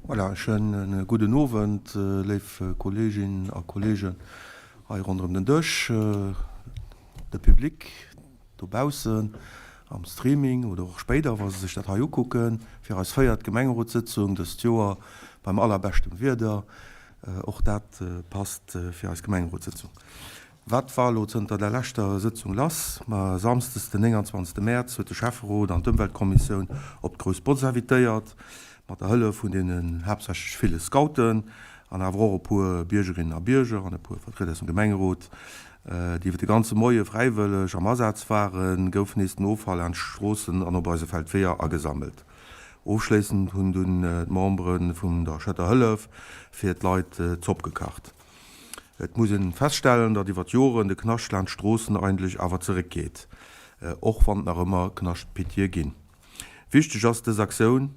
Voilà, e schöne gudden Owend, léif Kolleeginnen a Kolleegen hei ronderëm den Dësch, de Public dobaussen am Streaming oder och spéider, wa se sech dat hei ukucken, fir eis véiert Gemengerotssëtzung dëst Joer beim allerbeschtem Wieder. Och dat passt fir eis Gemengerotssëtzung. Wat war elo zënter der leschter Sëtzung lass? Ma Samsdes den 29 Mäerz huet de Schäfferot an d'Ëmweltkommissioun op d'Grouss Botz invitéiert. Mat der Hëllef vun deenen haaptsächlech ville Scouten an awer och e puer Biergerinnen a Bierger an e puer Vertrieder aus dem Gemengerot, déi iwwer de ganze Moie fräiwëlleg am Asaz waren, gouf nees den Offall an d'Stroossen an op eise Feldweeër agesammelt. Ofschléissend hunn dunn d'Membere vun der Schëtter Hëllef fir d'Leit Zopp gekacht. Et muss een feststellen, datt iwwer d'Joren de Knascht laanscht d'Stroossen eigentlech awer zeréck geet, och wann et nach ëmmer Knaschtpittie ginn. Wichteg ass dës Aktioun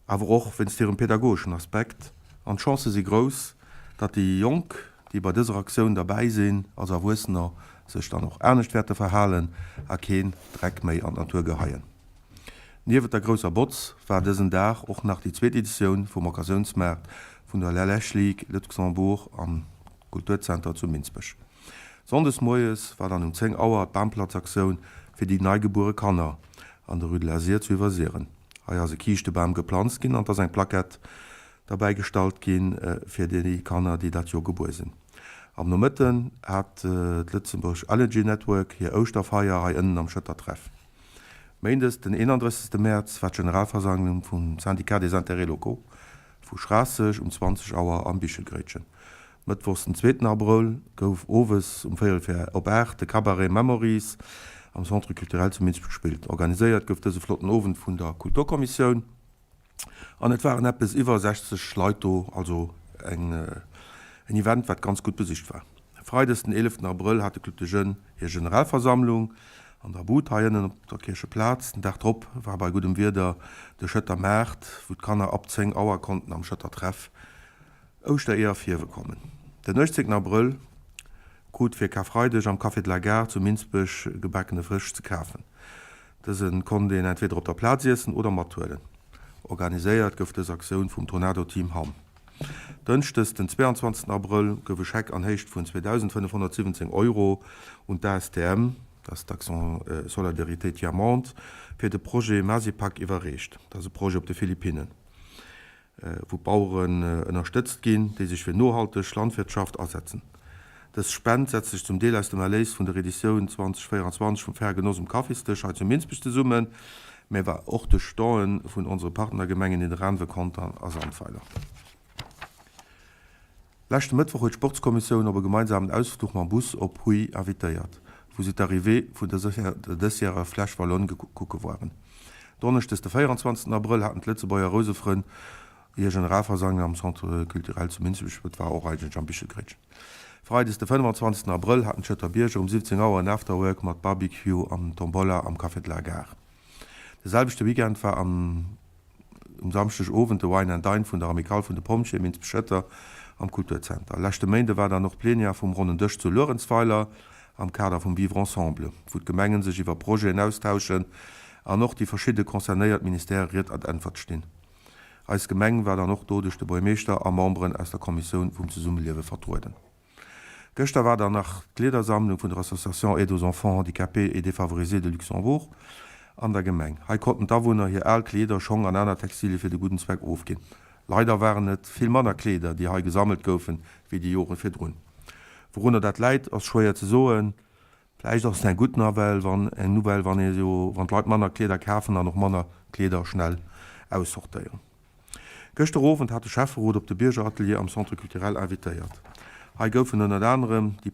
awer och wéinst hirem pädagogeschen Aspekt, an d'Chancë si grouss, datt déi Jonk, déi bei dëser Aktioun derbäi sinn, als Erwuessener sech dann och anescht wäerte verhalen a keen Dreck méi an d'Natur geheien. Niewent der grousser Botz war dësen Dag och nach déi zweet Editioun vum Occasiounsmaart vun der Lelech League Luxembourg am Kulturzenter zu Minsbech. Sonndes moies war dann um 10 Auer d'Bamplazaktioun fir déi neigebuere Kanner an der Rue de la Sir zu Iwwersiren. Hei ass e Kiischtebam geplanzt ginn an et ass eng Plaquette derbäi gestallt gi fir déi Kanner, déi dat Joer gebuer sinn. Am Nomëtten hat d'Lëtzebuerg Allergy Network hir Ouschterfeier hei ënnen am Schëtter Treff. Méindes den 31. Mäerz war d'Generalversammlung vum Syndicat des Intérêts Locaux vu Schraasseg um 20 Auer am Bichelgréitchen. Mëttwochs den zweeten Abrëll gouf owes um véierel vir op 8 de Cabaret Memories am Centre Culturel zu Minsbech gespillt. Organiséiert gouf dëse flotten Owend vun der Kulturkommissioun. An et waren eppes iwwer 60 Leit do, also en Event wat ganz gutt besicht war. Freides den 11 Abrëll hat de Club des Jeunes hir Generalversammlung an der Bud hei ënnen op der Kiercheplaz. Den Dag drop war bei guddem Wieder de Schëtter Maart, wou d'Kanner ab 10 Auer konnten am Schëtter Treff Ouschtereeër fierwe kommen. Den 18 Abrëll krut fir Karfreideg am Café de la Gare zu Minsbech gebakene Fësch ze kafen. Dëse konnt een entweder op der Plaz iessen oder mathuelen. Organiséiert gouf dës Aktioun vum Tornado Team Hamm. Dënschdes den 22 Abrëll gouf e Scheck an Héicht vun 2.517 Euro un d'ASTM, dat ass d'Action Solidarité Tiers Monde, fir de Projet Masipag iwwerreecht. Dat ass e Projet op de Philippinnen. wou d'Baueren ënnerstëtzt ginn, déi sech fir nohalteg Landwirtschaft asetzen. Dës Spend setzt sech zum Deel aus dem Erléis vun der Editioun 2024 vum Faire Genoss um Kaffisdësch hei zu Minsbech zesummen, mä war och duerch Donen vun onsere Partnergemengen Nidderaanwen, Contern a Sandweiler. Leschte Mëttwoch huet d'Sportskommissioun op e gemeinsamen Ausfluch mam Bus op Huy invitéiert, wou si d'Arrivée vun der dësjäreger Flèche Wallonne kucke waren. Donneschdes de 24 Abrëll haten d'Lëtzebuerger Rousefrënn hir Generalversammlung am Centre Culturel zu Minsbech, et war och eigentlech am Bichelgréitchen. Freides de 25 Abrëll haten d'Schëtter Bierger um 17 Auer en Afterwork mat Barbecue an Tombola am Café de la Gare. De selwechte Weekend war am. Um Samschdeg Owend de Wine and Dine vun der Amicale vun de Pompjeeë Minsbech-Schëtter am Kulturzenter. Leschte Méinde war dann och d'Plenière vum Ronnen Dësch zu Luerenzweiler am Kader vum Vivre Ensemble, wou d'Gemengen sech iwwer Projeten austauschen an och déi verschidde concernéiert Ministèrë Ried an Äntwert stinn. Eis Gemeng war dann och do duerch de Buergermeeschter a Memberen aus der Kommissioun vum Zesummeliewe vertrueden. Gëschter war dann nach d'Kleedersammlung vun der Association Aide aux enfants handicapés et défavorisés de Luxembourg an der Gemeng. Hei konnten d'Awunner hir al Kleeder, Schong an aner Textilie fir de gudden Zweck ofginn. Leider waren et vill manner Kleeder, déi hei gesammelt goufen, wéi déi Jore virdrun. Wourunner dat läit, ass schwéier ze soen. Vläicht ass et eng gutt Nawell, wann eng Nouvelle, wann ee jo, wann d'Leit manner Kleeder kafen an och manner Kleeder schnell aussortéieren. Gëschter Owend hat de Schäfferot op de Biergeratelier am Centre Culturel invitéiert. Hei goufen ënnert anerem déi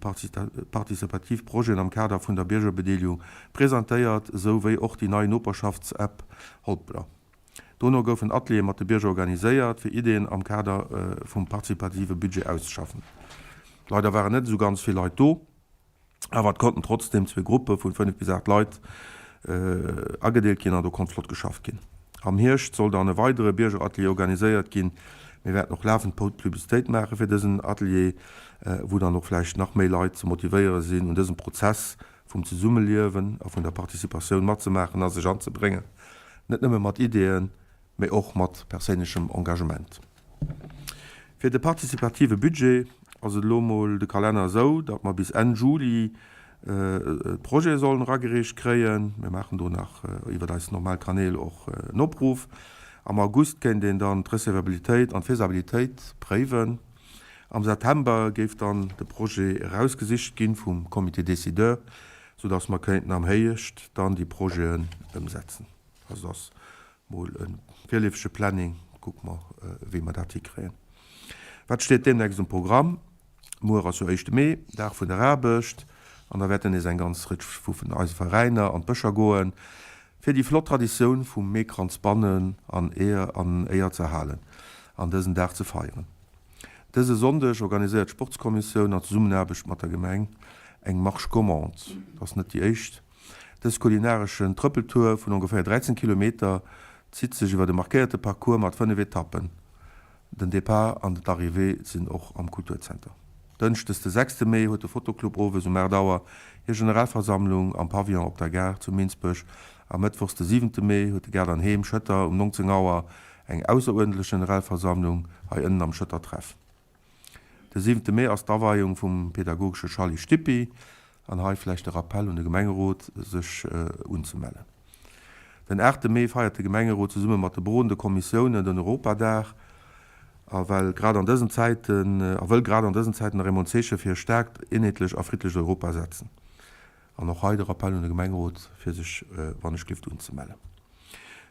partizipativ Projeten am Kader vun der Biergerbedeelegung presentéiert, esou wéi och déi nei Noperschaftsapp Holpler. Dono goufen Ateliere mat de Bierger organiséiert, fir Ideeën am Kader vum partizipative Budget auszeschaffen. Leider waren net esou ganz vill Leit do. Awer et konnten trotzdeem zwee Gruppe vun 5 bis 8 Leit agedeelt ginn an do konnt flott geschafft ginn. Am Hierscht soll dann e weidere Biergeratelier organiséiert ginn. Mir wäerten och lafend Publicitéit maache fir dësen Atelier, wou dann och vläicht nach méi Leit ze motivéiere sinn, un dësem Prozess vum Zesummeliewen a vun der Participatioun matzemaachen a sech anzebréngen, net nëmme mat Ideeën, mee och mat perséinlechem Engagement. Fir de participative Budget ass et elo mol de Kalenner esou, datt mer bis Enn Juli d'Projete sollen eragereecht kréien. Mir maachen do nach iwwert eis normal Kanäl och en Opruff. Am August kéint een dann d'Recevabilitéit an d'Faisabilitéit préiwen. Am September géif dann de Projet erausgesicht gi vum Comité décideur, soudass mer kéinten am Héicht dann déi Projeten ëmsetzen. Also ass mol e virleefege Planning, kucke mer wéi mer dat hikréien. Wat steet deemnächst um Programm? Muer ass jo éischte Mee, Dag vun der Aarbecht, an da wäerten nees eng ganz Rëtsch vu eise Veräiner an d'Bëscher goen, fir déi flott Traditioun vum Meekranz bannen an an Éier ze halen an dësen Dag ze feieren. Dëse Sonndeg organiséiert d'Sportskommissioun an Zesummenaarbecht mat der Gemeng eng Marche gourmande. Et ass net déi éischt. Dës kulinareschen Trëppeltour vun ongeféier 13 Kilometer zitt sech iwwer e markéierte Parcours mat 5 Etappen. Den Depart an d'Arrivée sinn och am Kulturzenter. Dënschdes de sechste Mee huet de Fotoclub owes um 8 Auer hir Generalversammlung am Pavillon op der Gare zu Minsbech a mëttwochs de siwente Mee huet de Gaart an Heem Schëtter um 19 Auer eng ausseruerdentlech Generalversammlung hei ënnen am Schëtter Treff. De siwente Mee ass d'Aweiung vum pädagogesche Chalet Stippi an hei vläicht de Rappell un de Gemengerot sech unzemellen. Den aachte Mee feiert de Gemengerot zesumme mat de berodende Kommissiounen den Europadag a well grad an dësen Zäiten a wëll grad an dësen Zäiten nach eemol en Zeeche fir e staarkt, eenheetlech a friddlecht Europa setzen. An och hei de Rappell un de Gemengerot fir sech wann ech gelift unzemellen.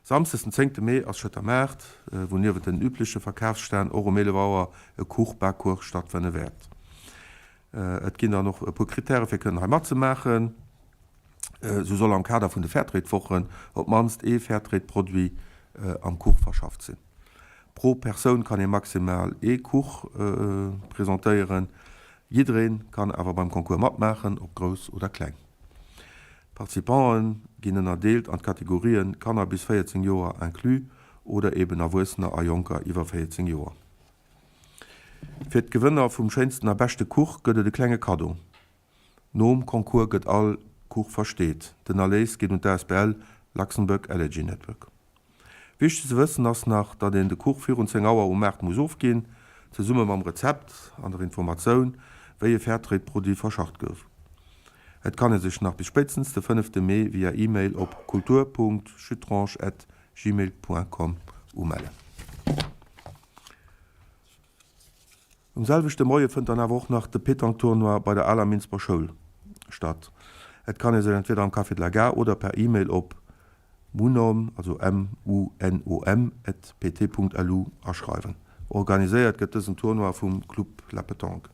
Samsdes den zéngte Mee ass Schëtter Maart, wou niewent den übleche Verkafsstänn och um 11 Auer e Kuch-Bakcours stattfënne wäert. Et ginn dann och e puer Krittäre fir kënnen hei matzemaachen. Esou soll am Kader vun de Fairtrade-Wochen op d'mannst ee Fairtrade-Produit am Kuch verschafft sinn. Pro Persoun kann ee maximal ee Kuch presentéieren. Jidderee kann awer beim Concours matmaachen, ob grouss oder kleng. D'Participanten ginn ënnerdeelt an d'Kategorien Kanner bis 14 Joer inclus oder eben Erwuessener a Jonker iwwer 14 Joer. Fir d'Gewënner vum schéinsten a beschte Kuch gëtt et e klenge Kaddo. Nom Concours gëtt all Kuch versteet. Den Erléis geet un d'ASBL Luxembourg Allergy Network. Wichteg ze wëssen ass nach, datt een de Kuch virun 10 Auer um Maart muss ofginn, zesumme mam Rezept an der Informatioun, wéi e Fairtrade-Produit verschafft gouf. Et kann ee sech nach bis spéitstens de fënnefte Mee via E-Mail op kultur.chutrange@gmail.com umellen. Um selwechte Moie fënnt dann awer och nach de Pétanque-Tournoi bei der aler Minsber Schoul statt. Et kann ee sech entweder am Café de la Gare oder per E-Mail op munom, also M-U-N-O-M, at pt.lu aschreiwen. Organiséiert gëtt dësen Tournoi vum Club La Petanque.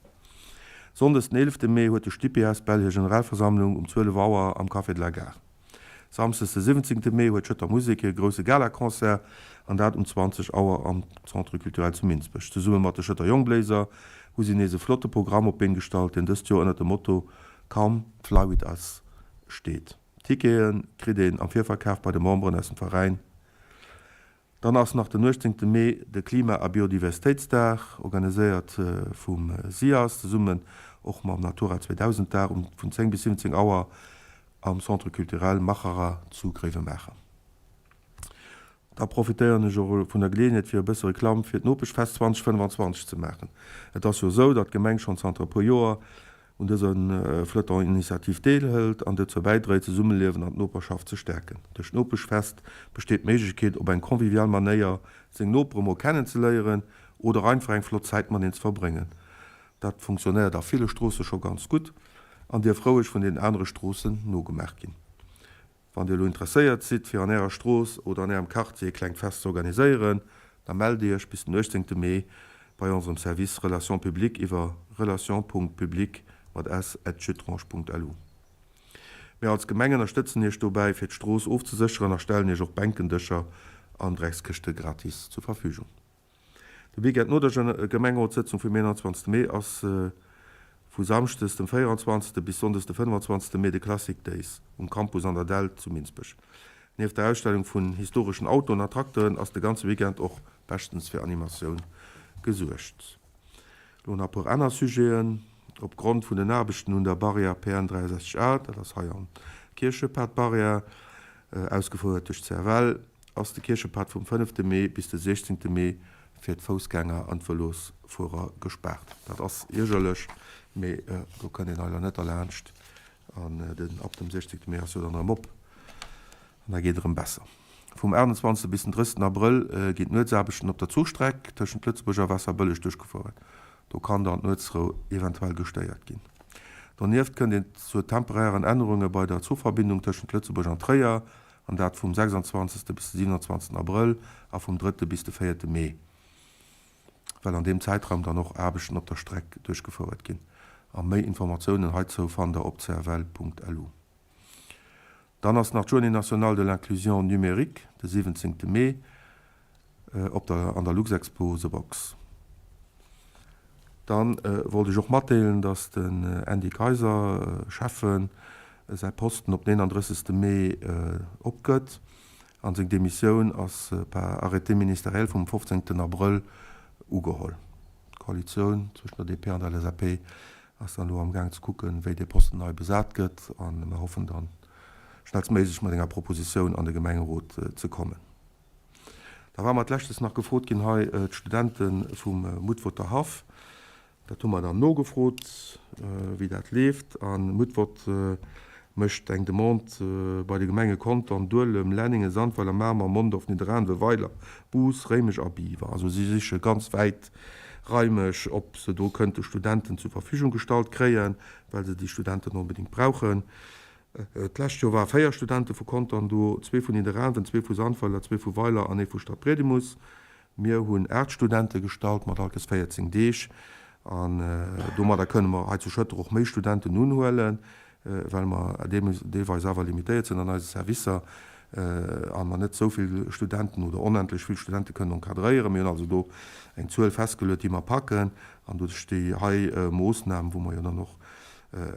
Sonndes den eelefte Mee huet de Stippi asbl hir Generalversammlung um 12 Auer am Café de la Gare. Samsdes de 17 Mee huet d'Schëtter Musek hire grousse Galaconcert an dat um 20 Auer am Centre Culturel zu Minsbech. Zesumme mat de Schëtter Jongbléiser hu si nees e flotte Programm op d'Been gestallt, deen dëst Joer ënnert dem Motto Come fly with us steet. Tickete kritt een am Virverkaf bei de Memberen aus dem Veräin. Dann ass nach den 18 Mee de Klima a Biodiversitéitsdag, organiséiert vum SIAS zesummen och mam Natura 2000 Dag um vun 10 bis 17 Auer am Centre Culturel Machara zu Gréiwemaacher. Da profitéieren ech och vun der Geleeënheet fir e bësse Reklamm fir d'Nopeschfest 2025 ze maachen. Et ass jo esou, datt d'Gemeng schonn zanter e puer Joer un dëser flotter Initiativ deelhëlt an dozou bäidréit, d'Zesummeliewen an d'Noperschaft ze stäerken. Duerch d'Nopeschfest besteet d'Méiglechkeet, op eng convivial Manéier seng Nopere mol kennenzeléieren oder einfach eng flott Zäit mateneen ze verbréngen. Dat funktionéiert a ville Stroosse scho ganz gutt an dierf roueg vun den anere Stroossen nogemaach ginn. Wann Dir elo interesséiert sidd fir an Ärer Strooss oder an Ärem Quartier e klengt Fest ze organiséieren, da mellt Iech bis den 18 Mee bei onserem Service Relations publiques iwwer relations.publiques mat s at chutrange.lu. Mir als Gemeng ënnerstëtzen Iech dobäi fir d'Strooss ofzesécheren a stellen Iech och Bänken, Dëscher an Dreckskëschte gratis zur Verfügung. De Weekend no der Gemengerotssëtzung vum 21 Mee ass vu Samschdes dem 24 bis Sonndes de 25 Mee de Classic Days um Campus an der Dell zu Minsbech. Nieft der Ausstellung vun historeschen Autoen a Trakteren ass de ganze Weekend och beschtens fir Animatioun gesuergt. Lo nach e puer aner Sujeten, Op Grond vun den Aarbechten un der Barrière PN 63 A, dat ass hei am Kierchepad d'Barrière, ausgefouert duerch d'CFL, ass de Kierchepad vum fënnefte Mee bis de siechzéngte Mee. fir d'Foussgänger an d'Vëlosfuerer gespaart. Dat ass iergerlech, mee do kënnt een leider net derlaanscht. An den ab dem 16 Mee ass jo dann erëm op an da geet et erëm besser. Vum 28 bis den 30 Abrëll ginn d'Nuetsaarbechten op der Zuchstreck tëschent Lëtzebuerg a Waasserbëlleg duerchgefouert. Do kann dann d'Nuetsrou eventuell gestéiert ginn. Donieft kënnt et zu temporären Ännerunge bei der Zuchverbindung tëschent Lëtzebuerg an Tréier, an dat vum 26. bis de 27. Abrëll a vum 3. bis de 4. Mee, well an deem Zäitraum dann och Aarbechten op der Streck duerchgefouert ginn. A méi Informatiounen heizou fannt der op cfl.lu. Dann ass nach d'Journée nationale de l'inclusion numérique de 17. Mee op der an der Luxexpo The Box. Dann wollt ech och matdeelen, dass den Andy Kayser, Schäffen, säi Posten op den 31. Mee opgëtt an seng Demissioun ass par Arrêté ministériel vum 15. Abrëll ugeholl. D'Koalitioun zwëschen der DP an der LSAP ass dann elo am Gaang ze kucken, wéi dee Posten nei besat gëtt a mer hoffen dann schnellstméiglech mat enger Propositioun an de Gemengerot ze kommen. Da war mer d'Leschtes nach gefrot ginn hei d'Studente vum Mutworter Haff. Dat hu mer dann nogefrot, wéi dat leeft. A Mutwort mécht eng Demande bei de Gemenge Contern, Duelem, Lenningen, Sandweiler, Mamer, Mondorf, Nidderaanwen, Weiler, Bous, Réimech a Biwer. Also si siche ganz wäit raimeg, ob se do kënnte Studenten zur Verfügung gestallt kréien, well se déi Studenten onbedéngt brauchen. D'lescht Joer ware 4 Studente vu Contern do, zwee vun Nidderaanwen, zwee vu Sandweiler, zwee vu Weiler an ee vu Stadbriedemus. Mir hunn 8 Studente gestallt mat alkes 14 Deeg an domadder kënne mer hei zu Schëtter och méi Studenten unhuelen, well mer deelweis awer limitéiert sinn an eise Servicer a mer net esou vill Studenten oder onendlech vill Studente kënnen encadréieren. Mir hunn also do eng Zuel festgeluet, déi mer packen an duerch déi hei Moossnam, wou mer jo dann och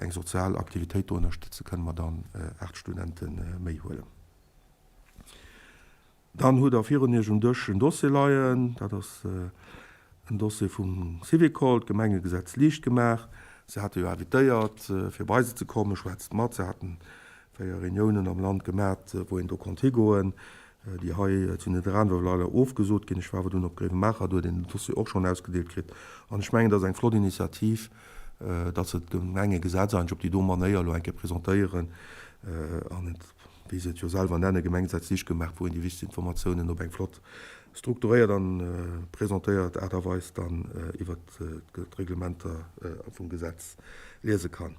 eng sozial Aktivitéit do ënnerstëtzen, kënne mer dann 8 Studente méi huelen. Dann hutt Der virun Iech um Dësch en Dossier leien. Dat ass en Dossier vum Syvicol, d'Gemengegesetz liicht gemaach. Se hate jo invitéiert, fir bei se ze kommen. Schwätzt mat. Se haten 4 Reuniounen am Land gemat, wou een do konnt higoen. Déi hei zu Nidderaanwen war leider ofgesot ginn. Ech war awer dunn op Gréiwemaacher, do huet een den Dossier och schonn ausgedeelt kritt. An ech mengen, dat ass eng flott Initiativ, datt se d'Gemengegesetz eigentlech op déi do Manéier elo eng Kéier presentéieren an et, wéi se et jo selwer nennen, Gemengegesetz liicht gemaach, wou een déi wichtegst Informatiounen op eng flott strukturéiert an presentéiert Aart a Weis dann iwwert d'Reglementer vum Gesetz liese kann.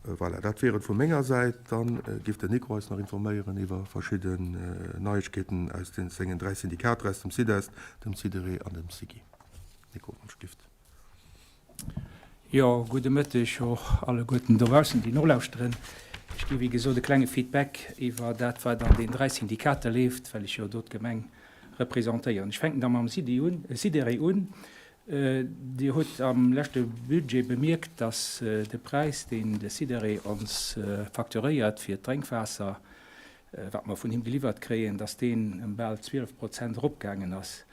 Voilà, dat wier et vu menger Säit. Dann géif den Nico eis nach informéieren iwwer verschidden Neiegkeeten aus den sengen 3 Syndikater, aus dem SIDEST, dem SIDERE an dem SIGI. Nico, wann ech gift. Jo, gudde Mëtteg och alleguerten dobaussen, déi nolauschteren. Ech gi wéi gesot e klenge Feedback iwwer dat, wat an den 3 Syndikater leeft, well ech jo do d'Gemeng representéieren. Ech fänken da mam SIDI un, SIDERE un. Dir hutt am leschte Budget bemierkt, dass de Präis, deen de Sidere ons facturéiert fir d'Drénkwaasser, wat mer vun him geliwwert kréien, dass deen ëm bal 12 Prozent eropgaangen ass.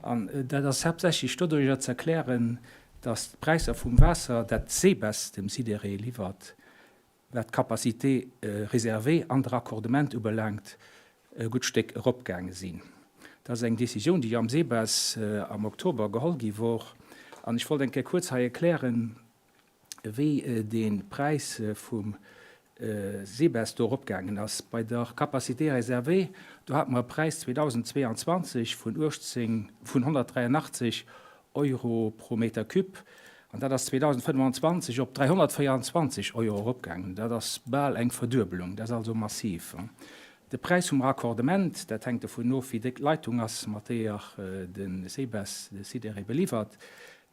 An dat ass haaptsächlech doduerjer ze erklären, dass d'Präisser vum Waasser, dat d'SEBES dem Sidere liwwert, wat d'Capacité réservée an de Raccordement ubelaangt, e gutt Stéck eropgaange sinn. Dat ass eng Décisioun, déi am SEBES am Oktober geholl gi wor. An ech wollt eng Kéier kuerz hei erklären, wéi dee Präis vum SEBES do eropgaangen ass. Bei der Capacité réservée, do hate mer e Präis 2022 vun 18, vun 183 Euro pro Meter cube. An dat ass 2025 op 324 Euro eropgaangen. Dat ass bal eng Verduebelung. Dat ass also massiv. De Präis vum Raccordement, dat hänkt dovun of, wéi déck d'Leitung ass, mat deeër de SEBES de Sidéré beliwwert,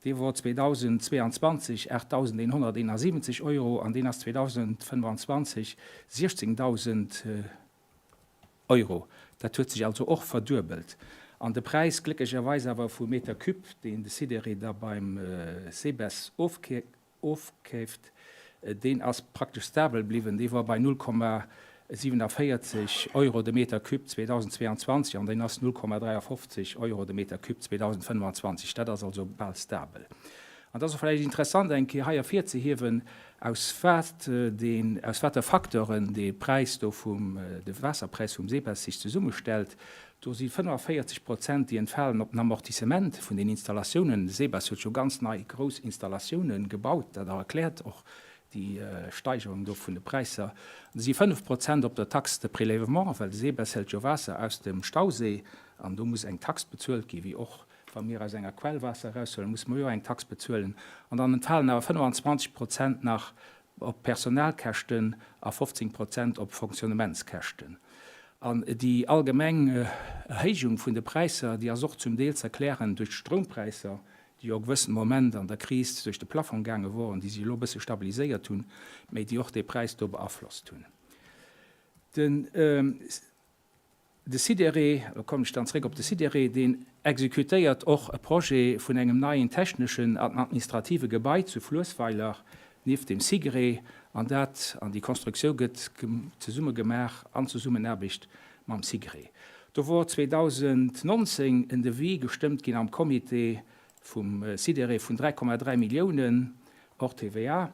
dee wor 2022 8.171 Euro an deen ass 2025 16.000 Euro. Dat huet sech also och verduebelt. An de Präis, glécklecherweis awer vum Meter cube, deen de Sidéré da beim SEBES ofkeeft, deen ass praktesch stabel bliwwen. Dee war bei 0,47 Euro de Meter cube 2022 an deen ass 0,53 Euro de Meter cube 2025. Dat ass also bal stabel. An et ass och vläicht interessant eng Kéier hei ervirzehiewen, aus wat deen, aus water Facteuren dee Präis do vum, de Waasserpräis vum SEBES sech zesummestellt. Do si 45 Prozent, déi entfalen op den Amortissement vun den Installatiounen. De SEBES huet jo ganz nei grouss Installatiounen gebaut, dat erkläert och déi Steigerung do vun de Präisser. An da si 5 Prozent op der Taxe de prélèvement, well de SEBES hëlt jo Waasser aus dem Stauséi an do muss eng Tax bezuelt ginn, wéi och wa mir aus enger Quell Waasser eraushuelen, musse mer jo och eng Tax bezuelen. An dann entfalen awer 25 Prozent nach op Personalkäschten a 15 Prozent op Fonctionnementskäschten. An déi allgemeng Erhéijung vun de Präisser, déi ass och zum Deel z'erklären duerch d'Stroumpräisser, déi jo e gewëssene Moment an der Kris duerch de Plafong gaange woren, déi sech elo e bësse stabiliséiert hunn, mä déi och dee Präis do beaflosst hunn. Den. De Sidere, elo kommen ech dann zréck op de Sidere, deen exekutéiert och e Projet vun engem neien techneschen an administrative Gebai zu Fluessweiler nieft dem Sigre, an dat, an déi Constructioun gëtt zesumme gemaach an Zesummenaarbecht mam Sigre. Do wor 2019 en Devis gestëmmt ginn am Comité vum Sidere vun 3,3 Milliounen hors TVA,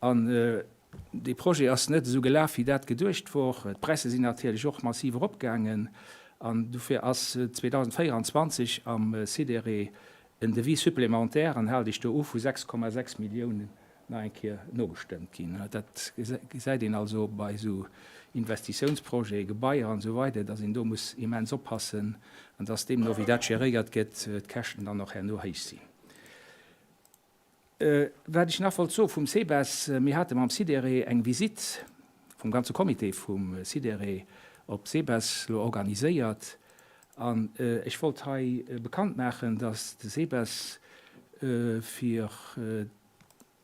an Dee Projet ass net esou gelaf, wéi dat geduecht wor. D'Präisser sinn natierlech och massiv eropgaangen an dofir ass 2024 am CDRE en Devis supplémentaire, an haalt Iech do u, vu 6,6 Milliounen nach eng Kéier nogestëmmt ginn. Dat gesäit een also bei esou Investitiounsprojete, Gebaier an esou weider, dass een do muss immens oppassen an dass deemno wéi dat geréiert gëtt, d'Käschten dann och herno héich sinn. Wat ech nach wollt soe vum SEBES, Mir hate mam SIDERE eng Visitt vum ganze Comité vum SIDERE op SEBES elo organiséiert. An ech wollt hei bekannt maachen, dass de SEBES fir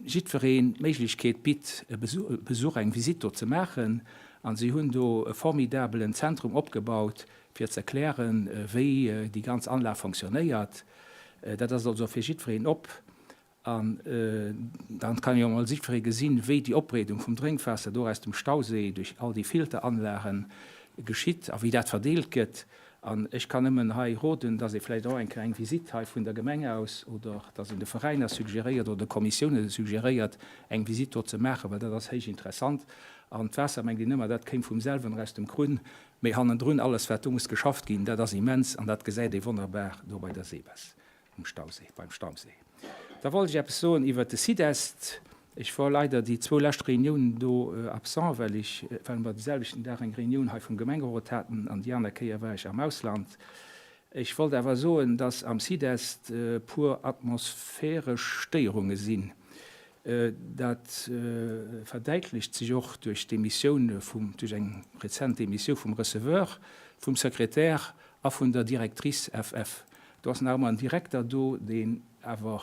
jiddwereen d'Méiglechkeet bitt, e Besuch, eng Visitt do ze maachen. A si hunn do e formidabelen Zentrum opgebaut, fir ze erklären, wéi déi ganz Anlag fonctionnéiert. Dat ass also fir jiddwereen op. An dann kann jo emol jiddweree gesinn, wéi déi Opbereedung vum Drénkwaasser do aus dem Stauséi duerch all déi Filteranlage geschitt a wéi dat verdeelt gëtt. An ech kann nëmmen hei roden, dass ee vläicht och eng Kéier eng Visitt hei vun der Gemeng aus oder dass een de Veräiner suggeréiert oder de Kommissioune suggeréiert, eng Visitt do ze maachen, well dat ass héich interessant. An d'Waasser, mengt een ëmmer, dat kéim vum selwen aus dem Krunn, mee hannendrun alles, wat do muss geschafft ginn, dat ass immens an dat gesäit ee wonnerbar do bei der SEBES. Um Stauséi, beim Stauséi. Da wollt ech eppes soen iwwert de Sidest. Ech wor leider déi zwou lescht Reuniounen do absent, well ech, well mer de selwechten Dag eng Reunioun hei vum Gemengerot haten an déi aner Kéier war ech am Ausland. Ech wollt awer soen, dass am Sidest e puer atmosphäresch Stéierunge sinn. Dat verdäitlecht sech och duerch d'Demissioun vum, duerch eng rezent Demissiou vum Receveur, vum Sekretär a vun der Directrice FF. Do ass nach ëmmer en Direkter do, deen awer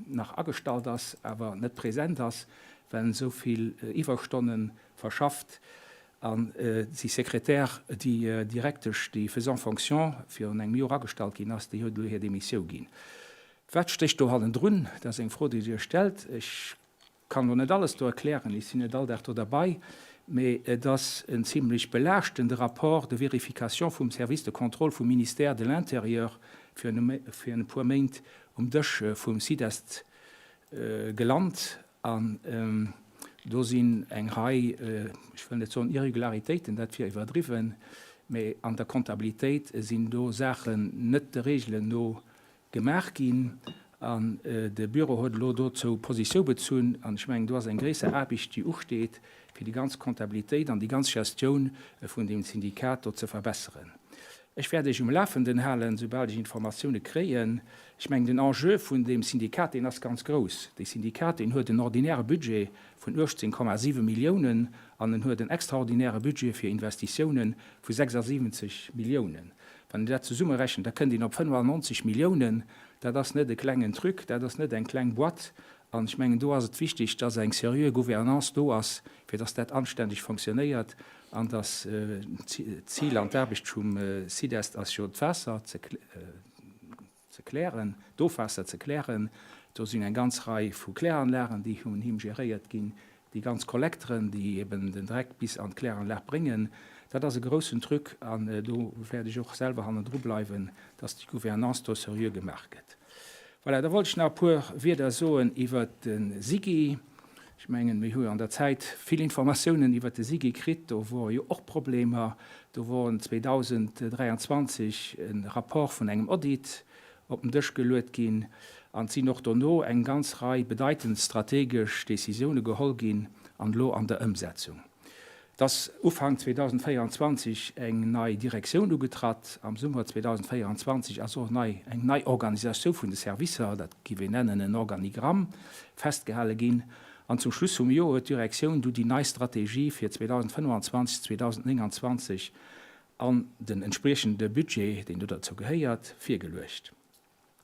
nach agestallt ass, awer net present ass, well en esou vill Iwwerstonne verschafft. An déi Sekretär, déi Direktesch, déi faisant fonction virun engem Joer agestallt ginn ass, déi huet elo hir Demissiou ginn. Wat stécht do hannendrun? Dat ass eng Fro, déi Dir stellt. Ech kann elo net alles do erklären, ech sinn net all Dag do derbei, mee et ass en zimlech belaaschtende Rapport de vérification vum Service de contrôle vum Ministère de l'Intérieur virun e puer Méint um Dësch vum SIDEST gelant. An do sinn eng Rei, ech wëll net soen Irregularitéiten, dat wier iwwerdriwwen, mee an der Comptabilitéit sinn do Saachen net de Regelen no Gemaach ginn. An de Büro huet elo dozou Positiou bezunn. An ech mengen, do ass eng gréisser Aarbecht, déi usteet, fir déi ganz Comptabilitéit an déi ganz Gestioun vun deem Syndikat do ze verbesseren. Ech wäert Iech um Lafenden halen, soubal ech Informatioune kréien. Ech mengen, den Enjeu vun deem Syndikat, deen ass ganz grouss. Dee Syndikat, deen huet en ordinäre Budget vun 18,7 Milliounen an en huet en extraordinäre Budget fir Investitiounen vu 76 Milliounen. Wann een dat zesummerechent, da kënnt een op 95 Milliounen. Dat ass net e klengen Truc, dat ass net eng kleng Boîte. An ech mengen, do ass et wichtig, dass eng seriö Gouvernance do ass, fir dass dat anständeg fonctionnéiert an dass d'Zil an d'Aarbecht vum SIDEST ass jo d'Waasser ze ze klären, d'Ofwaasser ze klären. Do sinn eng ganz Rei vu Kläranlagen, déi vun him geréiert ginn, déi ganz Kollekteren, déi eben den Dreck bis an d'Kläranlag bréngen. Dat ass e groussen Truc an do wäert ech och selwer hannendru bleiwen, dass déi Gouvernance do seriö gemaach gëtt. Voilà, da wollt ech nach e puer Wierder soen iwwert de SIGI. Ech mengen, mir hu jo an der Zäit vill Informatiounen iwwert de SIGI kritt. Do wore jo och Problemer. Do wor 2023 e Rapport vun engem Audit op den Dësch geluet ginn an et sinn och dono eng ganz Rei bedeitend strategesch Décisioune geholl ginn an elo an der Ëmsetzung. Et ass Ufank 2024 eng nei Direktioun ugetratt. Am Summer 2024 ass och nei eng nei Organisatioun vun de Servicer, dat giff een nennen en Organigramm, festgehale ginn. An zum Schluss vum Joer huet d'Direktioun du déi nei Strategie fir 2025, 2029 an den entspriechende Budget, deen do derzou gehéiert, virgeluecht.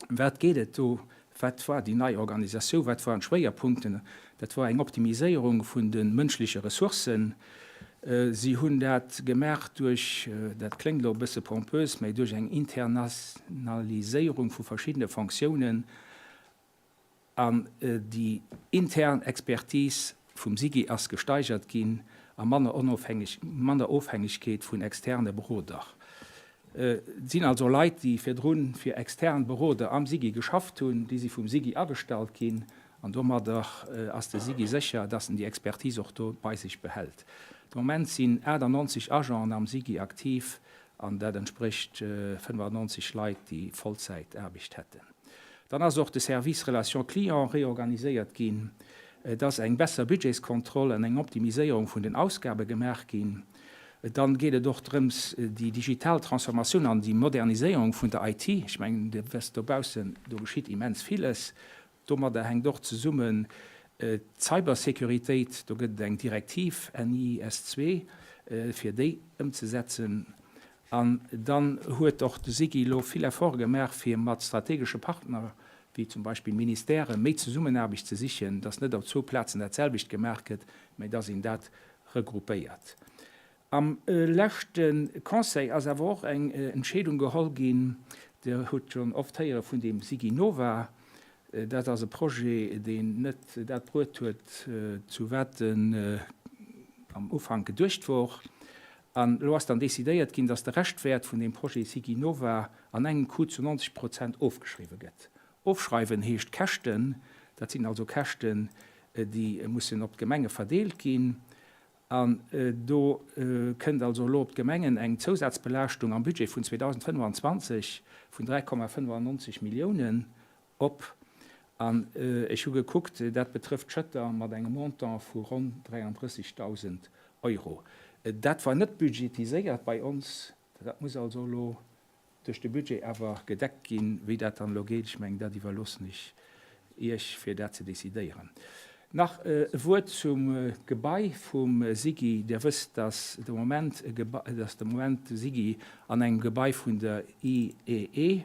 Ëm wat geet et do? Wat war déi nei Organisatioun? Wat waren d'Schwéierpunkten? Dat war eng Optimiséierung vun de mënschleche Ressourcen. Si hunn dat gemaach duerch, dat kléngt elo e bësse pompös, mä duerch eng Internationaliséierung vu verschiddene Fonctiounen. An déi intern Expertise vum SIGI ass gesteigert ginn a manner Onofhängeg, manner Ofhängegkeet vun externe Beroder. Et sinn also Leit, déi virdrun fir extern Beroder am SIGI geschafft hunn, déi si vum SIGI agestallt ginn an domadder ass de SIGI sécher, dass en déi Expertise och do bei sech behält. De Moment sinn 98 Agenten am SIGI aktiv an dat entsprécht 95 Leit, déi Vollzäitaarbecht hätten. Dann ass och de Service Relations clients reorganiséiert ginn. Et ass eng besser Budgetskontroll an eng Optimiséierung vun den Ausgabe gemaach ginn. Dann geet et och drëms, déi digital Transformatioun an déi Moderniséierung vun der IT, ech mengen, Dir wësst dobaussen, do geschitt immens villes, Domadder hänkt och zesummen d'Cybersécuritéit. Do gëtt et eng Direktiv NIS 2, fir déi ëmzesetzen. An dann huet och de SIGI elo vill Efforte gemaach, fir mat strategesche Partner, wéi zum Beispill Ministèrë, méi Zesummenaarbecht ze sichen, dass net op zwou Plazen dat selwecht gemaach gëtt, mä dass een dat regroupéiert. Am leschte Conseil ass awer och eng Entscheedung geholl ginn, Dir hutt schonn oft héiere vun deem SigiNova. Dat ass e Projet, deen net dat bruet huet, zu wat en am Ufank geduecht wor. An elo ass dann decidéiert ginn, dass de Reschtwäert vun deem Projet SigiNova an engem Coup zu 90 Prozent ofgeschriwwe gëtt. Ofschreiwen heescht Käschten. Dat sinn also Käschten, déi mussen op d'Gemenge verdeelt ginn. An do kënnt also elo op d'Gemengen eng Zousazbelaaschtung am Budget vun 2025 vun 3,95 Milliounen op. An ech hu gekuckt, dat betrëfft Schëtter mat engem Montant vu ronn 33.000 Euro. Dat war net budgetiséiert bei ons. Dat muss also elo duerch de Budget awer gedeckt ginn. Wéi dat dann elo geet, ech mengen, dat iwwerloossen ech Iech, fir dat ze decidéieren. Nach e Wuert zum Gebai vum SIGI. Dir wësst, dass de Moment e Gebai, dass de Moment de SIGI an engem Gebai vun der IEE,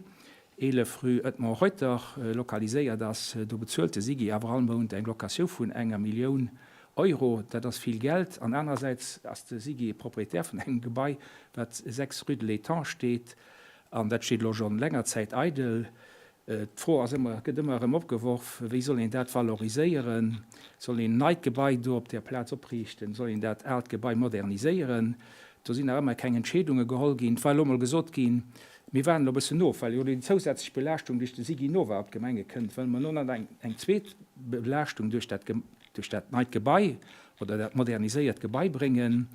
11 rue Edmond Reuter, lokaliséiert ass. Do bezuelt de SIGI awer all Mount eng Locatioun vun enger Millioun Euro. Dat ass vill Geld. An anerersäits ass de SIGI Proprietär vun engem Gebai, wat 6 rue de l'Étang steet, an dat steet elo schonn länger Zäit eidel. D'Fro ass ëmmer, gëtt ëmmer erëm opgeworf, wéi soll een dat valoriséieren? Soll een en neit Gebai do op där Plaz opriichten? Soll een dat aalt Gebai moderniséieren? Do sinn nach ëmmer keng Entscheedunge geholl ginn. Et war elo emol gesot ginn, mir waarden elo e bëssen of, well jo elo déi zousätzlech Belaaschtung duerch de SIGI-Nova op d'Gemenge kënnt, wëlle mer elo nach eng zweet Belaaschtung duerch dat duerch dat neit Gebai oder dat moderniséiert Gebai bréngen.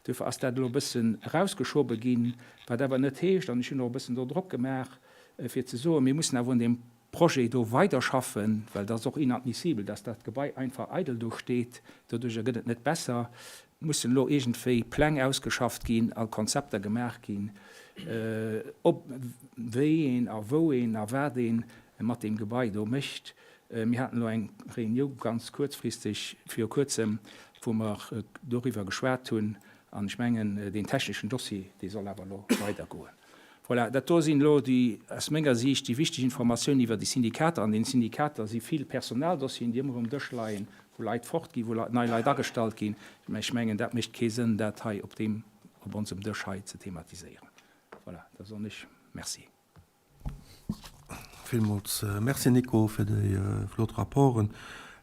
Duerfir ass dat elo e bëssen erausgeschobe ginn, wat awer net heescht, an ech hunn och e bëssen do Drock gemaach, fir ze soen, mir mussen awer un deem Projet do weiderschaffen, well et ass och inadmissible, dass dat Gebai einfach eidel do steet. Doduerjer gëtt et net besser. Et mussen elo iergendwéi Pläng ausgeschafft ginn a Konzepter gemaach ginn, ob, wéi een a wou een a wat ee mat deem Gebai do mécht. Mir haten elo eng Reuniou ganz kuerzfristeg viru Kuerzem, wou mer doriwwer geschwat hunn. An ech mengen, deen techneschen Dossier, dee soll awer elo weidergoen. Voilà, dat do sinn elo déi, aus menger Siicht, déi wichteg Informatiounen iwwer déi Syndikater. An deene Syndikater si vill Personaldossieren, déi ëmmer um Dësch leien, wou Leit fortginn, wou nei Leit agestallt ginn. Mä ech mengen, dat mécht kee Sënn, dat hei op deem, op onsem Dësch hei ze thematiséieren. Voilà, da soen ech Merci. Villmools Merci Nico fir déi flott Rapporten.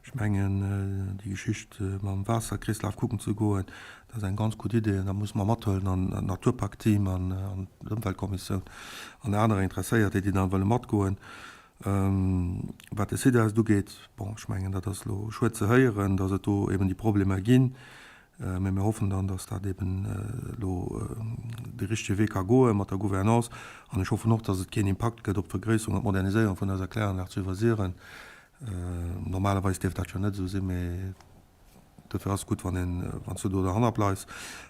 Ech mengen déi Geschicht mam Waasserkreeslaf kucken ze goen, dat ass eng ganz gutt Idee an dat musse mer mathuelen an d'Naturpakt-Team an d'Ëmweltkommissioun an aner Interesséiert, déi déi dann wëlle matgoen. Wat de Sud-Est ugeet, bon, ech mengen, dat ass elo schued ze héieren, datt et do eben déi Problemer ginn, mä mir hoffen dann, datt dat eben elo de richtege Wee ka goe mat der Gouvernance. An ech hoffen och, datt et keen Impakt gëtt op d'Vergréisserung an d'Moderniséierung vun eiser Kläranlag zu Iwwersiren. Normalerweis dierft dat jo net esou sinn, mä Dofir ass et gutt, wann een, wann s du do derhanner bleifs.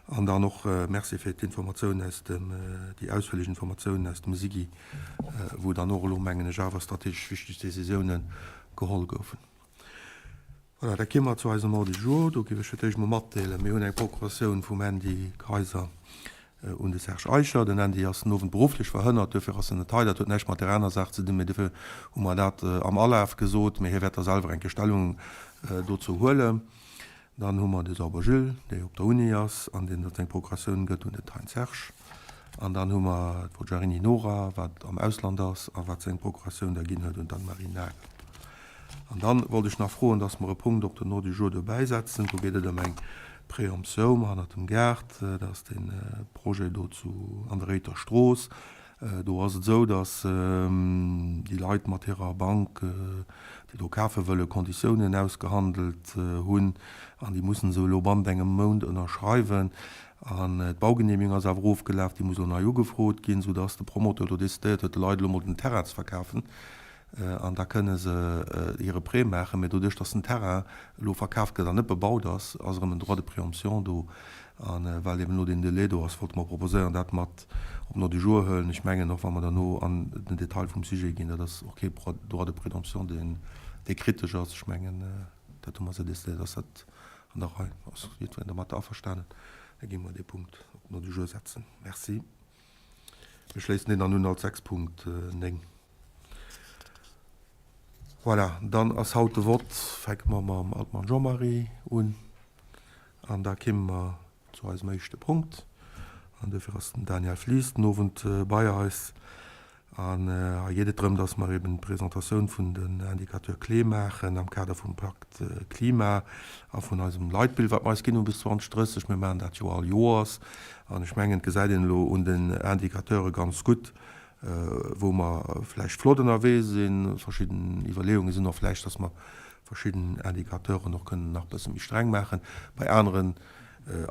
An dann och Merci fir d'Informatiounen aus dem, déi ausführlech Informatiounen aus dem SIGI, wou dann och elo, mengen ech, awer strategesch wichteg Décisiounen geholl goufen. Voilà, da kéime mer zu eisem Ordre du jour. Do géif ech fir d'éischt emol matdeelen, Mir hunn eng Procuratioun vum Andy Kayser Un de Serge Eicher, Den Andy ass den Owend berufflech verhënnert, duerfir ass en net hei. Dat huet näischt mat där aner Saach ze dinn, mee duerfir hu mer dat am Alaf gesot. Mee hie wäert da selwer eng Kéier Stellung dozou huelen. Dann hu mer de Sauber Jules, dee op der Uni ass an deen da seng Procuratioun gëtt un den Thein Serge. An dann hu mer d'Forgiarini Nora, wat am Ausland ass a wat seng Procuratioun da ginn huet un d'Anne-Marie Nagel. An dann wollt ech nach froen, dass mer e Punkt op den Ordre du jour dobäisetzen. Do geet et ëm eng Préemptioum hannert dem Gaart. Dat ass dee Projet do zu, an der Réither Strooss. Do ass et esou, dass déi Leit mat hirer Bank, déi do kafe wëllen, Konditiounen ausgehandelt hunn. An déi mussen se elo bannent engem Mount ënnerschreiwen. An d'Baugenehmigung ass awer ofgelaf, déi muss elo nei ugefrot ginn, soudass de Promoteur elo decidéiert huet, de Leit elo mol den Terrain ze verkafen. An da kënne se hire Prêt maachen. Mä doduerch, datt den Terrain elo verkaaft gëtt an net bebaut ass, ass erëm en Droit de préemption do. A well eben elo deen Delai do ass, wollte mer proposéieren, dat mat op den Ordre du jour huelen. Ech mengen, och wa mer derno an den Detail vum Sujet ginn, dat ass och kee Droit de préemption, deen, dee kritesch ass. Ech mengen, dat hu mer esou décidéiert, ass dat an der Rei? Ass jiddwereen domatter averstanen? Da gi mer dee Punkt op den Ordre du jour setzen. Merci. Mir schléissen deen dann un als 6 Punkt 9. Voilà, dann ass haut de Vott. Fänke mer mam Altmann Jean-Marie un an da kimme mer zu eisem éischte Punkt. An duerfir ass den Daniel Flies den Owend bei eis. An hei geet et drëm, dass mer eben d'Presentatioun vun den Indicateurs clés maachen am Kader vum Pakt Klima a vun eisem Leitbild, wat mer eis ginn hu bis 2030. Mir maachen dat jo all Joers. An ech mengen, et gesäit een elo un den Indicateure ganz gutt, wou mer vläicht flott ënnerwee sinn. Verschidden Iwwerleeunge sinn och vläicht, dass mer verschidden Indicateuren och kënnen nach e bësse méi streng maachen. Bei aneren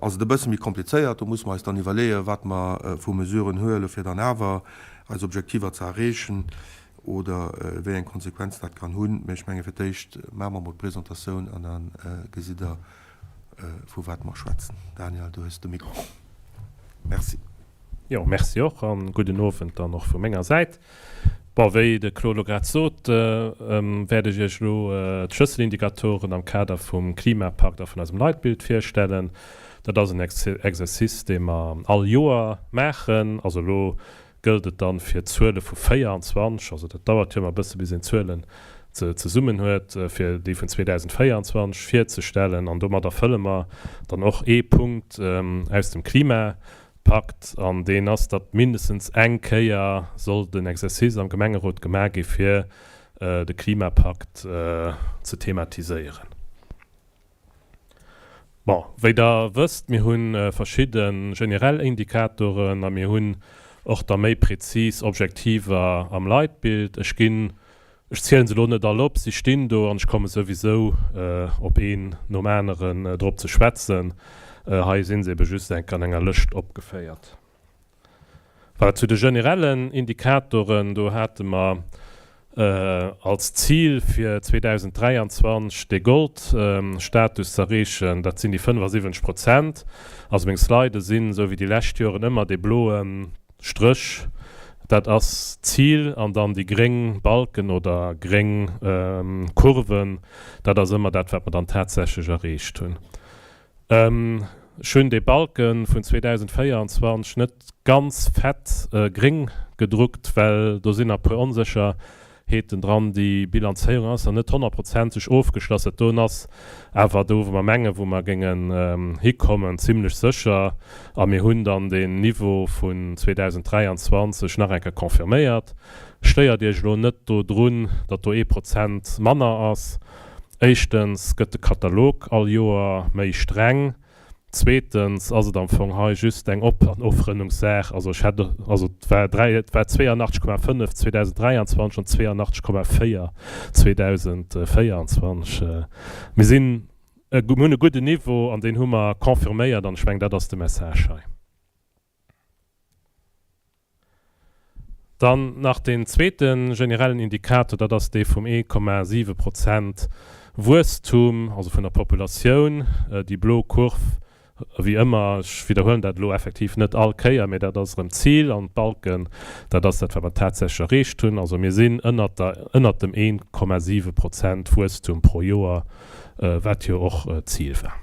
ass et e bësse méi komplizéiert. Do musse mer eis dann iwwerleeën, wat mer vu Mesuren huelen, fir dann awer eis Objektiver ze erreechen oder wéi eng Konsequenzen dat kann hunn. Mä ech menge fir d'éischt maache mer emol d'Presentatioun an da gesitt Der, vu wat mer schwätzen. Daniel, du hues de Mikro. Merci. Jo, merci och an gudden Owend dann och vu menger Säit. Bon, wéi de Claude elo grad sot, wäert ech Iech elo d'Schlësselindikatoren am Kader vum Klimapakt a vun eisem Leitbild virstellen. Dat ass en Exercice, dee mer all Joer maachen. Also elo gëllt et dann fir d'Zuele vu 24, also dat dauert jo ëmmer e bësse bis een d'Zuelen zesummen huet, fir déi vun 2024 virzestellen. An domadder fëlle mer dann och ee Punkt aus dem Klima Pakt, an deen ass, datt mindestens eng Kéier soll den Exercice am Gemengerot gemaach gi fir de Klimapakt ze thematiséieren. Bon, wéi Der wësst, mir hu verschidde generell Indikatoren a mir hunn och da méi prezis Objektiver am Leitbild. Ech ginn Ech zielen se elo net all op, si stinn do an ech komme souwisou op een nom aneren drop ze schwätzen. Hei si se ebe just enk an enger Lëscht opgeféiert. Voilà, zu de generellen Indikatoren, do hate mer als Zil fir 2023 dee Gold-Status ze erreechen, dat sinn déi 75 Prozent. Also meng Slide sinn, esou wéi déi lescht Joren ëmmer, dee bloen Stréch, dat ass d'Zil, an dann déi gréng Balken oder gréng Kurven, dat ass ëmmer dat, wat mer dann tatsächlech erreecht hunn. Ech hunn dee Balke vun 2024 net ganz fett gréng gedruckt, well do sinn nach e puer Onsécher Heeten dran. Déi Bilanzéierung ass nach net honnertprozenteg ofgeschloss. Dat doen ass awer do, wou mer mengen, wou mer géingen hikommen, zimlech sécher. A mir hunn dann deen Niveau vun 2023 nach eng Kéier confirméiert. Stéiert Iech elo net do drun, datt do ee Prozent manner ass. Éischtens gëtt de Katalog all Joer méi streng. Zweetens ass et am Fong hei just eng Op an Ofrënnungssaach. Also ech hätt, also et war 3, et war 82,5 2023 an 82,4 2024. Mir sinn, mir hunn e gudden Niveau an deen hu mer confirméiert an ech mengen, dat ass de Message hei. Dann nach deen zweete generellen Indikator, dat ass dee vum 1,7 Prozent Wuesstum, also vun der Populatioun. Déi blo Kurv, wéi ëmmer, ech widderhuelen dat elo effektiv net all Kéier, mä dat ass erëm d'Zil an d'Balken, dat ass dat, wat mer tatsächlech erreecht hunn. Also mir sinn ënnert der, ënnert dem 1,7 Prozent Wuesstum pro Joer, wat jo och d'Zil war.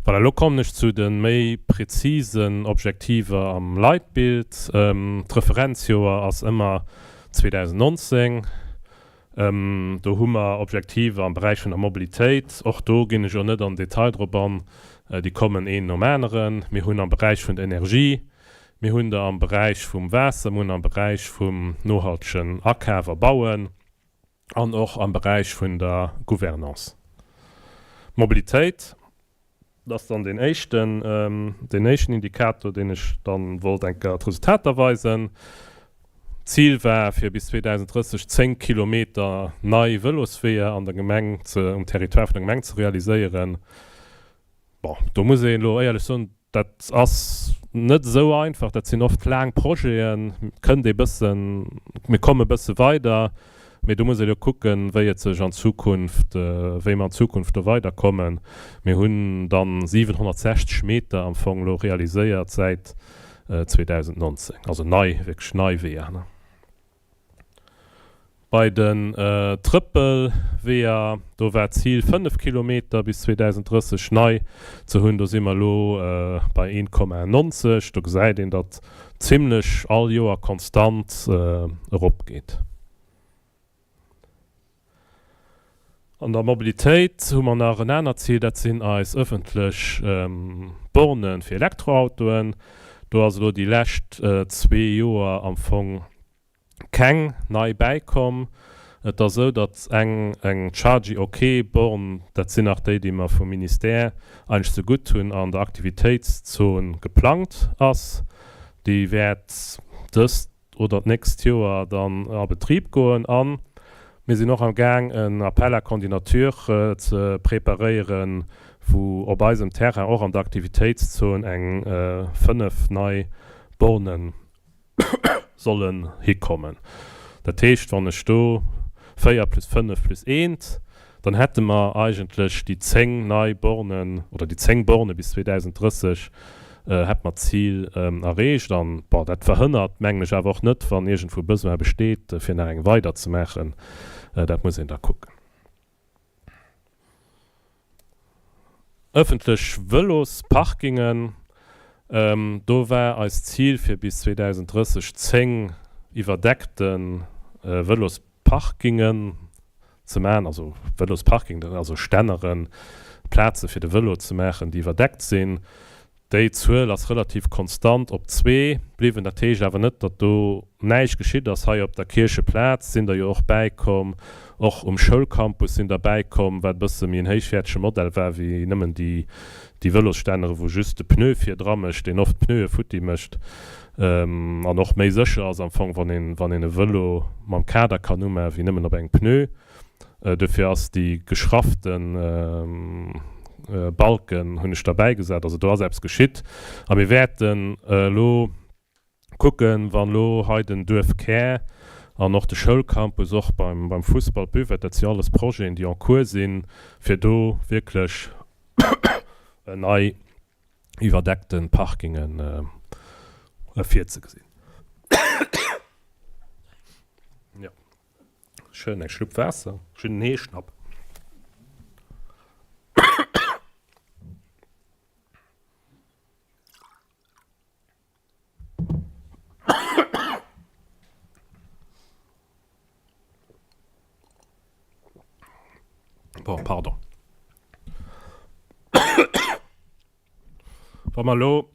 Voilà, elo kommen ech zu de méi präzisen Objektiver am Leitbild. D'Referenzjoer ass ëmmer 2019. Do hu mer Objektiver am Beräich vun der Mobilitéit. Och do ginn ech elo net an Detail drop an, déi kommen een nom aneren. Mir hunn am Beräich vun der Energie, mir hunn der am Beräich vum Waasser, mir hunn am Beräich vum nohaltegen Akaf a Bauen, an och am Beräich vun der Gouvernance. Mobilitéit, dat ass dann deen éischten, deen éischten Indikator, deen ech dann wollt eng Kéier d'Resultater weisen. D'Zil war, fir bis 2030 zéng Kilometer nei Vëlosweeër an der Gemeng ze, um Territoire vun der Gemeng ze realiséieren. Bon, do muss een elo éierlech soen, dat ass net esou einfach, dat sinn oft laang Projeten, et kënnt ee bëssen, mir komme bësse weider, mee do muss ee elo kucken, wéi et sech an Zukunft, wéi mer an Zukunft do weiderkommen. Mir hunn dann 760 Meter am Fong elo realiséiert säit 2019, also nei, wierklech nei Weeër. Bei den Trëppelweeër, do war d'Zil 5 Kilometer bis 2030 nei ze hunn. Do si mer elo bei 1,90. Do gesäit een, datt zimlech all Joer konstant eropgeet. An der Mobilitéit hu mer nach en anert Zil, dat sinn eis ëffentlech Borne fir Elektroautoen. Do ass elo déi lescht zwee Joer am Fong keng nei bäikomm. Et ass esou, datt eng eng Chargy OK Born, dat sinn nach déi, déi mer vum Ministère eigentlech zegutt hunn, an der Aktivitéitszon geplangt ass. Déi wäert dëst oder d'nächst Joer dann a Betrib goen. A mir sinn och am Gaang en Appel à candidature ze preparéieren, wou op eisem Terrain, och an der Aktivitéitszon, eng 5 nei Bornen sollen hikommen. Dat heescht, wann ech do 4 plus 5 plus eent, dann hätte mer eigentlech déi 10 nei Bornen oder déi 10 Borne bis 2030 hätte mer d'Zil erreecht. An, bon, dat verhënnert, mengen ech, awer och net, wann iergendwou Besoin besteet, fir nach eng weider ze maachen. Dat muss een da kucken. Ëffentlech Vëlosparkingen, do war eist Zil fir bis 2030 10 iwwerdeckte Vëlosparkingen ze maachen, also Vëlosparking, also Stänneren, Plaze fir de Vëlo ze maachen, déi iwwerdeckt sinn. Déi Zuel ass relativ konstant op zwee bliwwen. Dat heescht awer net, datt do näischt geschitt ass. Hei op der Kiercheplaz sinn der jo och bäikomm, och um Schoulcampus sinn der bäikomm, wat e bësse méi en héichwäertege Modell war wéi nëmmen déi Vëlosstännere wou just de Pneu vir dra mécht, deen oft d'Pneue futti mécht an och méi sécher ass am Fong, wann een wann een e Vëlo mam Kader kann umaachen, wéi nëmmen op engem Pneu. Dofir ass déi geschraffte Balken hunn ech derbäi gesat. Also do ass eppes geschitt. A mir wäerten elo kucken, wann elo hei den Duerfkär an och de Schoulcampus, och beim Fussball, d'Buvette, dat si alles Projeten, déi en cours sinn, fir do wierklech nei iwwerdeckte Parkingen virzegesinn. Schön eng Schlupp Waasser. Ech hunn en Heeschnapp. Bon, pardon. Wa mer elo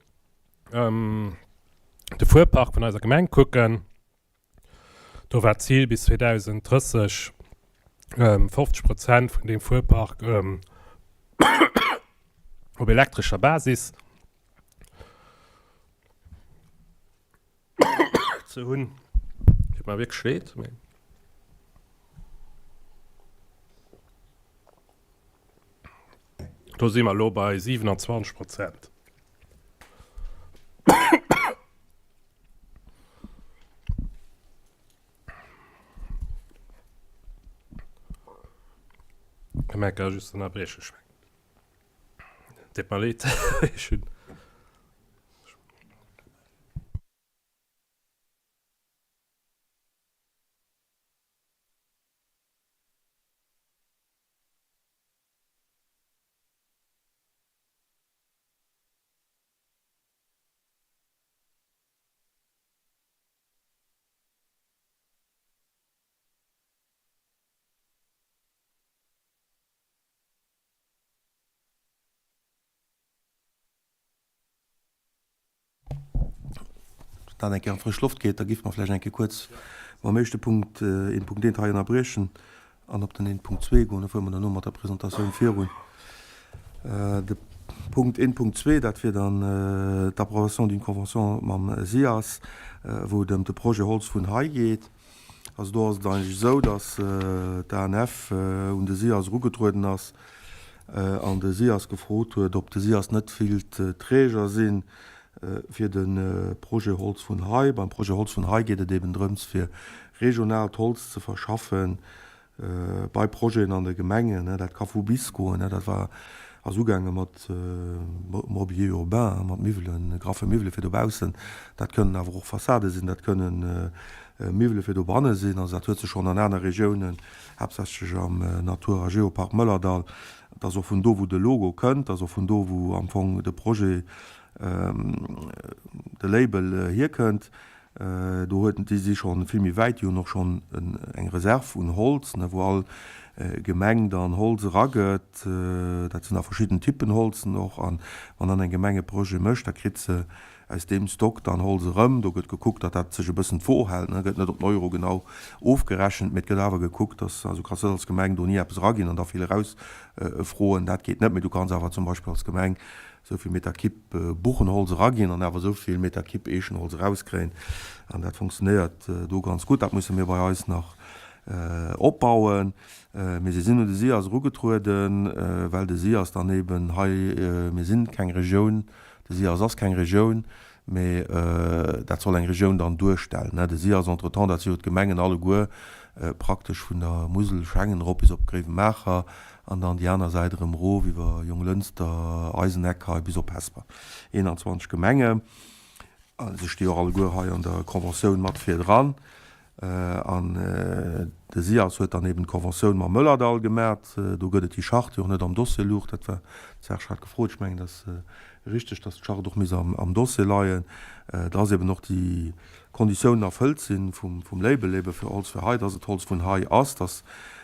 de Fuerpark vun eiser Gemeng kucken, Do war d'Zil bis 2030 50 Prozent vun deem Fuerpark. Op elektrescher Basis ze hunn. Deet mer wierklech leed, mee. Do si mer elo bei 27 Prozent. Ech merke just den Erbrieche schmeckt. Deet mer leed, ech hunn. Dat eng Kéier an d'frësch Loft geet, da géife mer vläicht eng Kéier kuerz mam éischte Punkt, 1.1, hei ënnerbriechen an op den 1.2 goen. Da fuere mer duerno mat der Presentatioun virun. De Punkt 1.2, dat wier dann d'Approbation d'une convention mam SIAS, wou et ëm de Projet Holz vun hei geet. Also do ass et eigentlech esou, datt d'ANF un de SIAS erugetrueden ass an de SIAS gefrot huet, ob de SIAS net wéilt Träger si fir de Projet Holz vun hei. Beim Projet Holz vun hei geet et eben drëms, fir regionaalt Holz ze verschaffen bei Projeten an de Gemengen, dat ka vu bis goen, dat war, ass ugaange mat Mobilier urbain, mat Miwwelen, graffe Miwwele fir dobaussen, dat kënnen awer och Fassade sinn, dat kënnen Miwwele fir dobanne sinn. Also dat huet sech schonn an aner Regiounen, haaptsächlech am Natur a Geopark Mëllerdall, et ass och vun do wou de Logo kënnt, et ass och vun do wou am Fong de Projet, de Label hierkënnt. Do huet, déi si scho vill méi wäit, déi hunn och schonn eng Reserv un Holz, ne, wou all Gemeng dann Holz eragëtt. Dat sinn da verschidden Typen Holzen och. An wann dann eng Gemeng e Projet mécht, da kritt se aus deem Stock dann Holz erëm. Do gëtt gekuckt, datt dat sech e bëssen d'Wo hält, ne, gëtt net op den Euro genau ofgerechent, mee et gëtt awer gekuckt, datt, also du kanns net als Gemeng do ni eppes eraginn an da vill erausfroen, dat geet net, mee du kanns awer zum Beispill als Gemeng esou vill Meter Kipp Buchenholz eraginn an awer esou vill Meter Kipp Eechenholz erauskréien. An dat funktionéiert do ganz gutt. Dat musse mir bei eis nach opbauen. Mee si sinn un de SIAS erugetrueden, well de SIAS dann eben hei, mir si keng Regioun, de SIAS ass keng Regioun, mee dat soll eng Regioun dann duerstellen. De SIAS entretemps, dat si jo d'Gemengen alleguer praktesch vun der Musel Schengen erop bis op Gréiwemaacher, An dann déi aner Säit erëm erof iwwer Jonglënster, Eiseneck hei bis op Hesper. 21 Gemenge. A se sti och alleguer hei an der Conventioun mat vir dran. An de SIAS huet dann eben d'Conventioun mam Mëllerdall gemat. Do gëtt et déi Charte, déi och net am Dossier luch. Dat war, de Serge hat gefrot, ech mengen, dat ass richteg, dass d'Charte och misst am Dossier leien, dass eben och déi Konditiounen erfëllt si vum Label ebe fir Holz fir hei, dass et Holz vun hei ass, dass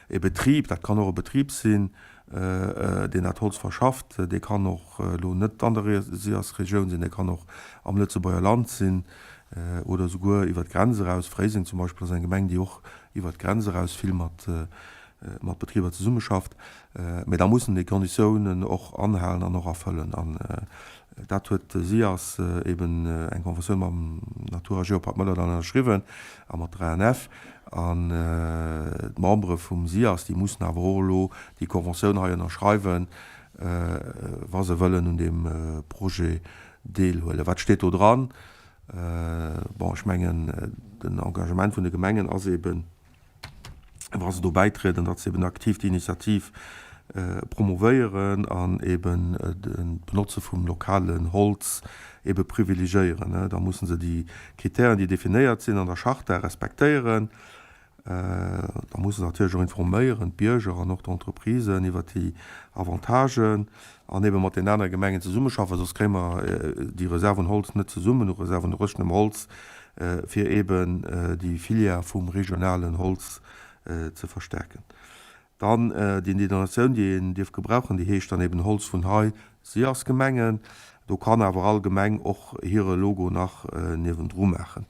e Betrib, dat kann och e Betrib sinn, deen dat Holz verschafft, dee kann och elo net an der SIAS-Regioun sinn, dee kann och am Lëtzebuerger Land sinn oder esouguer iwwer d'Grenz eraus. Fréiseng zum Beispill ass eng Gemeng, déi och iwwer d'Grenz eraus vill mat mat Betriber zesummeschafft. Mee da mussen déi Konditiounen och anhalen an och erfëllen. An dat huet de SIAS eben eng Conventioun mam Natur a Geopark Mëllerdall ënnerschriwwen a mat der ANF. An d'Membere vum SIAS, déi mussen awer och elo déi Conventioun hei ënnerschreiwen, wa se wëllen un deem Projet deelhuelen. Wat steet do dran? Bon, ech mengen, den Engagement vun de Gemengen ass eben, wa se do bäitrieden, datt se eben aktiv déi Initiativ promovéieren an eben d'Benotze vum lokalen Holz ebe privilegéieren. Da musse se déi Kritären, déi definéiert sinn an der Charta, respektéieren. Da musse se natierlech och informéieren, d'Bierger an och d'Entreprisen iwwert déi Avantagen an ebe mat den anere Gemengen zesummeschaffen, soss kréie mer déi Reserv un Holz net zesummen, u Reserv un dréchenem Holz, fir eben déi Filière vum regionalen Holz ze verstärken. Dann déi Denominatioun, déi een dierf gebrauchen, déi heescht dann eben Holz vun hei, si ass Gemengen. Do kann awer all Gemeng och hire Logo nach niewendru maachen.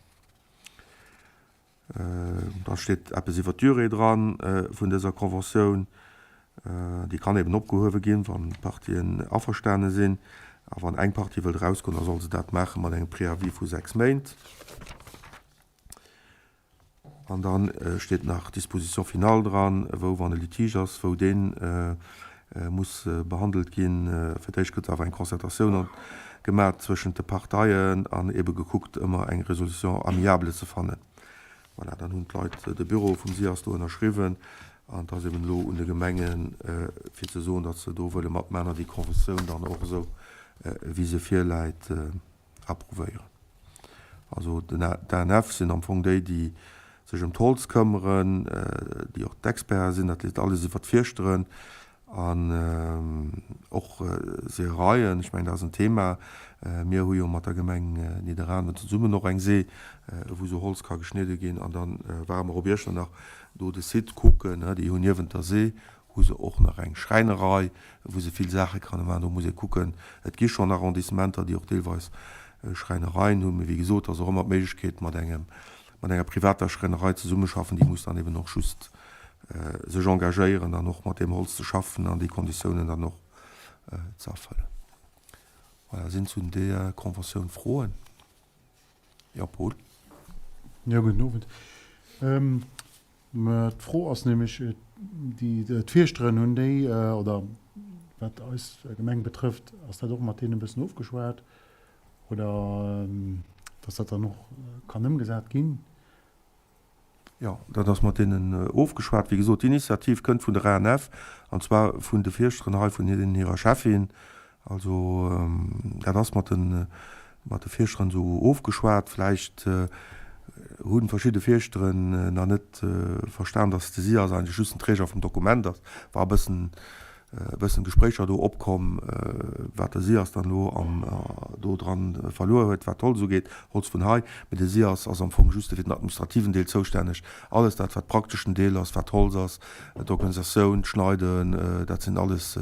Da steet eppes iwwer d'Durée dran vun dëser Conventioun. Déi kann eben opgehuewe ginn, wann d'Partien averstane sinn. A wann eng Partie wëllt erausgoen, da soll se dat maache mat engem Préavis vu 6 Méint. An da steet nach Disposition finale dran, wou, wann e Litige ass, wou dee muss behandelt ginn. Fir d'éischt gëtt awer eng Concertatioun gemaach zwëschent de Parteien an ebe gekuckt, ëmmer eng Résolution amiable ze fannen. Voilà, dann hunn d'Leit, de Büro vum SIAS do ënnerschriwwen an et ass eben elo un de Gemengen, fir ze soen, datt se do wëlle matmaachen an déi Conventioun dann och esou, wéi se virläit, approuvéieren. Also d'ANF sinn am Fong déi, déi sech ëm d'Holz këmmeren, déi och d'Experte sinn, dat leeft alles iwwer d'Fierschteren an och Seeëreien. Ech mengen, dat ass en Thema. Mir hu jo mat der Gemeng Nidderaanwen zesummen och eng See, wou esou Holz ka geschnidde ginn. An da ware mer op Iechternach do de Site kucken. Déi hunn niewent der See hu se och nach eng Schräinerei, wou se vill Saache kanne maachen. Do muss ee kucken, et gi schonn Arrondissementer, déi och deelweis Schräinereien hunn. Mee wéi gesot, ass och ëmmer d'Méiglechkeet, mat engem, mat enger privater Schräinerei zesummeschaffen. Déi muss dann eben och just sech engagéieren, dann och mat deem Holz ze schaffen an déi Konditiounen dann och ze erfëllen. Voilà, sinn zu deeër Conventioun Froen? Jo, Paul. Jo, gudden Owend. Mä d'Fro ass nämlech, déi d'Fierschteren hunn déi, oder wat eis Gemeng betrëfft, ass dat och mat deenen e bëssen ofgeschwat oder dass dat dann och kann ëmgesat ginn? Jo, dat ass mat deenen ofgeschwat. Wéi gesot, d'Initiativ kënnt vun der ANF, an zwar vun de Fierschteren hei, vun hinnen hirer Cheffin. Also dat ass mat de mat de Fierschteren esou ofgeschwat. Vläicht hu verschidde Fierschteren nach net verstan, datt de SIAS eigentlech just den Träger vum Dokument ass. War e bëssen e bëssen Gespréicher do opkomm, wat de SIAS dann elo am do dran verluer huet, wat d'Holz ugeet, Holz vun hei. Mee de SIAS ass am Fong juste fir den administrativen Deel zoustänneg. Alles dat wat prakteschen Deel ass, wat Holz ass, d'Organisatioun, d'Schneiden, dat sinn alles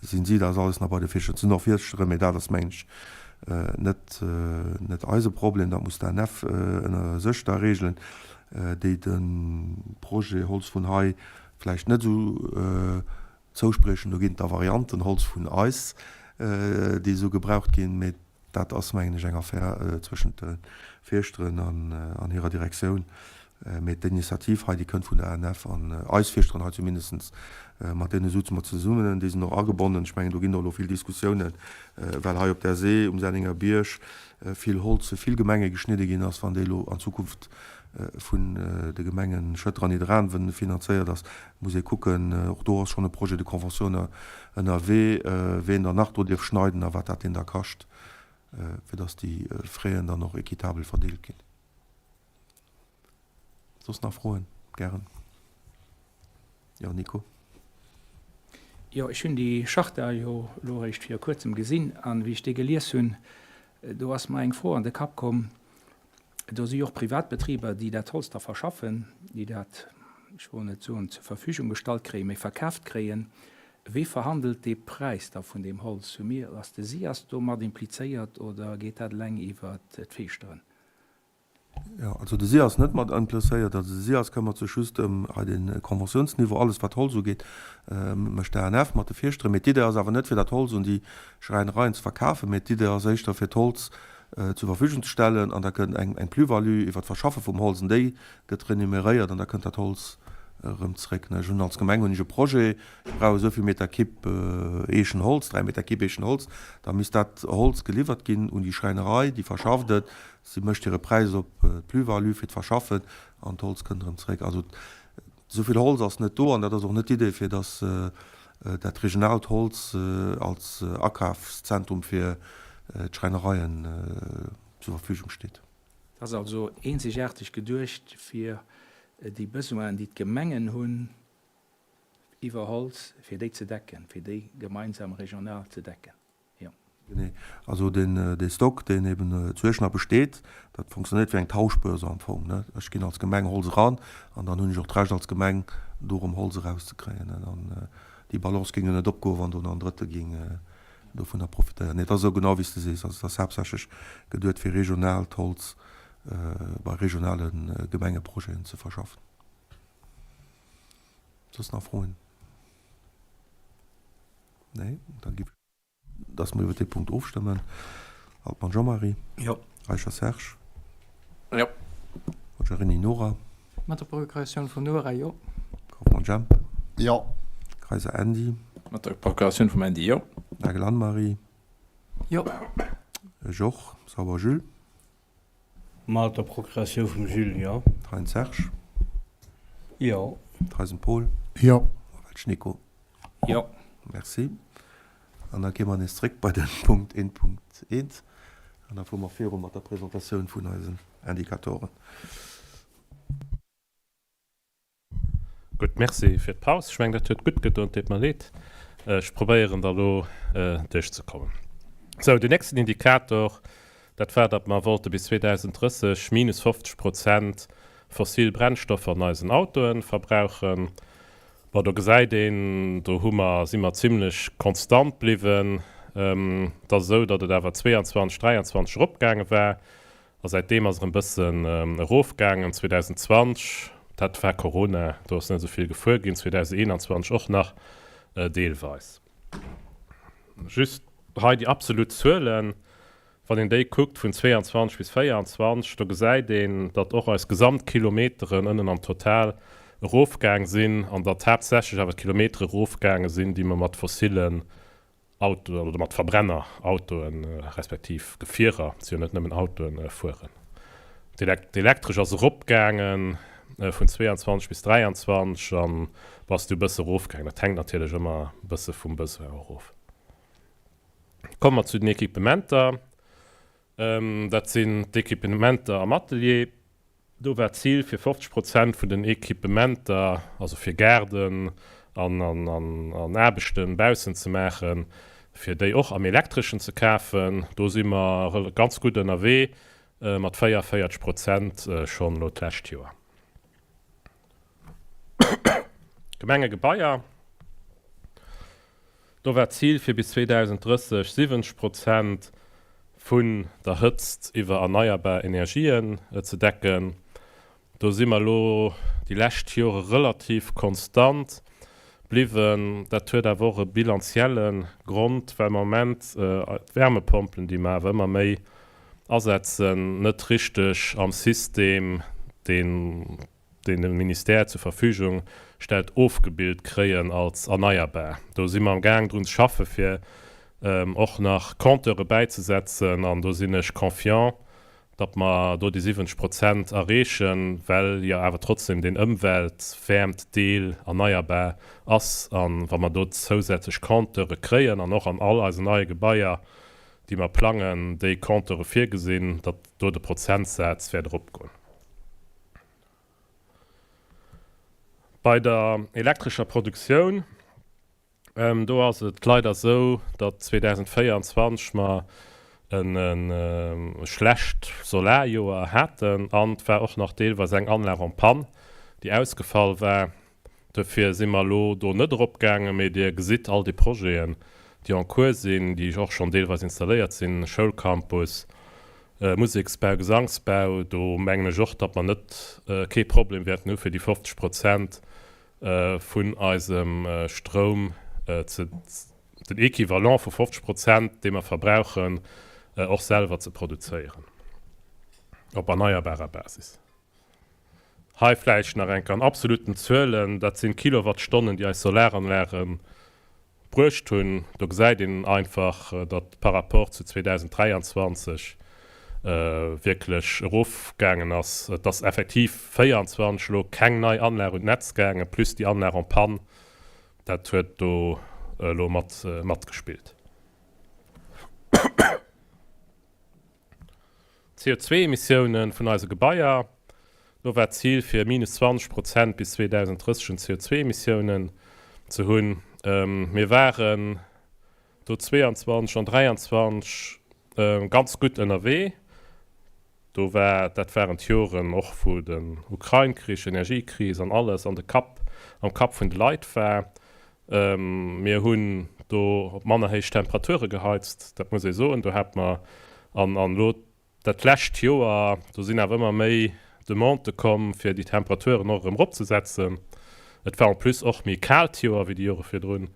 Sinn si, dat ass alles nach bei de Fierschter. Et sinn och Fierschtere, mee dat ass, mengen ech, net, net eise Problem. Dat muss d'ANF ënner sech da regelen, déi de Projet Holz vun hei vläicht net esou zouspriechen. Do ginn et da Varianten, Holz vun eis, déi esou gebraucht ginn, mee Dat ass, mengen ech, eng Affär zwëschent de Fierschteren an hirer Direktioun. Mee d'Initiativ hei, déi kënnt vun der ANF an eis Fierschteren hei zumindest, mat deene souze mer zesummen, déi sinn och agebonnen. Ech mengen, do ginn och elo vill Diskussiounen, well hei op där See um Sennenger Bierg vill Holz fir vill Gemenge geschnidde ginn ass. Wann déi elo an Zukunft vun de Gemengen Schëtter an Nidderaanwen finanzéiert ass, muss ee kucken, och do ass schonn e Projet de convention ënnerwee, ween dann nach do dierf schneiden a wat dat deen da kascht, fir dass déi Fräen dann och équitabel verdeelt ginn. Soss nach Froen? Gären. Jo, Nico. Jo, ech hunn déi Charta jo elo eréischt vir kuerzem gesinn an wéi ech déi gelies hunn, do ass mer eng Fro an de Kapp komm, Do si jo och Privatbetriber, déi dat Holz da verschaffen, déi dat, ech wëll net soen zur Verfügung gestallt kréien, mee verkaaft kréien. Wee verhandelt dee Präis da vun deem Holz? Hu mir, ass de SIAS do mat implizéiert oder geet dat eleng iwwer d'Feeschteren? Jo, also de SIAS net mat implizéiert. Also de SIAS këmmert sech just ëm hei de Conventiounsniveau, alles wat Holz ugeet, mécht d'ANF mat de Fierschteren. Mee d'Idee ass awer net fir dat Holz un déi Schräinereien ze verkafen, mee d'Idee ass éischter fir d'Holz zur Verfügung ze stellen an da kënnt eng Plus-value iwwer d'Verschaffe vum Holz an déi gëtt renumeréiert an da kënnt dat Holz erëm zréck. Ech hunn als Gemeng hunn ech e Projet, ech brauch esou vill Meter Kipp Eechenholz, 3 Meter Kipp Eechenholz, da misst dat Holz geliwwert ginn un déi Schräinerei, déi verschafft et, si mécht hire Präis op d'Plus-value fir d'Verschaffen an d'Holz kënnt erëm zréck. Also esou vill Holz ass net do an dat ass och net d'Idee fir datt dat regionaalt Holz als Akafszentrum fir d'Schräinereien zur Verfügung steet. Et ass also eenzegaarteg geduecht fir déi Besoinen, déi d'Gemengen hunn iwwer Holz, fir déi ze decken, fir déi gemeinsam regional ze decken. Jo. Genee. Also deen, dee Stock, deen eben zu Iechternach besteet, dat fonctionnéiert wéi eng Tauschbörse am Fong, ne. Ech ginn als Gemeng Holz eran an dann hunn ech och d'Recht als Gemeng, do erëm Holz erauszekréien, ne. An déi Balance géing jo net opgoen, wann do nach en Drëtte géing dovunner profitéieren. Nee, et ass esou genau wéi s de sees. Also et ass haaptsächlech geduet, fir regionaalt Holz bei regionale Gemengeprojeten ze verschaffen. Soss nach Froen? Nee? Da giff ech, dass mer iwwert dee Punkt ofstëmmen. Altmann Jean-Marie. Jo. Eicher Serge. Jo. Mogherini Nora. Mat der Procuratioun vum Nora, jo. Kauffmann Jemp. Jo. Kayser Andy. Mat der Procuratioun vum Andy, jo. Nagel Anne-Marie. Jo. Ech och. Sauer Jules. Mat der Procuratioun vum Jules, jo. Thein Serge. Jo. Theisen Paul. Jo. A Welsch Nico. Jo. Merci. An da gi mer nees zréck bei de Punkt 1.1 an da fuere mer viru mat der Presentatioun vun eisen Indicatoren. Gutt, Merci fir d'Paus. Ech mengen, dat huet gutt gedoen. Et deet mer leed. Ech probéieren da lo duerchzekommen. Sou, den nächsten Indikator, dat war, datt mer wollte bis 2030 minus 50 Prozent fossil Brennstoffer an eisen Autoe verbrauchen. Bon, do gesäit een, do hu mer, si mer zimlech konstant bliwwen. Et ass esou, datt et awer 22, 23 eropgaange war. A säitdeem ass erëm bëssen erofgaangen. 2020, dat war Corona, do ass net esou vill gefuer ginn, 2021 och nach deelweis. Just hei déi absolut Zuelen, wann een déi kuckt vun 22 bis 24, do gesäit een, datt och eis Gesamtkilometeren ënnen am Total erofgaang sinn an datt haaptsächlech awer d'Kilometere erofgaange sinn, déi mer mat fossilen Autoen oder mat Verbrennerautoen, respektiv Gefierer, et si jo net nëmmen Autoen, fueren. D'Elektresch ass eropgaange vun 22 bis 23 an ass du e bësse erofgaangen. Dat hänkt natierlech ëmmer e bësse vum Besoin erof. Komme mer zu den Equipementer. Dat sinn d'Equipementer am Atelier. Do war d'Zil fir 50 Prozent vun den Equipementer, also fir Gaarden an Aarbechten baussen ze maachen, fir déi och am Elektreschen ze kafen. Do si mer ganz gutt ënnerwee mat 44 Prozent schonn elo d'lescht Joer. Gemengegebaier, Do war d'Zil fir bis 2030 70 Prozent vun der Hëtzt iwwer erneierbar Energien ze decken. Do si mer elo déi lescht Jore relativ konstant bliwwen. Dat huet awer och e bilanzielle Grond, well mer am Moment d'Wärmepompelen, déi mer awer ëmmer méi asetzen, net richteg am System, deen deen de Ministère zur Verfügung stellt, ofgebilt kréien als erneierbar. Do si mer am Gaang drun ze schaffe fir och nach Compteure bäizesetzen an do sinn ech confiant, datt mer do déi 70 Prozent erreechen, well jo awer trotzdem deen Ëmweltwäermt-Deel erneierbar ass. A wa mer do zousätzlech Compteure kréien an och an all eisen neie Gebaier, déi mer plangen, déi Compteure virgesinn, datt do de Prozentsaz wäert eropgoen. Bei der elektrescher Produktioun, do ass et leider esou, datt 2024 mer e schlecht Solarjoer haten an et war och nach deelweis eng Anlag en panne, déi ausgefall war. Dofir si mer elo do net eropgaangen, mee Dir gesitt all déi Projeten, déi en cours sinn, déi och schonn deelweis installéiert sinn, Schoulcampus, Museksbau, Gesangsbau, do mengen ech och, datt mer net kee Problem wäerten hu fir déi 50 Prozent vun eisem Stroum ze, den Equivalent vu 50 Prozent, dee mer verbrauchen, och selwer ze produzéieren op erneierbarer Basis. Hei vläicht nach eng Kéier an absoluten Zuelen, dat sinn d'Kilowattstonnen, déi eis Solaranlage bruecht hunn. Do gesäit een einfach, datt par rapport zu 2023 wierklech erofgaangen ass. Et ass effektiv 24 elo keng nei Anlag un d'Netz gaangen, plus déi Anlag en panne, dat huet do elo mat matgespillt. D'CO2-Emissiounen vun eise Gebaier, Do war d'Zil fir minus 20 Prozent bis 2030 un CO2-Emissiounen ze hunn. Mir waren do 22 an 23 ganz gutt ënnerwee. Do war, dat waren d'Joren och wou den Ukrain-Krich, Energiekris an alles an de Kapp, am Kapp vun de Leit war. Mir hunn do op manner héich Temperature geheizt, dat muss ee soen. Do hate mer an elo dat lescht Joer, do sinn awer ëmmer méi Demandë komm, fir déi Temperaturen och erëm eropzesetzen. Et war en plus och méi kaalt Joer wéi déi Jore virdrun.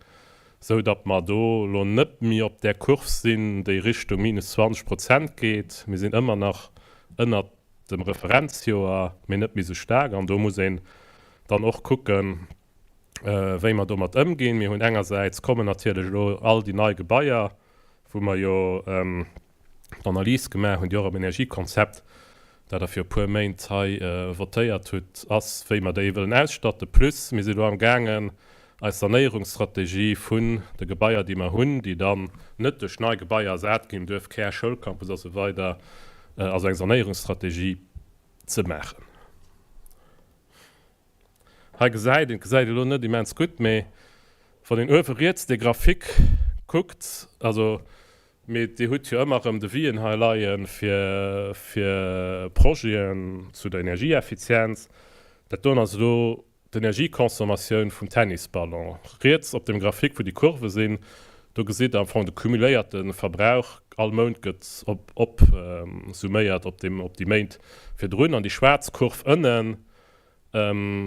Sou datt mer do elo net méi op där Kurv sinn, déi Richtung minus 20 Prozent geet. Mir sinn ëmmer nach ënnert dem Referenzjoer, mee net méi sou staark. An do muss een dann och kucken, wéi mer domat ëmginn. Mir hunn engersäits kommen natierlech elo all déi nei Gebaier, wou mer jo d'Analys gemaach hunn, déi och am Energiekonzept, dat Der fir e puer Méint hei votéiert hutt, ass, wéi mer déi wëllen ausstatten. Plus, mir sinn elo amgaangen, eis Sanéierungsstrategie vun de Gebaier, déi mer hunn, déi dann net duerch nei Gebaier ersat ginn, Duerfkär, Schoulcampus a sou weider, also eng Sanéierungsstrategie ze maachen. Hei gesäit een, et gesäit elo net immens gutt, mee wann een uewe riets dee Graphique kuckt, also Mee Dir hutt jo ëmmer erëm Devisen hei leie fir fir Projeten zu der Energieeffizienz. Dat doen ass elo d'Energieconsommatioun vum Tennisballon. Riets op dem Graphique, wou déi Kurve sinn, do gesitt Der am Fong de cumuléierte Verbrauch. All Mount gëtt op op summéiert op deem op déi Méint virdrun. An déi schwaarz Kurv ënnen,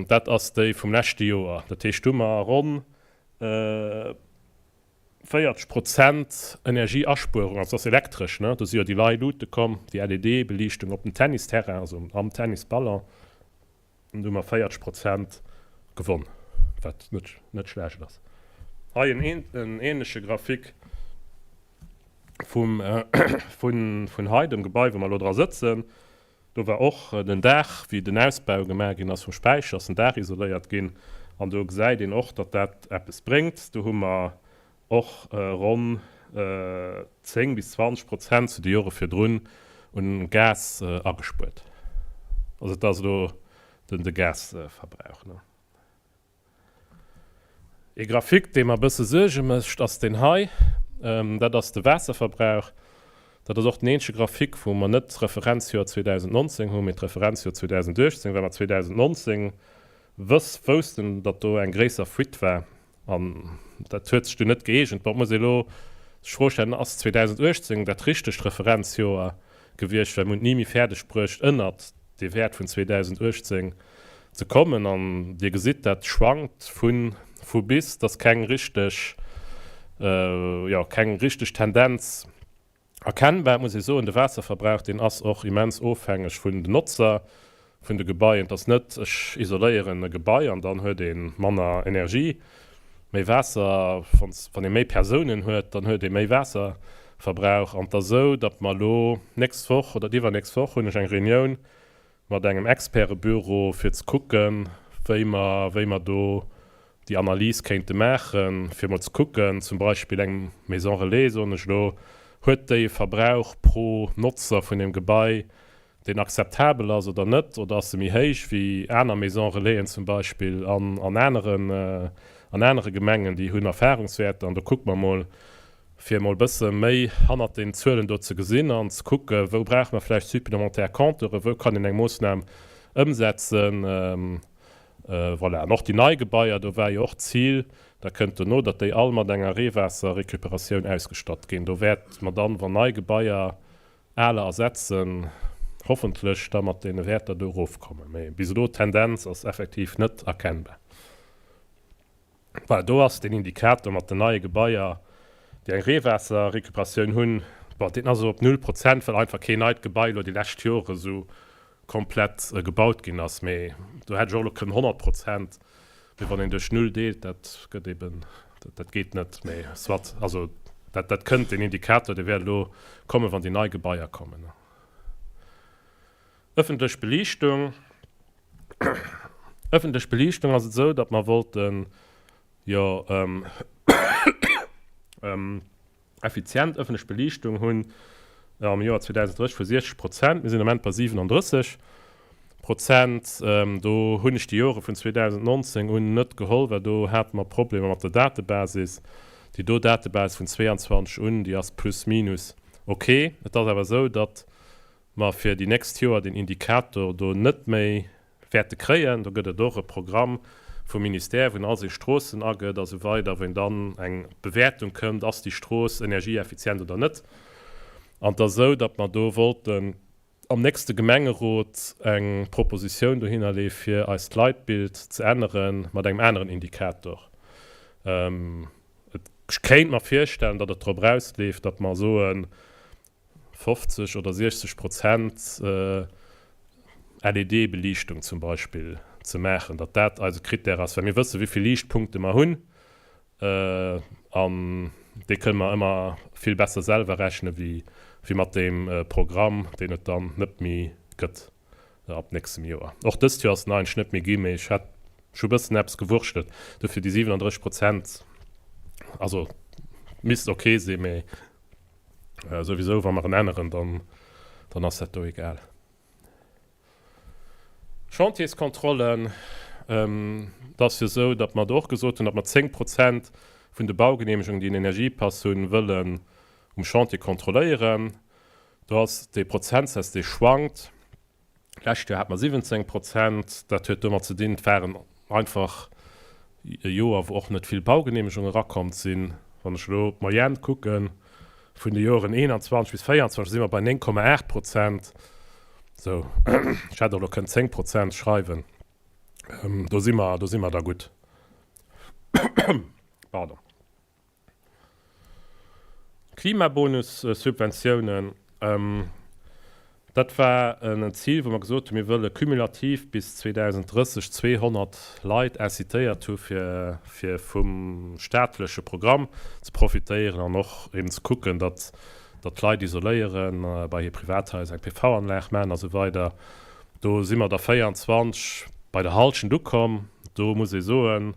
dat ass déi vum leschte Joer. Dat heescht, do hu mer ronn 40 Prozent Energieaspuerung, also dat ass elektresch, ne? Do si jo déi nei Luute komm, déi LED-Beliichtung op dem Tennisterrain, also am Tennisballon, an do hu mer 40 Prozent gewonn, wat net, net schlecht ass. Hei en en ähnleche Graphique vum, vun, vun hei, dem Gebai, wou mer elo dra sëtzen. Do war och den Daach, wéi den Ausbau gemaach ginn ass vum Späicher, ass den Daach isoléiert ginn. An do gesäit een och, datt dat eppes bréngt. Do hu mer och ronn 10 bis 20 Prozent zu de Jore virdrun un Gas agespuert. Also dat ass elo de Gasverbrauch. Ee Graphique, dee mer e bësse Suerge mécht, ass deen hei. Dat ass de Waasserverbrauch. Dat ass och den eenzege Graphique, wou mer net d'Referenzjoer 2019 hunn, mee d'Referenzjoer 2018, well mer 2019 wëss, woussten, datt do eng gréisser Fuite war. An dat huet sech dunn net gëeegent. Bon, et muss ee elo sech d'Fro stellen, Ass 2018 dat richtegt Referenzjoer gewiescht, well mir hunn et ni méi fäerdeg bruecht, ënnert dee Wäert vun 2018 ze kommen. An Dir gesitt, dat schwankt vu vu bis, et ass keng richteg, jo, keng richteg Tendenz erkennbar. Et muss ee soen, de Waasserverbrauch, deen ass och immens ofhängeg vun den Notzer vun de Gebaien. Et ass net, ech isoléieren e Gebai an dann huet ee manner Energie, méi Waasser. Wann ee méi Persounen huet, dann huet ee méi Waasserverbrauch. An et ass esou, datt mer elo d'nächst Woch oder d'iwwernächst Woch hunn ech eng Reunioun mat engem Expertebüro, fir ze kucken, wéi mer, wéi mer do déi Analys kéinte maachen, fir emol ze kucken, zum Beispill eng Maison relais, soen ech elo, huet déi e Verbrauch pro Notzer vun deem Gebai, deen akzeptabel ass oder net, oder ass se méi héich wéi aner Maisons relaisen zum Beispill an an aneren, an anere Gemengen, déi hunn Erfahrungswäerter an do kucke mer emol, fir emol e bësse méi hannert den Zuelen do ze gesinn an ze kucke wou brauche mer vläicht supplémentaire Compteuren, wou kann een eng Moossnam ëmsetzen. Voilà. An och déi nei Gebaier, do war jo och d'Zil, dat kënnt dono, datt déi all mat enger Reewaasserrecuperatioun ausgestatt ginn. Do wäerte mer dann, wann nei Gebaier aler ersetzen, hoffentlech da mat deene Wäerter do erofkommen. Mee bis elo, d'Tendenz ass effektiv net erkennbar. Voilà, do ass deen Indikator mat den neie Gebaier, déi eng Reewaasserrecuperatioun hunn, bon, deen ass elo op null Prozent, well einfach keen neit Gebai elo déi lescht Jore sou komplett gebaut ginn ass. Mee do hätt ech och elo kënnen 100 Prozent, mee wann een duerch null deelt, dat gëtt eeben, dat geet net. Mee soit, also dat, dat kënnt, deen Indikator, dee wäert elo kommen, wann déi nei Gebaier kommen. Ëffentlech Beliichtung. Ëffentlech Beliichtung ass et esou, datt mer wollten jo effizient ëffentlech Beliichtung hunn am Joer 2030 vu 60 Prozent. Mir sinn am Ament bei 37 Prozent. Do hunn ech déi Jore vun 2019 un net geholl, well do hate mer Problemer mat der Datebasis. Déi do Datebasis vun 22 un, déi ass plus minus ok. Et ass awer esou, datt mer fir déi nächst Joer deen Indikator do net méi wäerte kréien. Do gëtt et och e Programm vum Ministère, wou en all seng Stroossen agëtt a sou weider, wou een dann eng Bewäertung kënnt, ass déi Strooss energieeffizient oder net. An et ass esou, datt mer do wollten am nächste Gemengerot eng Propositioun dohinner leeë fir eist Leitbild ze ännere mat engem aneren Indikator. Ech kéint mer virstellen, datt et drop erausleeft, datt mer soen, 50 oder 60 Prozent LED-Beliichtung zum Beispill ze maachen, datt dat eise Krittär ass, well mir wësse wéi vill Liichtpunkte mer hunn an dee kënne mer ëmmer vill besser selwer rechne wéi mat deem Programm, deen et dann net méi gëtt ab nächstem Joer. Och dëst Joer ass en eigentlech net méi ginn, mee ech hat ech hu bëssen eppes gewurschtelt, dofir déi 37 Prozent, also misst ok sinn, mee Souwisou, wa mer en änneren, dann, dann ass dat do egal. Chantierskontrollen, Et ass jo esou, datt mer do och gesot hunn, datt mer 10 Prozent vun de Baugenehmegungen, déi en Energiepass hunn, wëllen um Chantier kontrolléieren. Do ass dee Prozentsaz, dee schwankt. D'lescht Joer hate mer 17 Prozent. Dat huet domat ze dinn, et waren einfach e Joer, wou och net vill Baugeneemegunge erakomm sinn. Wann ech elo d'Moyenne kucke vun de Joren 21 bis 24, da si mer bei 9,8 Prozent. Sou, ech hätt och elo kënnen 10 Prozent schreiwen. Do si mer, do si mer da gutt. Pardon. Klimabonussubventiounen, dat war en Zil, wou mer gesot hunn, mir wëlle cumulativ bis 2030 200 Leit incitéiert hu fir fir vum staatleche Programm ze profitéieren an och eben ze kucken, datt datt d'Leit isoléieren, bei hir Privathaiser eng PV-Anlag maachen a sou weider. Do si mer der 24 bei der Hallschent ukomm. Do muss ee soen,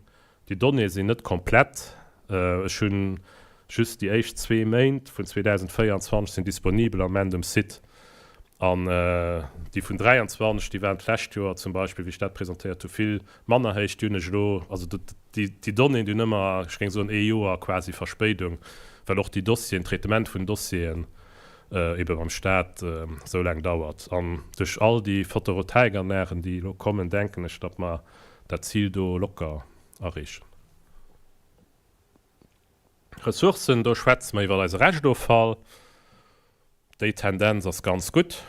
Déi Donnéeë sinn net komplett. Ech hunn just déi éischt zwee Méint vun 2024 sinn disponibel am Ament um Site. An déi vun 23, déi waren d'lescht Joer zum Beispill, wéi ech dat presentéiert hu, vill manner héich. Déi hunn ech elo, also déi Donnéeën, déi hunn ëmmer, ech géing soen, ee Joer quasi Verspéidung, well och déi Dossieren, d'Traitement vun den Dossieren ebe beim Staat esou laang dauert. An duerch all déi Photovoltaikanlagen, déi elo kommen, denken ech, datt mer dat Zil do locker erreechen. Ressourcen, do schwätze mer iwwer eise Reschtoffall. Déi Tendenz ass ganz gutt.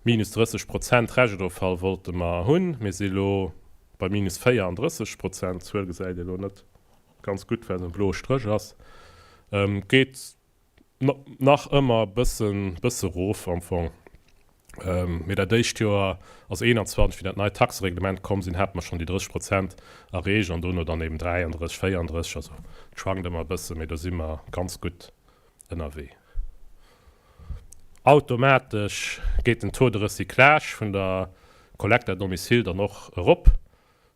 Minus 30 Prozent Reschtoffall wollte mer hunn. Mir si lo bei minus 34 Prozent. D'Zuel gesäit ee lo net ganz gutt, well se e bloe Stréch ass. Geet Nach ëmmer e bëssen, bësse rof am Fong. Mee dat éischt Joer, also 21, wéi dat neit Taxereglement komm sinn, hate mer schonn déi 30 Prozent erreecht an dono dann eben 33, 34. Also et schwankt ëmmer e bëssen, mee do si mer ganz gutt ënnerwee. Automatesch geet den Taux de recyclage vun der Collecte à domicile dann och erop.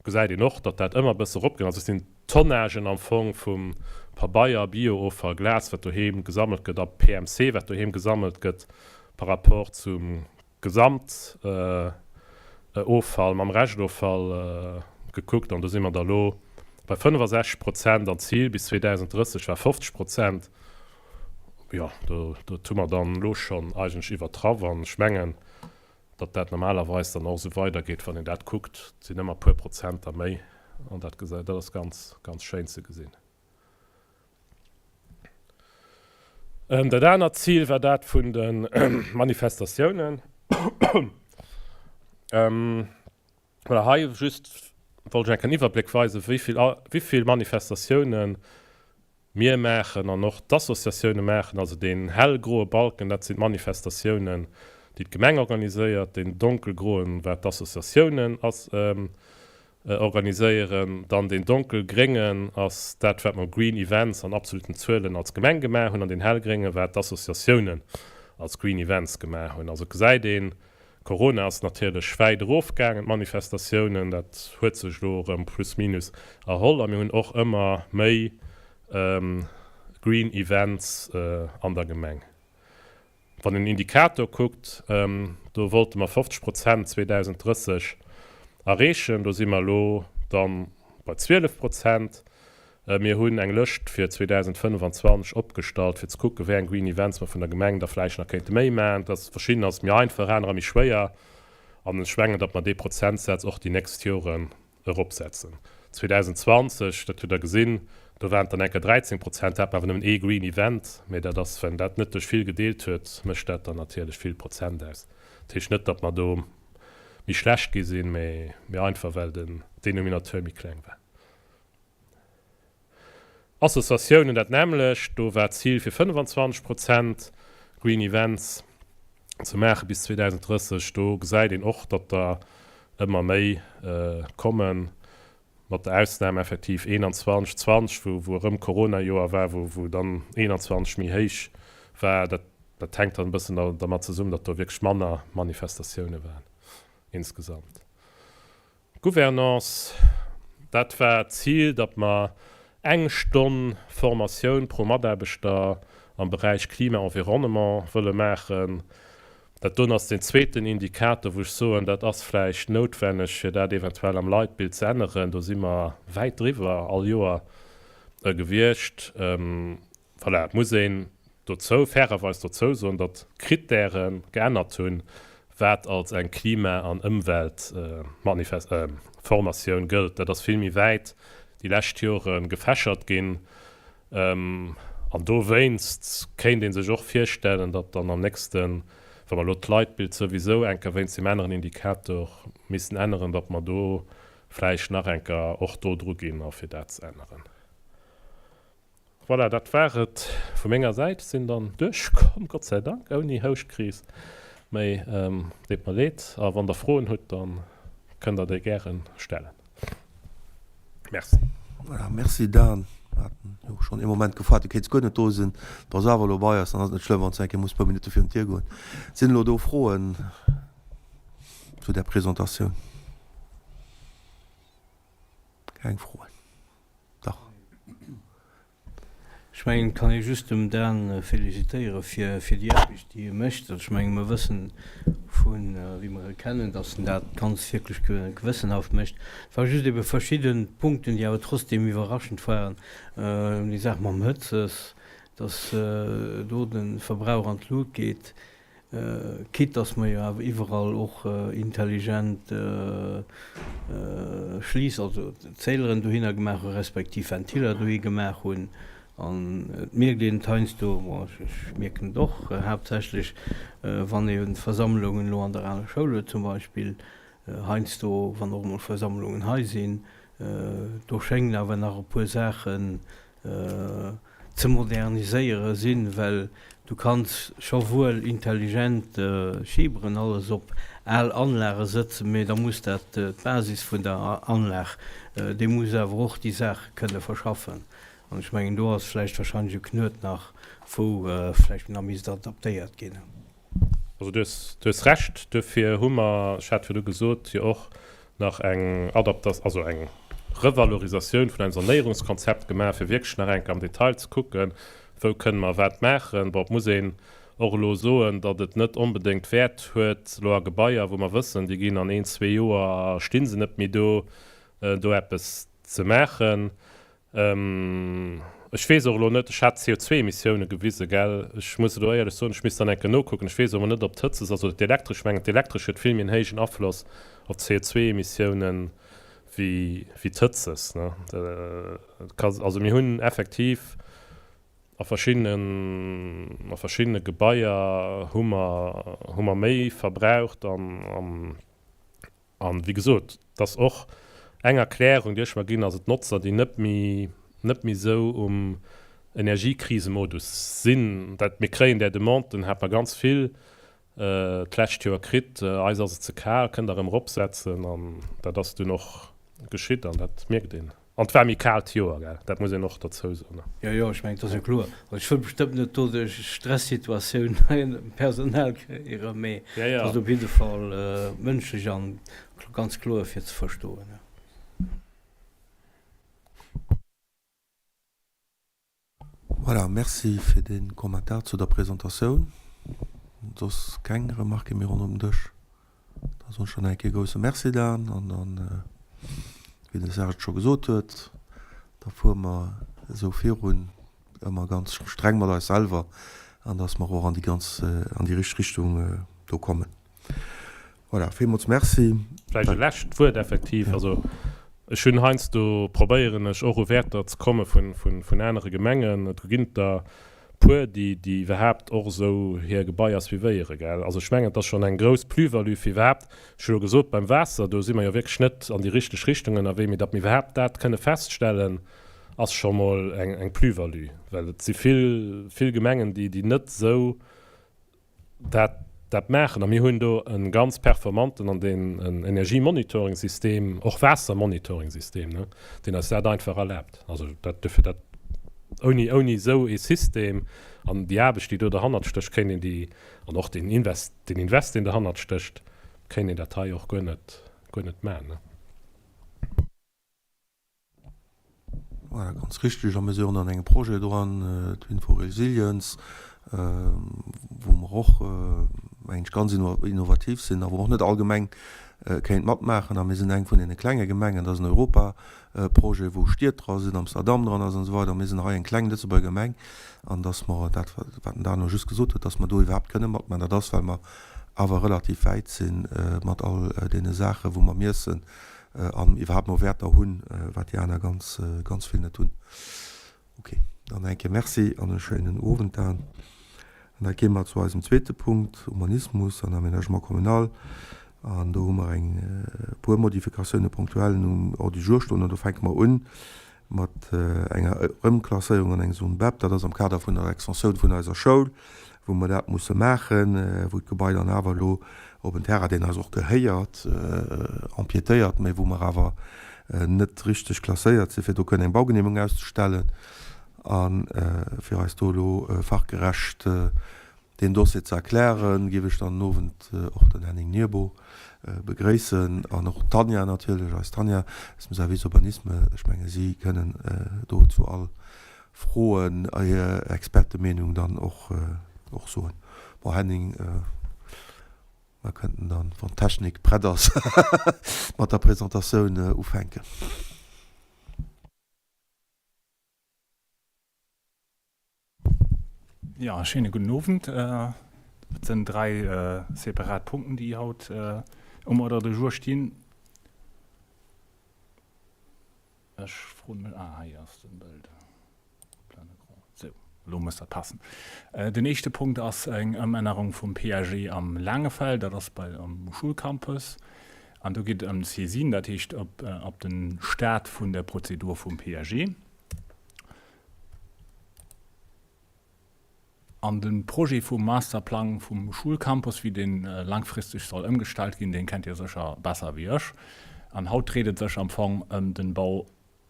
Gesäit een och, datt dat ëmmer e bësse eropgeet. Also et sinn d'Tonnagen am Fong vum Pabeier, Biooffall, Glas, wat doheem gesammelt gëtt, a PMC, wat doheem gesammelt gëtt, par rapport zum Gesamtoffall mam Reschtoffall gekuckt. An do si mer da lo bei 65 Prozent an d'Zil bis 2030 war 50 Prozent. Jo, do hu mer dann elo schonn eigentlech iwwertraff an ech mengen, datt dat normalerweis dann och esou weidergeet, wann een dat kuckt, et sinn ëmmer e puer Prozenter méi an dat gesäit, dat ass ganz, ganz schéin ze gesinn. Dat anert Zil war dat vun de Manifestatiounen. Voilà, hei just wollt ech enk en Iwwerbléck weisen, wéi vill, wéi vill Manifestatiounen mir maachen an och d'Associatioune maachen. Also deen hellgroe Balken, dat sinn d'Manifestatiounen, déi d'Gemeng organiséiert, deen donkelgroen, wat d'Associatiounen organiséieren, dann deen donkelgréngen ass dat, wat mer Green Events an absoluten Zuelen als Gemeng gemaach hunn an deen hellgrénge wat d'Associatiounen als Green Events gemaach hunn. Also et gesäit een, Corona ass natierlech wäit erofgaangen, d'Manifestatiounen, dat huet sech elo erëm plus minus erholl a mir hunn och ëmmer méi Green Events an der Gemeng. Wann een Indikator kuckt, do wollte mer 50 Prozent 2030 erreechen, do si mer elo dann bei 12 Prozent. Mir hunn eng Lëscht fir 2025 opgestallt, fir ze kucken, wéi eng Green Events mer vun der Gemeng da vläicht nach kéinte méi maachen. Et ass, verschidden ass méi einfach, anerer méi schwéier. An ech mengen, datt mer dee Prozentsaz och déi nächst Joren eropsetzen. 2020, dat hutt Der gesinn, do waren et dann eng Kéier 13 Prozent, do hat mer awer nëmmen ee Green Event. Mä dat ass, wenn dat net duerch vill gedeelt huet, mécht dat dann natierlech vill Prozent aus. Dat heescht net, datt mer do méi schlecht gi sinn, mä einfach well den Denominateur méi kleng war. Associatiounen dat nämmlecht, do war d'Zil fir 25 Prozent Green Events ze maache bis 2030. Do gesäit een och, datt der ëmmer méi kommen, mat der Ausnam effektiv 21, 20, wou wou erëm Corona-Joer war, wou wou dann 21 méi héich war. Dat dat hänkt dann e bëssen dermat zesummen, datt do wierklech manner Manifestatioune waren insgesamt. Gouvernance, dat war d'Zil, datt mer eng Stonn Formatioun pro Mataarbechter am Beräich Klima, Environnement wëlle maachen. Dat doen ass deen zweeten Indikator, wou ech soen, dat ass vläicht noutwenneg, fir dat eventuell am Leitbild ze änneren. Do si mer wäit driwwer all Joer gewiescht. Voilà, et muss een dozou, fairerweis dozou soen, datt d'Krittäre geännert hunn, wat als eng Klima an Ëmweltformatioun gëllt. Dat ass vill méi wäit déi lescht Jore gefächert ginn. An dowéinst kéint ee sech och virstellen, datt dann am nächsten, wa mer elo d'Leitbild souwisou enker wéinst deem aneren Indikator missten änneren, datt mer do vläicht nach enker och do dru ginn a fir dat ze änneren. Voilà, dat war et vu menger Säit. Sinn dann duerchkomm, Gott sei Dank, ouni Houschtkris méi. Deet mer leed. A wann der Froen hutt, da kënnt der déi gäre stellen. Merci. Voilà, merci Dan. Mer haten jo schonn ee Moment gefaart, du kéints guer net do sinn. Bass awer elo bei eis, dann ass et net schlëmm, wann s du eng Kéier muss e puer Minutte virun d'Dier goen. Sinn elo do Froen zu där Presentatioun? Keng Froen? Dach. Ech mengen, et kann ee just dem Dan félicitéiere fir déi Aarbecht, déi hie mécht. Ech menge mer wëssen, vu wéi mer e kennen, datt en dat ganz wierklech gewëssenhaft mécht. Et ware just ebe verschidde Punkten, déi awer trotzdeem iwwerraschend waren. Déi Saach mam Hëtzes, datt do de Verbrauch an d'Lut geet. Quitte dass mer jo awer iwwerall och intelligent Schliiss, also Zähleren dohinner gemaach hu respektiv Ventiller dohi gemaach hunn. An et mierkt een et heiansdo, bon ech mierken et och haaptsächlech, wann ee Versammlungen elo an der aler Schoul huet zum Beispill, heiansdo wann och emol Versammlungen hei sinn, do schéngen awer nach e puer Saachen ze moderniséiere sinn, well du kanns scho wuel intelligent Chiberen alles op al Anlage sëtzen, mee da muss dat d'Basis vun der Anlag, déi muss awer och déi Saache kënne verschaffen. An ech mengen, do ass vläicht wahrscheinlech e Knuet nach, wou vläicht nach misst adaptéiert ginn. Also du hues, du hues Recht. Duerfir hu mer, ech hat virdu gesot, jo och nach eng Adapta-, also eng Revalorisatioun vun engem Sanéierungskonzept gemaach, fir wierklech nach eng Kéier am Detail ze kucken, wou kënne mer wat maachen. Bon, et muss een och elo soen, datt et net onbedéngt Wäert huet, elo a Gebaier, wou mer wëssen, déi ginn an een, zwee Joer sti se net méi do, do eppes ze maachen. Ech weess och elo net, ech hat d'CO2-Emissioune gewise, gell? Ech muss elo éierlech soen, ech misst dann eng Kéier nokucken, ech weess awer net, ob d'Hëtzes ass oder d'Elektresch. Ech mengen, d'Elektresch huet vill méi en héijen Afloss op d'CO2-Emissiounen wéi d'Hëtzes, ne? Also mir hunn effektiv a verschiddenen, a verschiddene Gebaier hu mer, hu mer méi verbraucht an, An, wéi gesot, et ass och eng Erklärung, déi ech mer ginn, ass et d'Notzer, déi net méi, net méi esou um Energiekrisemodus sinn. Dat, mir kréien där Demanden, hat mer ganz vill d'lescht Joer kritt, eis ass et ze kal, kënnt Der erëm eropsetzen? An dat ass dunn och geschitt an dat mierkt een. An et war méi kal d'Joer, gell, dat muss een och derzou soen. Jo, jo, ech mengen, et ass jo kloer. Also ech wëll bestëmmt net doduerch Stressituatioun hei ënnert dem Personal kreéieren, mee et ass op jidde Fall mënschlech an ganz kloer fir ze verstoen. Voilà, merci fir dee Kommentar zu der Presentatioun. Soss keng Remarquë méi ronderëm den Dësch? Da soen ech dann eng Kéier e grousse Merci, Dan. An dann, wéi de Serge et scho gesot huet, da fuere mer esou virun, ëmmer ganz streng mat eis selwer, an dass mer och an déi ganz, an déi richteg Richtung do kommen. Voilà, villmools Merci. Vläicht e lescht Wuert effektiv. Also ech hunn heiansdo, probéieren ech och u Wäerter ze komme vun anere Gemengen. Et ginn der puer, déi déi iwwerhaapt och esou hir Gebaier suivéieren, gell. Also ech mengen, et ass schonn eng grouss Plus-value fir iwwerhaapt, ech hu jo gesot, beim Waasser, do si mer jo wierklech net an déi richteg Richtung ënnerwee, mee datt mir iwwerhaapt dat kënne feststellen. Ass scho mol eng Plus-value, well et si vill, vill Gemengen, déi, déi net esou dat, dat maachen. A mir hunn do e ganz performanten an deen en Energiemonitoring-System, och Waassermonitoring-System, ne, deen eis dat einfach erlaabt. Also dat, duerfir dat, ouni, ouni esou ee System an déi Aarbecht, déi do derhannert stécht, kéint een déi, an och deen Invest, deen Invest, deen derhannert stécht, kéint een dat hei och guer net, guer net maachen, ne. Voilà, ganz richtig. A mir sinn an engem Projet dran, Twin for Resilience, wou mer och mengen ech ganz innovativ sinn a wou och net all Gemeng kéint matmaachen. A mir sinn eng vun deene klenge Gemengen, dat ass en Europaprojet, wou Stied dra sinn, Amsterdam dran ass an esou weider. Mir sinn hei eng kleng Lëtzebuerger Gemeng an dass mer dat, wat den Dano just gesot huet, dass mer do iwwerhaapt kënne matmaachen, dat ass, well mer awer relativ wäit si mat all deene Saachen, wou mer miessen, an iwwerhaapt mol Wäerter hunn, wat déi aner ganz, ganz vill net hunn. Ok, dann eng Kéier Merci an e schéinen Owend dann. An da gi mer zu eisem zweete Punkt, Urbanismus an Aménagement communal. An do hu mer eng puer Modifikatiounen punktuell um Ordre du jour stoen. An do fänke mer un mat enger Ëmklasséierung an eng Zone BEP. Dat ass am Kader vun der Extensioun vun eiser Schoul, wou mer dat musse maachen, wou d'Gebai dann awer elo op en Terrain, deen eis och gehéiert, empiétéiert, mä wou mer awer net richteg klasséiert sinn, fir do kënnen eng Baugenehmung auszestellen a fir eis do elo fachgerecht Deen Dossier ze erklären, géif ech dann den Owend och den Henning Niebo begréissen an och d'Tanja natierlech, eis Tanja aus dem Service Urbanisme. Ech menge si kënnen do zu all Froen hir Expertemeenung dann och soen. Bon, Henning, mer kënnten dann, wann d'Technik prett ass, mat der Presentatioun ufänken. Ja, schéine gudden Owend. Et sinn 3 separat Punkten, déi haut um Ordre du jour stinn. Ech froen mech, ah, hei ass den Bild. Plein écran. Sou, elo muss dat passen. Den éischte Punkt ass eng Ëmännerung vum PAG am Laangefeld, dat ass bei am Schulcampus. An do geet et ëm d'Saisine, dat heescht op, op den Start vun der Prozedur vum PAG. An de Projet vum Masterplang vum Schulcampus, wéi dee langfristeg soll ëmgestallt ginn, dee kennt Dir sécher besser wéi ech. An haut dréit et sech am Fong ëm den Bau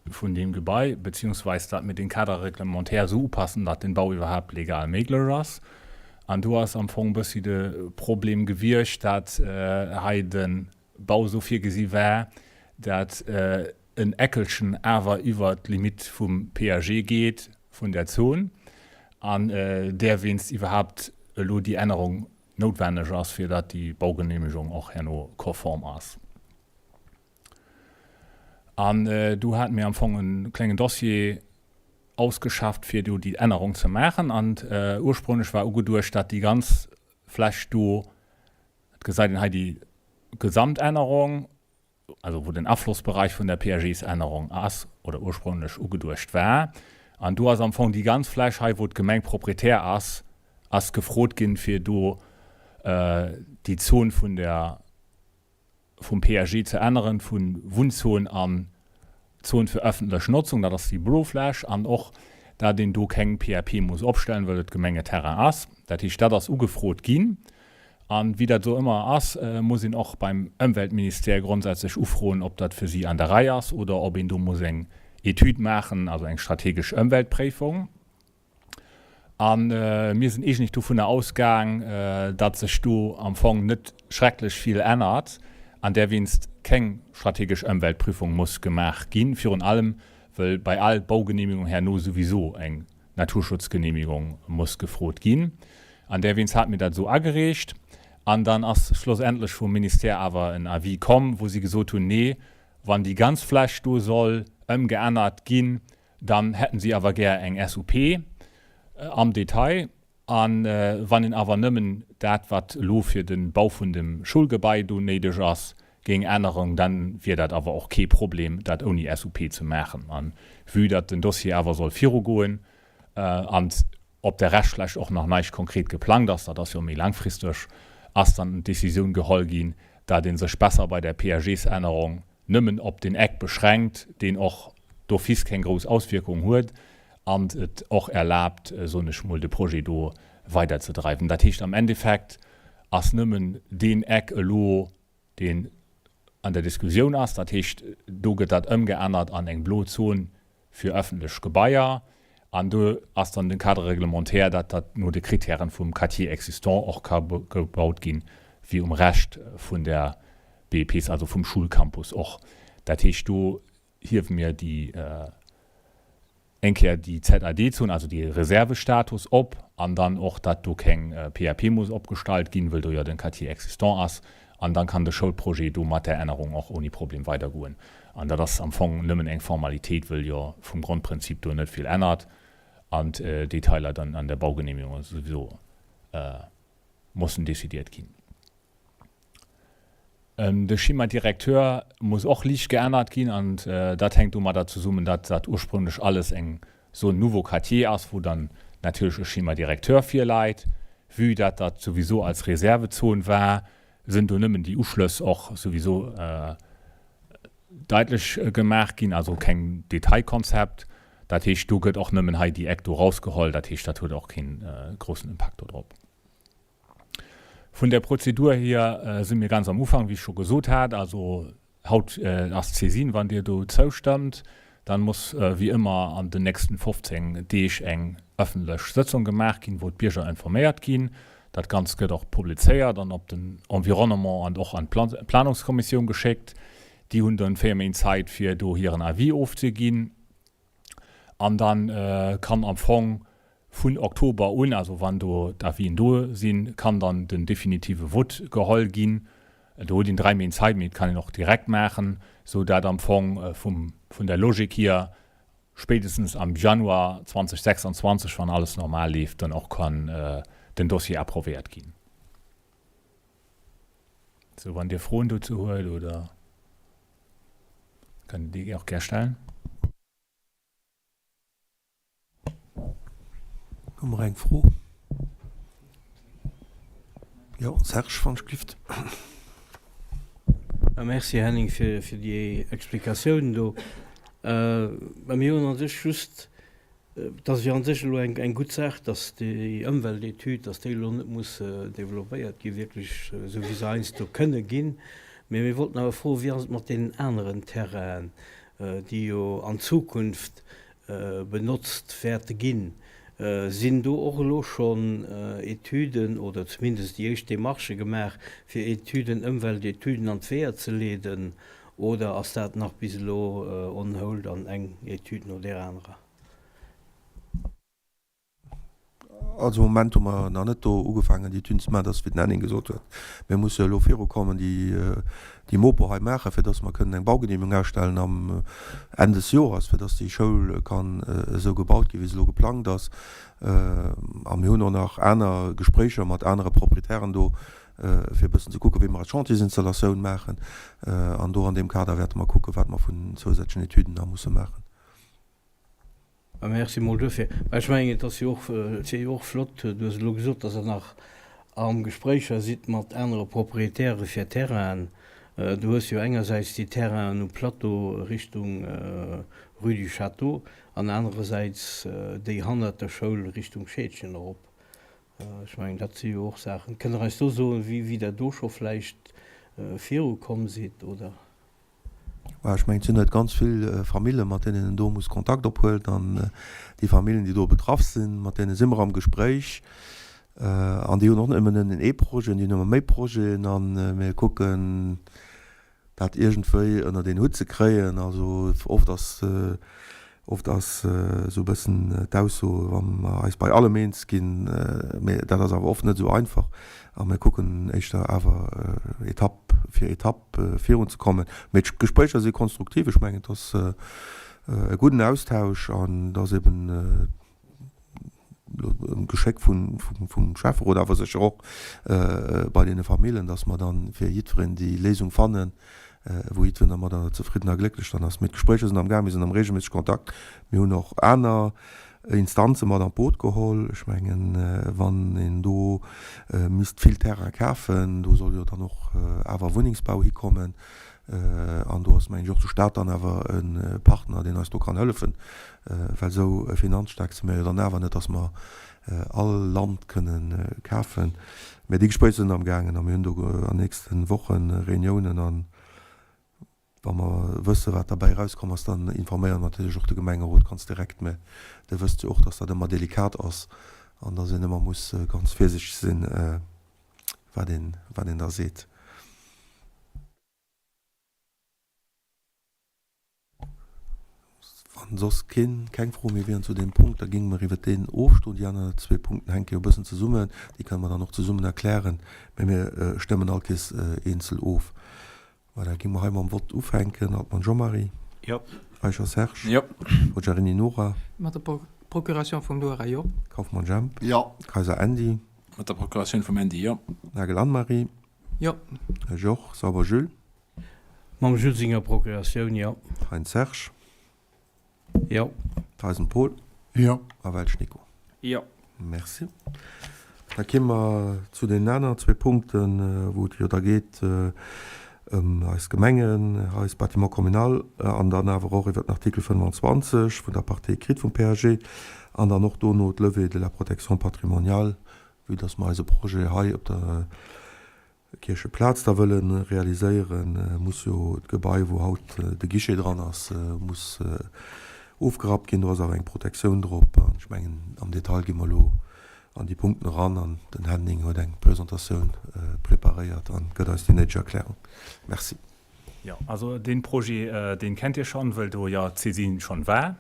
vun deem Gebai, beziehungsweis datt mir den Cadre réglementaire esou upassen, datt den Bau iwwerhaapt legal méiglech ass. An do ass am Fong e bëssi de Problem gewiescht, datt hei de Bau esou virgesi war, datt en Eckelchen awer iwwer d'Limitt vum PAG geet, vun där Zon, an därwéinst iwwerhaapt elo déi Ännerung noutwenneg ass, fir datt déi Baugenehmegung och herno konform ass. An do hate mir am Fong e klengen Dossier ausgeschafft, fir do déi Ännerung ze maachen. An ursprünglech war ugeduecht, datt déi ganz Fläch do, et gesäit een hei déi Gesamtännerung, also wou den Aflossbereich vun der PAGs-Ännerung ass oder ursprünglech ugeduecht war. An do ass am Fong déi ganz Fläch hei, wou d'Gemeng Proprietär ass, ass gefrot ginn, fir do déi Zon vun der, vum PAG ze änneren, vu Wunnzon an Zon fir öffentlech Notzung, dat ass déi blo Fläch, an och dat een do keng PAP muss opstellen, well et Gemengeterrain ass. Dat heescht, dat ass ugefrot ginn. A wéi dat esou ëmmer ass, muss een och beim Ëmweltministère grondsätzlech ufroen, ob dat fir si an der Rei ass oder ob een do muss eng Etüd maachen, also eng strategesch Ëmweltpréifung. A mir sinn eegentlech dovunner ausgaang, datt sech do am Fong net schrecklech vill ännert an därwéinst keng strategesch Ëmweltprüfung muss gemaach ginn, virun allem wëll bei all Baugenehmigung herno souwiso eng Naturschutzgenehmigung muss gefrot ginn. An därwéinst hate mir dat esou agereecht. An dann ass schlussendlech vum Ministère awer en Avis komm, wou si gesot hunn, Nee, wann déi ganz Fläch do soll ëmgeännert ginn, dann hätten si awer gär eng SUP am Detail. A wann een awer nëmmen dat, wat elo fir de Bau vun dem Schulgebai do néideg ass, géing änneren, dann wier dat awer och kee Problem, dat ouni SUP ze maachen. A vue datt den Dossier awer soll virugoen an op der Reschtfläch och nach näischt konkret geplangt ass, dat ass jo méi laangfristeg, ass dann d'Decisioun geholl ginn, dat ee sech besser bei der PAG-sännerung nëmmen op den Eck beschränkt, deen och. d'office keng grouss Auswierkung huet an et och erlaabt, soen ech mol, de Projet do weiderzedreiwen. Dat heescht, am Endeffekt ass nëmmen deen Eck elo, deen an der Diskussioun ass. Dat heescht, do gëtt dat ëmgeännert an eng blo Zon fir öffentlech Gebaier. An do ass dann de Cadre réglementaire, datt dat no de Kritären vum Quartier existant och ka gebaut ginn, wéi um Rescht vun der BEPS, also vum Schulcampus och. Dat heescht, do hiewe mir déi eng Kéier déi ZAD-Zon, also dee Reservestatus op, an dann och, datt do keng PAP muss opgestallt ginn, wëll do jo den Quartier existant ass. An dann kann de Schoulprojet do mat där Ännerung och ouni Problem weidergoen. An dat ass am Fong nëmmen eng Formalitéit, wëll jo vum Grondprinzip do net vill ännert an d'Detailer dann an der Baugenehmigung souwisou mussen décidiert ginn. De Schéma directeur muss och liicht geännert ginn an dat hänkt domadder zesummen, datt dat ursprünglech alles eng Zone nouveau quartier ass, wou dann natierlech e Schéma directeur virleit. Vue dat dat souwisou als Reservezon war, sinn do nëmmen déi Uschlëss och souwisou daitlech gemaach ginn, also keng Detailkonzept. Dat heescht, do gëtt och nëmmen hei déi Eck do rausgeholl. Dat heescht, dat huet och kee groussen Impakt do drop. Vun der Prozedur hier si mir ganz am Ufank, wéi ech scho gesot hat. Also haut ass d'Saisine, wann Dir do zoustëmmt, dann muss wéi ëmmer an den nächsten 15 Deeg eng ëffentlech Sëtzung gemaach ginn, wou d'Bierger informéiert ginn. Dat Ganzt gëtt och publizéiert an op den Environnement an och an d'Planungskommissioun geschéckt. Déi hunn dann 4 Méint Zäit fir do hiren Avis ofzeginn. An dann kann am Fong vun Oktober un, also wann do d'Avisen do sinn, kann dann den definitive Vote geholl ginn. Do huet een 3 Méint Zäit, mee et kann een och direkt maachen, sou dat am Fong vum, vun der Logik hier spéitestens am Januar 2026, wann alles normal leeft, dann och kann den Dossier approvéiert ginn. Sou, wann Dir Froen dozou huet oder kënnt Dir déi och gär stellen. Hu mer eng Fro? Jo, Serge, wann ech gelift. Merci Henning fir déi Explikatiounen do. Mä mir hunn a sech just, et ass jo a sech elo eng gutt Saach, datt déi Ëmweltetüd, datt déi elo net muss developpéiert gi wierklech esou wéi se heiansdo kënne ginn. Mee mir wollten awer froen, wéi ass et mat deenen aneren Terrainen, déi jo an Zukunft benotzt wäerte ginn. Sinn do och elo schonn Etüden oder zumindest déi éischt Demarchë gemaach, fir Etüden, Ëmweltetüden an d'Weeër ze leeden, oder ass dat nach bis elo on hold an eng Etüd no där anerer? Also am Moment hu mer nach net do ugefaangen, déi Etüden ze maachen. Dat ass, wéi den Henning gesot huet, mir musse elo virukommen, déi, déi Mopo hei maachen, fir dass mer kënnen eng Baugenehmegung ausstellen am Enn des Joers, fir dass déi Schoul kann esou gebaut ginn, wéi se elo geplangt ass. A mir hunn och nach aner Gespréicher mat anere Proprietären do, fir e bëssen ze kucken, wéi mer eis Chantiersinstallatioun maachen. An do an deem Kader wäerte mer kucken, wat mer vun zousätzlechen Etüden da musse maachen. A merci mol duerfir. Mä ech mengen, et ass jo och, et wier jo och flott, du hues elo gesot, dass Der nach am Gespréicher sidd mat anere Proprietäre fir Terrainen. Du hues jo engersäits déi Terrainen um Plateau Richtung Rue du Château an anerersäits déi hannert der Schoul Richtung Scheedgen erop. Ech mengen, dat si jo och Saachen. Kënnt Der eis do soen, wéi Der do scho vläicht virukomm sidd, oder? Ech mengen, et sinn net ganz vill Famillen, mat deenen een do muss Kontakt ophuelen. An déi Famillen, déi do betraff sinn, mat deene si mer am Gespréich. An déi hunn och net nëmmen nënnen ee Projet, déi hunn ëmmer méi Projeten. A mir kucken, dat iergendwéi ënnert een Hutt ze kréien. Also oft ass Oft ass esou e bëssen d'Ausso, wa mer eis bei allem eens ginn, mee dat ass awer oft net esou einfach a mir kucken éischter awer Etapp fir Etapp virunzekommen. Mee d'Gespréicher si konstruktiv, ech mengen et ass e gudden Austausch an et ass eben um Geschéck vum Schäfferot, awer sécher och bei deene Famillen, dass mer dann fir jiddwereen déi Léisung fannen, wou jiddwereen dermadder zefridden a glécklech dann ass. Mee d'Gespréicher sinn am Gaang, mir sinn am regelméissege Kontakt. Mir hunn och aner Instanze mat an d'Boot geholl. Ech mengen, wann een do misst vill Terrain kafen, do soll jo dann och awer Wunnengsbau hikommen. An do ass, mengen ech, och de Stat dann awer e Partner, deen eis do kann hëllefen, well esou finanzstaark si mir jo dann awer net, dass mer all Land kënnen kafen. Mä déi Gespréicher sinn amgaangen a mir hunn do an nächste Woche Reuniounen. A wa mer wësse wat derbäi erauskomm ass, dann informéiere mer natierlech och de Gemengerot ganz direkt. Mä Dir wësst jo och, dass dat ëmmer delikat ass an dass een ëmmer muss ganz virsichteg sinn, wat een, wat een da seet. Wann soss keen, keng Froe méi wieren zu deem Punkt, da géinge mer iwwert deen ofstoen. Déi aner zwee Punkten hänke jo e bëssen zesummen, déi kënne mer dann och zesummen erklären, mä mir stëmmen all Kees eenzel of. Voilà, da gi mer hei mam Vott ufänken. Altmann Jean-Marie. Jo. Eicher Serge. Jo. Poggiarini Nora. Mat der Procuration vum Nora, jo. Kauffmann Jemp. Jo. Kayser Andy. Mat der Procuratioun vum Andy, jo. Nagel Anne-Marie. Jo. Ech och. Sauber Jules. Mam Jules senger Procuratioun, jo. Thein Serge. Jo. Theisen Paul. Jo. A Welsch Nico. Jo. Merci. Da kéime mer zu deenen aner zwee Punkten, wou et jo da geet ëm eis Gemengen, eis Bâtiment communal an dann awer och iwwert den Artikel 25 vun der Partie écrite vum PAG an dann och dono d'Levée de la protection patrimoniale, vue dass mer eise Projet hei op der Kiercheplaz da wëlle realiséieren, muss jo d'Gebai, wou haut de Guichet dran ass, muss ofgerappt ginn. Do ass awer eng Protektioun drop. An ech mengen, am Detail gi mer elo an déi Punkten eran an den Henning huet eng Presentatioun preparéiert a gëtt eis déi néideg Erklärung. Merci. Jo, also dee Projet, dee kennt Dir schonn, wëll do jo d'Saisine schonn war.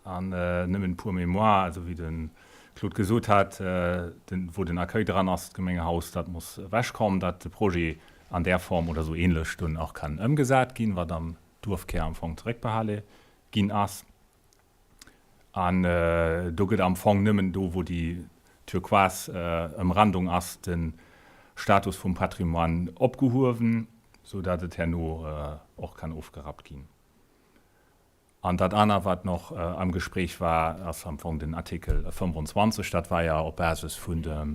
An nëmmen pour mémoire, also wéi de Claude gesot hat, wou den Accueil dran ass, d'Gemengehaus, dat muss ewechkommen, datt de Projet an där Form oder esou ähnlech dunn och kann ëmgesat ginn, wat am Duerfkär am Fong zeréckbehale ginn ass. An do gëtt am Fong nëmmen do, wou déi turquoise Ëmrandung ass, de Status vum Patrimoine opgehuewen, sou datt et herno och kann ofgerappt ginn. An dat aner, wat nach am Gespräch war, ass am Fong den Artikel 25. Dat war jo op Basis vun der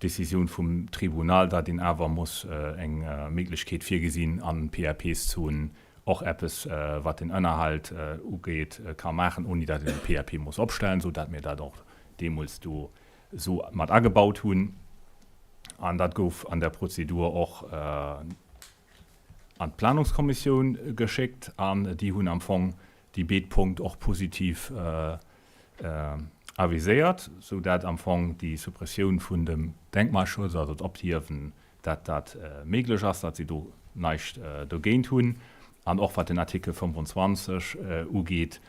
Décisioun vum Tribunal, datt een awer muss eng Méiglechkeet virgesinn, an PAPs-Zonen och eppes, wat den Ënnerhalt ugeet, ka maachen, ouni datt een e PAP muss opstellen, soudatt mir dat och deemools do esou mat agebaut hunn. An dat gouf an der Prozedur och an d'Planungskommissioun geschéckt an déi hunn am Fong déi beed Punkt och positiv aviséiert, sou dat am Fong déi Suppressioun vun dem Denkmalschutz, also d'Ophiewen, dat dat méiglech ass, dat si do näischt dogéint hunn. An och wat den Artikel 25 ugeet,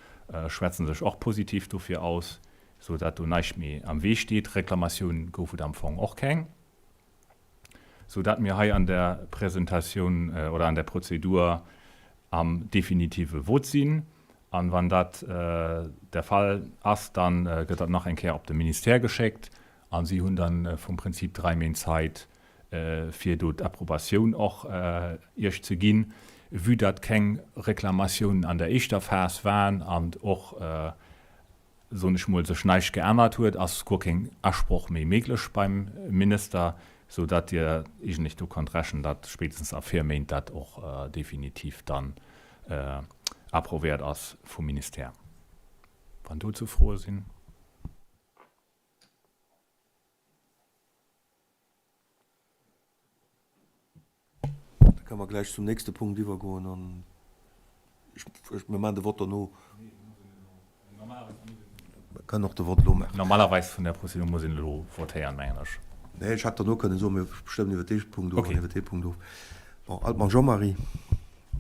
schwätze sech och positiv dofir aus, sou dat do näischt méi am Wee steet. Reklamatioun gouf et am Fong och keng. sou dat mir hei an der Presentatioun oder an der Prozedur am definitive Vote sinn. An wann dat der Fall ass, dann gëtt dat nach eng Kéier op de Ministère geschéckt a si hunn dann vum Prinzip 3 Méint Zait, fir do d'Approbatioun och Iech ze ginn. Vue dat keng Reklamatiounen an der éischter Phas waren an och soen ech mol, sech näischt geännert huet, ass guer keng Asproch méi méiglech beim Minister, sou datt Dir eegentlech do konnt rechnen, datt spéitstens a 4 Méint dat och definitiv dann approvéiert ass vum Ministère. Wann dozou Froe sinn. Da kënne mer gläich zum nächste Punkt iwwergoen an ech, mir maachen de Vott dono. Mir kënnen och de Vott elo maachen. Normalerweis vun der Prozedur muss een elo votéieren, mengen ech. Nee, ech hätt dono kënnen soen, mir stëmmen iwwer dee Punkt of an iwwer dee Punkt of. Bon, Altmann Jean-Marie.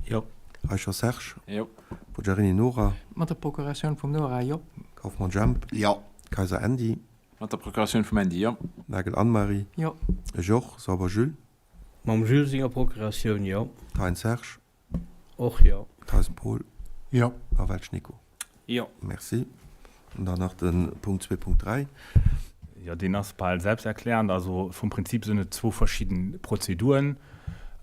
Jo. Eicher Serge. Jo. Poggiarini Nora. Mat der Procuratioun vum Nora, jo. Kauffmann Jemp. Jo. Kayser Andy. Mat der Procuratioun vum Andy, jo. Nagel Anne-Marie. Jo. Ech och. Sauber Jules. Mam Jules senger Procuratioun, jo. Thein Serge. Och jo. Theisen Paul. Jo. A Welsch Nico. Jo. Merci. An dann nach de Punkt 2.3. Jo, deen ass bal selbsterklärend. Also vum Prinzip sinn et zwou verschidde Prozeduren.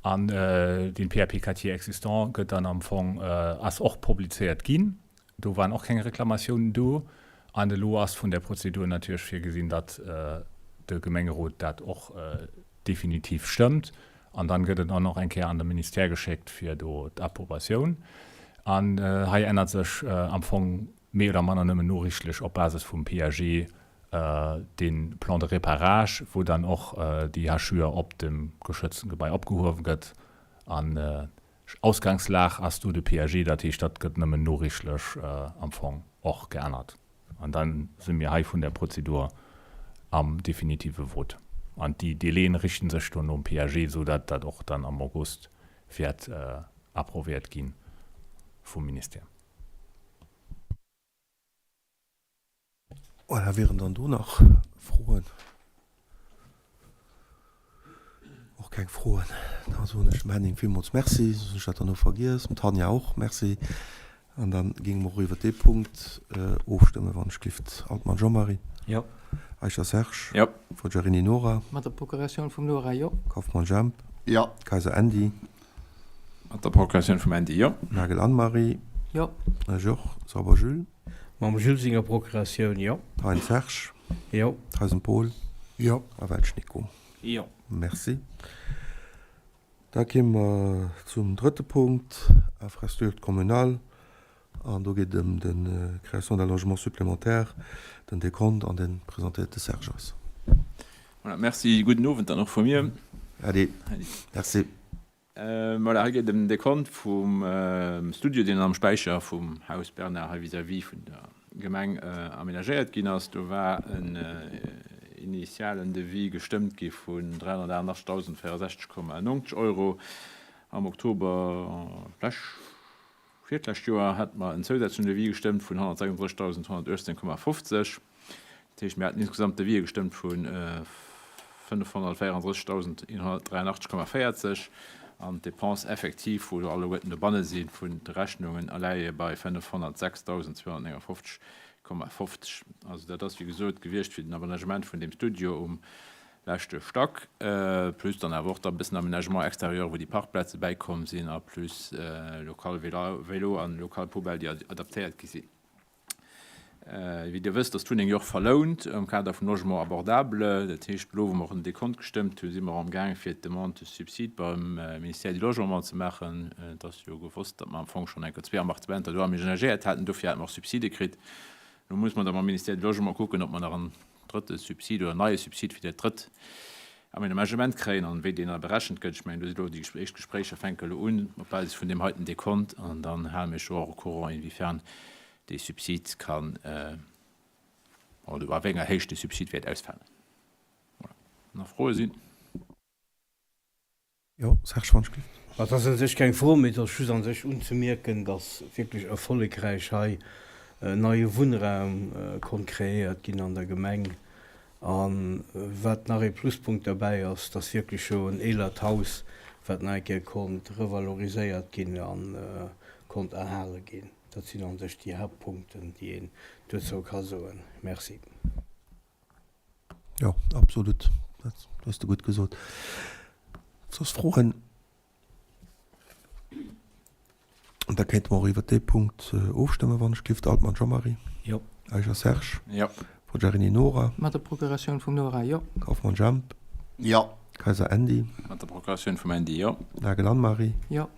An dee PAP Quartier existant gëtt dann am Fong, ass och publizéiert ginn. Do waren och keng Reklamatiounen do. An elo ass vun der Prozedur natierlech virgesinn, datt de Gemengerot dat och definitiv stëmmt. An dann gëtt et och nach eng Kéier an de Ministère geschéckt fir do d'Approbatioun. An hei ännert sech am Fong méi oder manner nëmmen noriichtlech op Basis vum PAG dee Plan de réparage, wou dann och déi Hachure op dem geschützten Gebai opgehuewen gëtt. An Ausgangslag ass do de PAG, dat heescht, dat gëtt nëmmen noriichtlech am Fong och geännert. An da si mir hei vun der Prozedur am definitive Vote. An déi Délaië richten sech do nom PAG, esou datt dat och dann am August wäert approviert gi vum Ministère. Voilà, wieren dann do nach Froen? Och keng Froen. Da soen ech dem Henning villmools Merci, soss hunn ech dat dann elo vergiess. Dem Tanja och Merci. An da géinge mer och iwwert dee Punkt ofstëmmen, wann ech gelift. Altmann Jean-Marie. Jo. Eicher Serge. Jo. Forgiarini Nora. Mat der Procuratioun vum Nora, jo. Kauffmann Jemp. Jo. Kayser Andy. Mat der Procuratioun vum Andy, jo. Nagel Anne-Marie. Jo. Ech och. Sauber Jules. Mam Jules senger Procuratioun, jo. Thein Serge. Jo. Theisen Paul. Jo. A Welsch Nico. Jo. Merci. Da kéime mer zum drëtte Punkt, Infrastructure communale. An do geet et ëm de Création d'un logement supplémentaire, den Dekont, an dee presentéiert de Serge eis. Voilà, merci. Gudden Owend dann och vu mir. Äddi. Merci. Voilà, hei geet et ëm den Dekont vum Studio, deen am Späicher vum Haus Bernard hei vis-à-vis vun der Gemeng aménagéiert ginn ass. Do war en initialen Devis gestëmmt gi vun 388.064,90 Euro am Oktober lech. Fir d'lescht Joer hate mer en zousätzlechen Devis gestëmmt vun 136.118,50. Dat heescht, mir haten insgesamt Devisë gestëmmt vu 534.183,40 an d'Dépenses effectives, wou jo alleguerten dobanne si vun de Rechnungen, leie bei 506.259,50. Also dat ass, wéi gesot, gewiescht fir den Aménagement vun deem Studio um leschte Stack, plus dann awer och da e bëssen Aménagement extérieur, wou déi Parkplaze bäikomm sinn, a plus Local vélo an Local poubelle, déi adaptéiert gi sinn. Wéi Dir wësst, ass d'Wunneng jo och verlount am Kader vum Logement abordable. Dat heescht, elo wou mer och den Dekont gestëmmt hunn, si mer amgaang fir d'Demande de subside beim Ministère du Logement ze maachen. Et ass jo gewosst, datt mer am Fong schonn eng Kéier zwee Appartementer do aménagéiert haten. Dofir hate mer och Subside kritt. Elo muss mer da mam Ministère du Logement kucken, ob mer nach en drëtte Subsid oder neie Subsid fir dat drëtt Aménagement kréien an wéi deen da berechent gëtt. Ech mengen, do si elo déi éischt Gespréicher fänke elo un op Basis vun deem heiten Dekont an dann hale mir jo och au courant, inwiefern dee Subsid kann oder a wéi enger Héicht dee Subsid wäert ausfalen. Voilà. Nach Froe sinn? Jo, Serge Wanschlitt. Et ass u sech keng Fro, mee et ass just a sech unzemierken, dass wierklech erfollegräich hei en neie Wunnraum konnt kreéiert ginn an der Gemeng. A wat nach ee Pluspunkt derbäi ass, dass wierklech jo en eelert Haus, wat nach eng Kéier konnt revaloriséiert ginn a konnt erhale ginn. Dat sinn a sech déi Hauptpunkten, déi een dozou ka soen. Merci. Jo, absolut. Dat hues de gutt gesot. Soss Froen? Da kéinte mer och iwwert dee Punkt ofstëmmen, wann ech gelift. Altmann Jean-Marie. Jo. Eicher Serge. Jo. Forgiarini Nora. Mat der Procuratioun vum Nora, jo. Kauffmann Jemp. Jo. Kayser Andy. Mat der Procuratioun vum Andy, jo. Nagel Anne-Marie. Jo.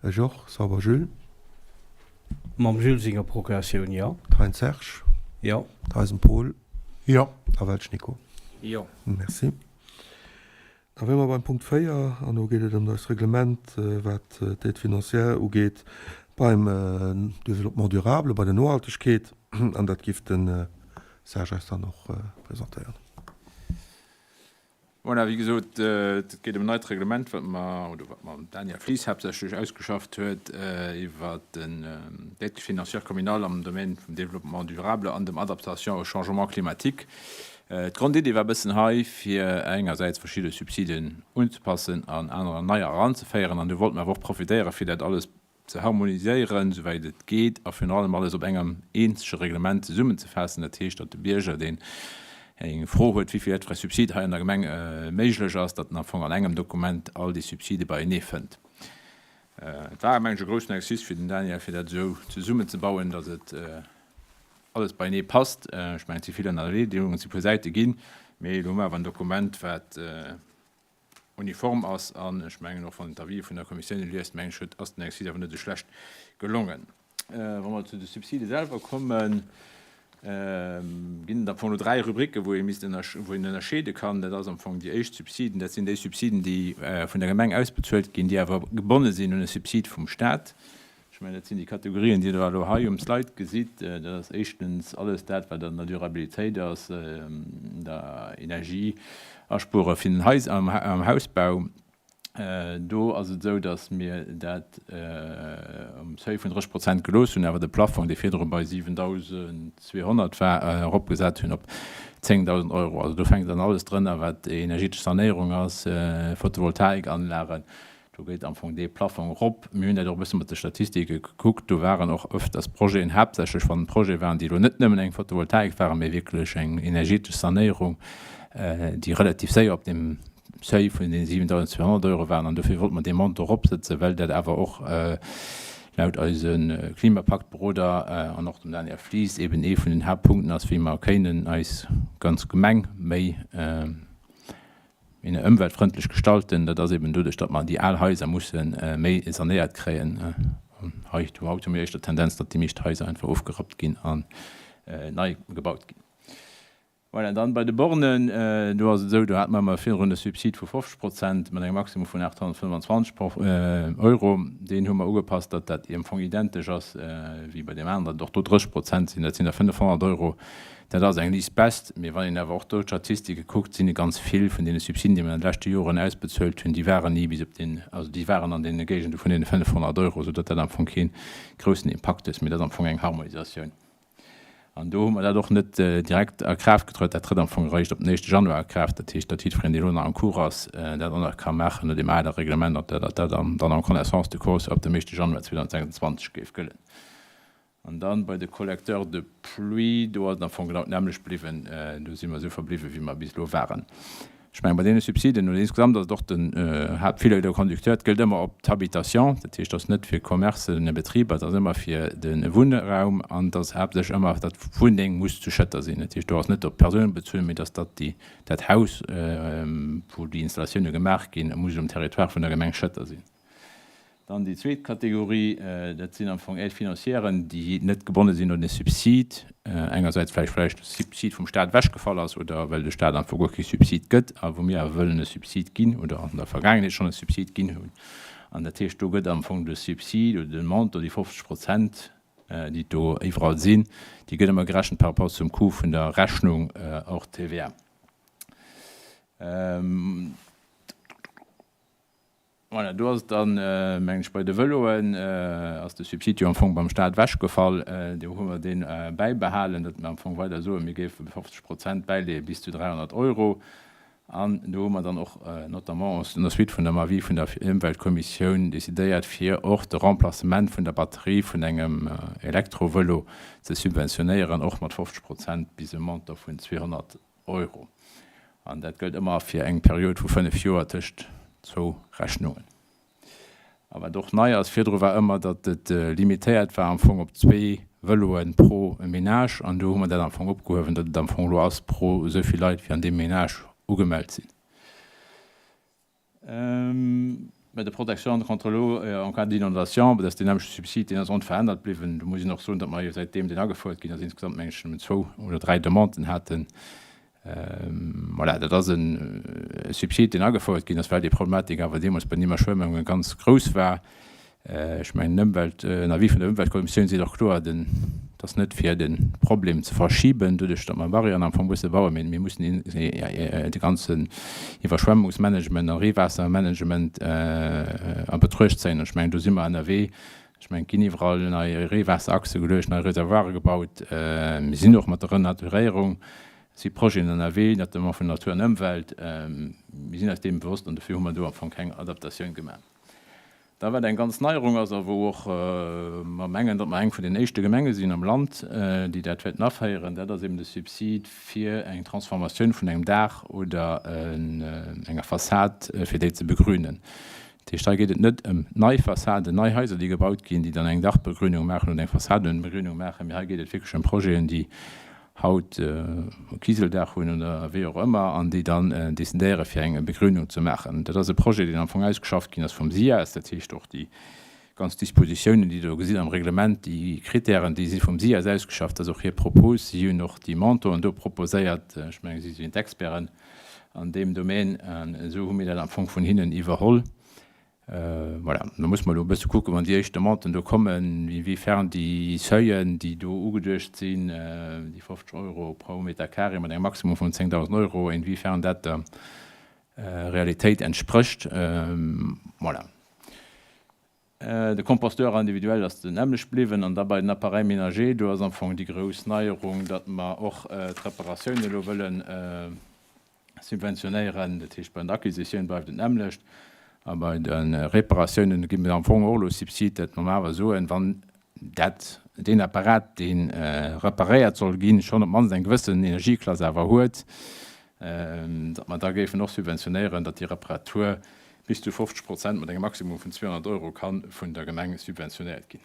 Ech och. Sauber Jules. Mam Jules senger Procuratioun, jo. Thein Serge. Jo. Theisen Paul. Jo. A Welsch Nico. Jo. Merci. Da wiere mer beim Punkt 4, an do geet et ëm eist Reglement, wat d'Aide financière ugeet beim Développement durable, bei der Nohaltegkeet. An dat giff de Serge eis dann och presentéieren. Voilà, wéi gesot, et geet ëm en neit Reglement, wat mer, oder wat mam Daniel Flies haaptsächlech ausgeschafft huet, iwwert den d'Aide financière communale am Domaine vum Développement durable an dem Adaptation au changement climatique. D'Grondidee war e bëssen hei, fir engersäits verschidde Subsiden unzepassen an anerer neier eranzeféieren. An do wollte mer awer och profitéieren, fir dat alles ze harmoniséieren, souwäit et geet, a virun allem alles op engem eenzege Reglement zesummenzefaassen. Dat heescht, datt de Bierger, deen eng Fro huet, wéi vill Aide frais subside hei an der Gemeng méiglech ass, datt en am Fong an engem Dokument all déi Subside beienee fënnt. Et war, meng ech, e groussen Exercice fir den Daniel, fir dat esou zesummenzebauen, datt et alles beienee passt. Ech mengen, et si vill Ënnerleedungen, et si puer Säite ginn, mee elo hu mer awer en Dokument, wat. uniform ass. An ech mengen och, wann een d'Avisë vun der Kommissioun liest, mengen ech, huet, ass den Exercice awer net esou schlecht gelongen. Wa mer zu de Subside selwer kommen, ginn et am Fong elo 3 Rubriken, wou ee misst ënner, wou een ënnerscheede kann. Dat ass am Fong déi éischt Subsiden, dat sinn déi Subsiden, déi vun der Gemeng ausbezuelt ginn, déi awer gebonne sinn un e Subsid vum Stat. Ech mengen, dat sinn déi Kategorien, déi Der elo hei um Slide gesitt. Dat ass éischtens alles dat, wat an der Durabilitéit ass, der Energieaspuere fir den Hais, am Hausbau. Do ass et esou, datt mir dat um Seuil vun 30 Prozent gelooss hunn, awer de Plafong, dee virdru bei 7.200 war, eropgesat hunn op 10.000 Euro. Also do fänkt dann alles drënner, wat energetesch Sanéierung ass, Photovoltaikanlagen, Do geet am Fong dee Plafong erop. Mir hunn dat och e bësse mat de Statistike gekuckt. Do waren och öfters Projeten, haaptsächlech wann et Projete waren, déi elo net nëmmen eng Photovoltaik waren, mee wierklech eng energetesch Sanéierung, déi relativ séier op deem Seuil vun deene 7.200 Euro waren. An dofir wollte mer dee Montant eropsetzen, well dat awer och laut eise Klimapaktberoder an och dem Daniel Flies eben ee vun den Haaptpunkten ass, wéi mer kéinen eis ganz Gemeng méi Ëmweltfrëndlech gestalten, dat ass eben doduerch, datt mer déi al Haiser musse méi sanéiert kréien. An hei do haut hu mir éischter d'Tendenz, datt déi meescht Haiser einfach ofgerappt ginn an nei gebaut ginn. Voilà, dann bei de Bornen, do ass et esou, do hate mer ëmmer virdrun e Subsid vu 50 Prozent mat engem Maximum vun 825 Euro. Deen hu mer ugepasst, datt dat am Fong identesch ass wéi bei deem aneren, datt et och do 30 Prozent sinn, dat sinn da 500 Euro. Dat ass eng List best, mee wann een awer och do d'Statistike kuckt, sinn e ganz vill vun deene Subsiden, déi mer an de leschte Joren ausbezuelt hunn, déi waren ni bis op deen, also déi waren an deene Géigende vun deene 500 Euro, soudatt dat am Fong kee groussen Impakt huet, mee dat ass am Fong eng Harmonisatioun. An do hu mer dat och net direkt a Kraaft getruet, dat trëtt am Fong eréischt op den éischte Januar a Kraaft. Dat heescht, datt jiddwereen, dee elo nach en cours ass, dat och nach ka maachen no deem ale Reglement, an datt dat dann en connaissance de cause ab dem éischte Januar 2026 géif gëllen. An dann bei de Collecteurs de pluie, do ass et am Fong genau d'nämmlecht bliwwen. Do si mer esou verbliwwen, wéi mer bis elo waren. Ech mengen, bei deene Subsiden, oder insgesamt ass et och den Haaptfil de conducteur, et gëllt ëmmer op d'Habitation, dat heescht, et ass net fir Commercen a Betriber, et ass ëmmer fir de Wunnraum an et ass haaptsächlech ëmmer, datt d'Wunneng muss zu Schëtter sinn. Dat heescht, do ass net op d'Persoun bezunn, mee datt dat déi, dat Haus, wou déi Installatioune gemaach ginn, muss um Territoire vun der Gemeng Schëtter sinn. Dann déi zweet Kategorie, dat sinn am Fong Aides-financièren, déi net gebonne sinn un e Subsid, engersäits vläicht vläicht de Subsid vum Stat ewechgefall ass oder well de Stat einfach guer kee Subsid gëtt a wou mir awer wëllen e Subsid ginn oder an der Vergaangenheet schonn e Subsid ginn hunn. An dat heescht, do gëtt am Fong de Subsid oder de Montant, déi 50 Prozent, déi do iwwerall sinn, déi gëtt ëmmer gerechent par rapport zum Coût vun der Rechnung hors TVA. Voilà, do ass et dann, mengen ech, bei de Vëloen ass de Subsid jo am Fong beim Stat ewechgefall. Do hu mer dee bäibehalen, datt mer am Fong weider soen, mir géife 50 Prozent bäileeë bis zu 300 Euro. An do hu mer dann och notamment en der Suite vun dem Avis vun der Ëmweltkommissioun decidéiert, fir och de Remplacement vun der Batterie vun engem Elektrovëlo ze subventionéieren, och mat 50 Prozent bis e Montant vun 200 Euro. An dat gëllt ëmmer fir eng Period vu 5 Joer tëscht zwou Rechnungen. A wat och nei ass, virdru war ëmmer, datt et limitéiert war am Fong op zwee Vëloe pro Menage. An do hu mer dat am Fong opgehuewen, datt et am Fong elo ass pro esou vill Leit, wéi an deem Menage ugemellt sinn. Bei der Protection contre l'eau en cas d'inondation, dat ass deen nämmlechte Subsid, deen ass onverännert bliwwen. Do muss een och soen, datt mer jo säitdeem deen agefouert ginn ass, insgesamt meng ech nëmmen zwou oder dräi Demanden haten. Voilà, dat ass e Subsid, deen agefouert ginn ass, well déi Problematik awer deemools bei den Iwwerschwemmunge ganz grouss war. Ech mengen, den Ëmwelt, en Avis vun der Ëmweltkommissioun seet och kloer, den, et ass net fir de Problem ze verschiben, doduerch datt mer Barrièren am Fong musse bauen, mee mir mussen de ganzen Iwwerschwemmungsmanagement a Reewaassermanagement a Betruecht zéien. An ech mengen, do si mer ënnerwee. Ech mengen, et ginn iwwerall nei Reewaasserachse geluecht, nei Reservoire gebaut. Mir sinn och mat der Renaturéierung, et si Projeten ënnerwee, notamment vun Natur an Ëmwelt. Mir sinn eis deem bewosst an dofir hu mer do am Fong keng Adaptatioun gemaach. Da wat eng ganz Neierung ass a wou och mer mengen, datt mer eng vun den éischte Gemenge sinn am Land, déi dat wäerten aféieren, dat ass eben de Subsid fir eng Transformatioun vun engem Daach oder enger Fassad, fir déi ze begrünen. Dat heescht, hei geet et net ëm nei Fassaden, nei Haiser, déi gebaut ginn, déi dann eng Dachbegrünung maachen oder eng Fassadenbegrünung maachen, mee hei geet et wierklech ëm Projeten, déi. haut Kiseldag hunn oder wéi och ëmmer, an déi dann decidéiere fir eng Begrünung ze maachen. Dat ass e Projet, deen am Fong ausgeschafft ginn ass vum SIAS, dat heescht och déi ganz Dispositiounen, déi Der do gesitt am Reglement, déi Kritären, déi si vum SIAS ausgeschafft, dat ass och hir Propos. Si hunn och déi Montanten do proposéiert. Ech mengen, si sinn d'Experten an deem Domaine. An esou hu mir dat am Fong vun hinnen iwwerholl. Voilà, da muss mer elo e bësse kucken, wann déi éischt Demanden do kommen, inwiefern déi Seuillen, déi do ugeduecht sinn, déi 50 Euro pro Meter carré mat engem Maximum vun 10.000 Euro, inwiefern dat der Realitéit entsprécht. Voilà. De Composteur individuel ass den nämmlecht bliwwen. An da bei den Appareils ménagers, do ass am Fong déi grouss Neierung, datt mer och d'Reparatioun elo wëllen subventionéieren. Dat heescht, bei der Acquisitioun bleift et d'nämmlecht a bei de Reparatiounen gi mir am Fong och elo Subsid, dat mer awer soen, wann dat deen Apparat, dee reparéiert soll ginn, schonn op d'mannst eng gewëssen Energieklass awer huet, datt mer da géifen och subventionéieren, datt déi Reparatur bis zu 50 Prozent mat engem Maximum vun 200 Euro ka vun der Gemeng subventionéiert ginn.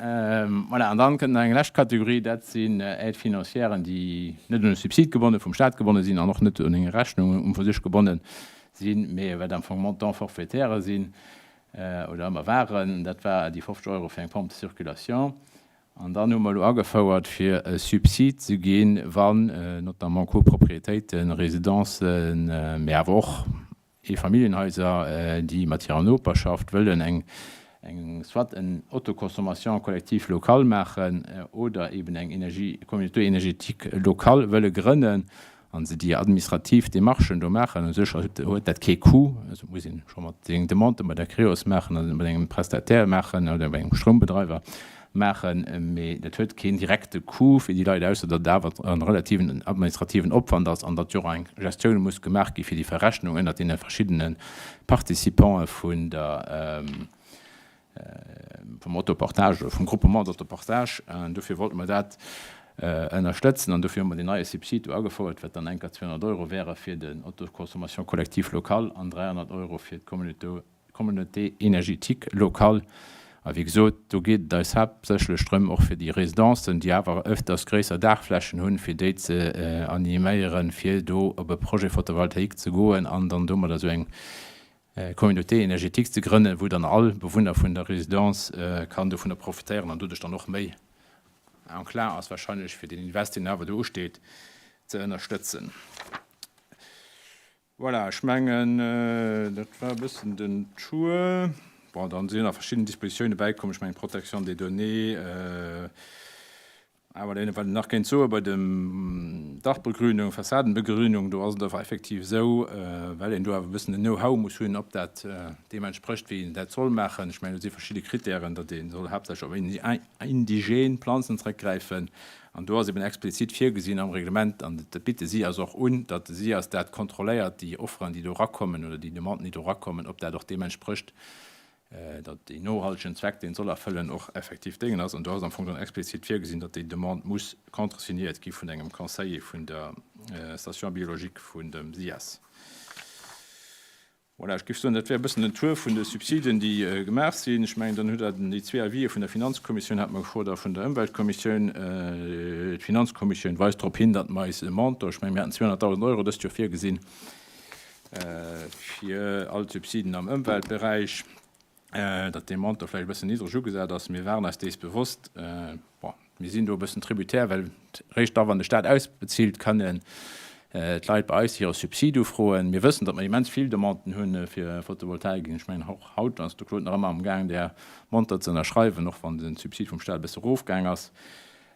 Voilà, an dann kënnt nach eng lescht Kategorie, dat sinn Aides-financièren, déi net un e Subsid gebonnen, vum Stat gebonne sinn an och net un eng Rechnung um fir sech gebonne sinn, mee wat am Fong Montants forfaitaires sinn oder ëmmer waren. Dat war déi 50 Euro fir eng Pompe de circulation. An dann hu mer elo agefouert, fir e Subsid ze ginn, wann notamment Copropriétéiten, Residencen, mee awer och Eefamilljenhaiser, déi mat hirer Noperschaft wëllen eng eng soit en Autoconsommation collective locale maachen oder eben eng Energie Communauté énergétique locale wëlle grënnen a se déi administrativ Démarchen do maachen. U sech huet dat kee Coût, also et muss een scho mat seng Demande bei der Creos maachen an bei engem Prestataire maachen oder bei engem Stroumbedreiwer maachen, mee dat huet keen direkte Coût fir déi Leit, ausser datt et awer e relativen administrativen Opwand ass an datt jo och eng Gestioun muss gemaach gi fir déi Verrechnung ënnert deene verschiddene Participante vun der, vum Autopartage oder vum Groupement d'autopartage. An dofir wollte mer dat ënnerstëtzen an dofir hu mer deen neie Subsid do agefouert, wat dann enker 200 Euro wäre fir den Autoconsommation collective locale an 300 Euro fir d'Communauté Communauté énergétique locale. A wéi gesot, do geet et eis haaptsächlech drëm, och fir déi Residencen, déi awer öfters gréisser Daachflächen hunn, fir déi ze animéieren, fir do op e Projet photovoltaïque ze goen an dann domadder esou eng Communauté énergétique ze grënnen, wou dann all Bewunner vun der Residence kann dovunner profitéieren an doduerch dann och méi enclin ass wahrscheinlech, fir deen Invest, deen awer do usteet, ze ënnerstëtzen. Voilà, ech mengen, dat war e bëssen den Tour. Bon, dann sinn nach verschidden Dispositiounen bäikomm, ech mengen d'Protection des données, awer wat een nach kéint soen, bei dem Dachbegrünung, Fassadenbegrünung, do ass et awer effektiv esou, well een do awer e bëssen den Know-how muss hunn, ob dat deem entsprécht, wéi een dat soll maachen. Ech mengen, do si verschidde Kritären, datt ee soll haaptsächlech op indigène Planzen zrëckgräifen, An do ass eben explizit virgesinn am Reglement, an dat bitt de SIAS och un, datt de SIAS dat kontrolléiert, déi Offeren, déi do erakommen oder déi Demanden, déi do erakommen, ob dat och deem entsprécht, datt deen nohaltegen Zweck, deen et soll erfëllen, och effektiv déngen ass. An do ass am Fong dann explizit virgesinn, datt déi Demande muss contresignéiert gi vun engem Conseiller vun der Station biologique vun dem SIAS. Voilà, ech géif soen, dat wär e bëssen den Tour vun de Subsiden, déi gemaach sinn. Ech mengen, dann hutt Der déi zwee Avisë vun der Finanzkommissioun, hat mer gefrot, a vun der Ëmweltkommissioun. D'Finanzkommissioun weist drop hin, datt mer eis e Montant, ech mengen, mir haten 200.000 Euro dëst Joer virgesinn fir all d'Subsiden am Ëmweltberäich, datt dee Montant vläicht e bëssen niddreg ugesat ass. Mir waren eis dees bewosst. Bon, mir sinn do e bëssen tributaire, well réischt da, wann de Stat ausbezilt, kënnen d'Leit bei eis hire Subsid ufroen. Mir wëssen, datt mer immens vill Demanden hu fir Photovoltaik. Ech mengen, och haut ass de Claude nach ëmmer amgaang, där monter ze ënnerschreiwen, och wann de Subsid vum Stat e bësse erofgaang ass.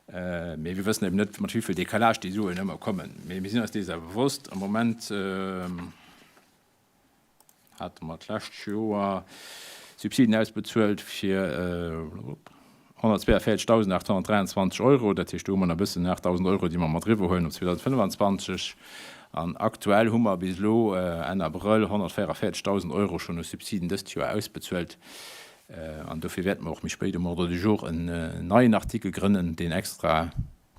Mee mir wëssen eben net, mat wéi vill Décalage déi Suen ëmmer kommen. Mee mir sinn eis dees awer bewosst. Am Moment. Hate mer d'lescht Joer Subsiden ausbezuelt fir 142.823 Euro. Dat heescht, do hu mer nach e bëssen 8.000 Euro, déi mer mat eriwwer huelen op 2025. An aktuell hu mer bis elo Enn Abrëll 144.000 Euro schonn u Subsiden dëst Joer ausbezuelt. An dofir wäerte mer och méi spéit um Ordre du jour en neien Artikel grënnen, deen extra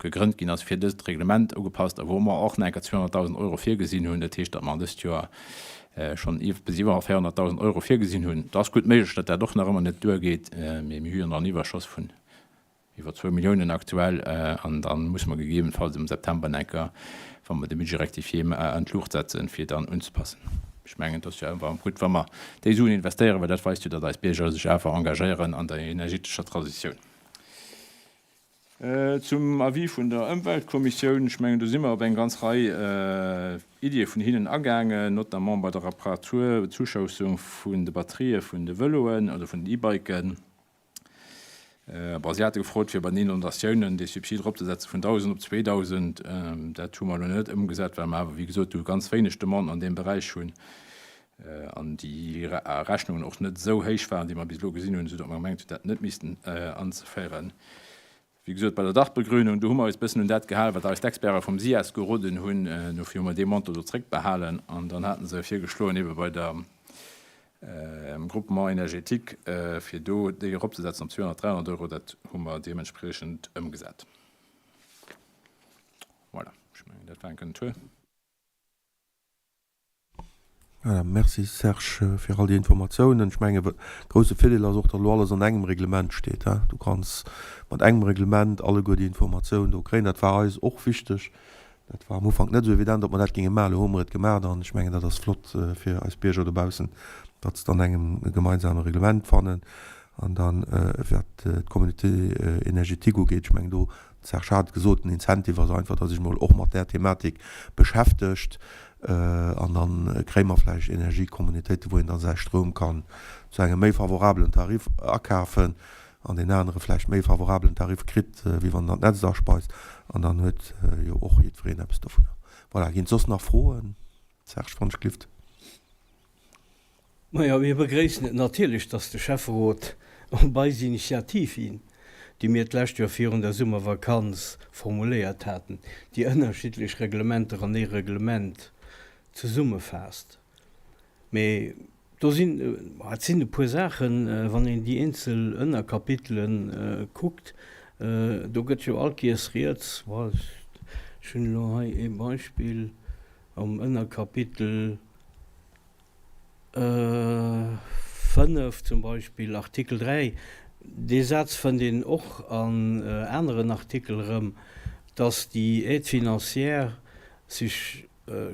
gegrënnt ginn ass, fir dëst Reglement ugepasst a wou mer och nach eng Kéier 200.000 Euro virgesinn hunn. Dat heescht, datt mer dëst Joer. Schonn bis iwwer 400.000 Euro virgesinn hunn. Et ass gutt méiglech, datt dat och nach ëmmer net duergeet, mee mir hu jo nach en Iwwerschoss vun iwwer zwou Milliounen aktuell an da musse mer gegebenfalls am September nach eng Kéier, wa mer de Budget rectifié an d'Luucht setzen, fir dann unzepassen. Ech mengen, et ass jo awer gutt, wa mer déi Suen investéieren, well dat weist jo, datt eis Bierger sech awer engagéieren an der energetescher Transitioun. Zum Avis vun der Ëmweltkommissioun, Ech mengen, do si mer op eng ganz Rei Iddie vun hinnen agaangen, notamment bei der Reparatur, Zuschaussung vun de Batterië vun de Vëloen oder vun den E-Biken. Bon, si hate gefrot, fir bei den Inondatiounen dee Subsid eropzesetze vun 1.000 op 2.000. Dat hu mer elo net ëmgesat, well mer awer, wéi gesot, do ganz wéineg Demanden an deem Beräich hunn an déi Rechnungen och net esou héich waren, déi mer bis elo gesinn hunn, esou datt mer gemengt hunn, dat net missten anzeféieren. Wéi gesot, bei der Dachbegrünung, do hu mer eis e bëssen un dat gehalen, wat eis d'Experte vum SIAS geroden hunn. Dofir hu mer dee Montant do zréckbehalen. An dann hate se virgeschloen, ebe bei der Groupement énergétique, fir do déi eropzesetzen op 200, 300 Euro. Dat hu mer deementspriechend ëmgesat. Voilà, ech mengen, dat war enken Tour. Voilà, merci Serge fir all déi Informatiounen. Ech menge grousse Virdeel ass och, datt elo alles an engem Reglement steet. Du kanns mat engem Reglement alleguer déi Informatioun do kréien. Dat war eis och wichteg. Dat war am Ufank net esou evident, ob mer dat géinge maachen. Elo hu mer et gemaach an ech mengen, dat ass flott fir eis Bierger dobaussen, datt se et an engem gemeinsame Reglement fannen. An dann, wat d'Communauté énergétique ugeet, ech mengen do, de Serge hat et gesot, den Incentive ass einfach, datt ee sech emol och mat där Thematik beschäftegt. An da kréie mer vläicht Energiecommunautéiten, wou een da säi Stroum kann zu engem méi favorabelen Tarif akafen an deen anere vläicht méi favorabelen Tarif kritt, wéi wann en an d'Netz aspeist. An dann huet jo och jiddwereen eppes dovunner. Voilà, ginn et soss nach Froen? Serge, wann ech glift. Majo, mir begréissen et natierlech, dass de Schäfferot op eis Initiativ hin, déi mir d'lescht Joer virun der Summervakanz formuléiert haten, déi ënnerschiddlech Reglementer an ee Reglement zesummefaasst. Mee do sinn, et sinn e puer Saachen, wann een déi eenzel Ënnerkapitele kuckt, do gëtt jo all Kiers rieds, ech hunn elo hei ee Beispill am Ënnerkapitel, 5 zum Beispill, Artikel 3, dee Saz fënnt een och an aneren Artikel erëm, dass déi Aide financière sech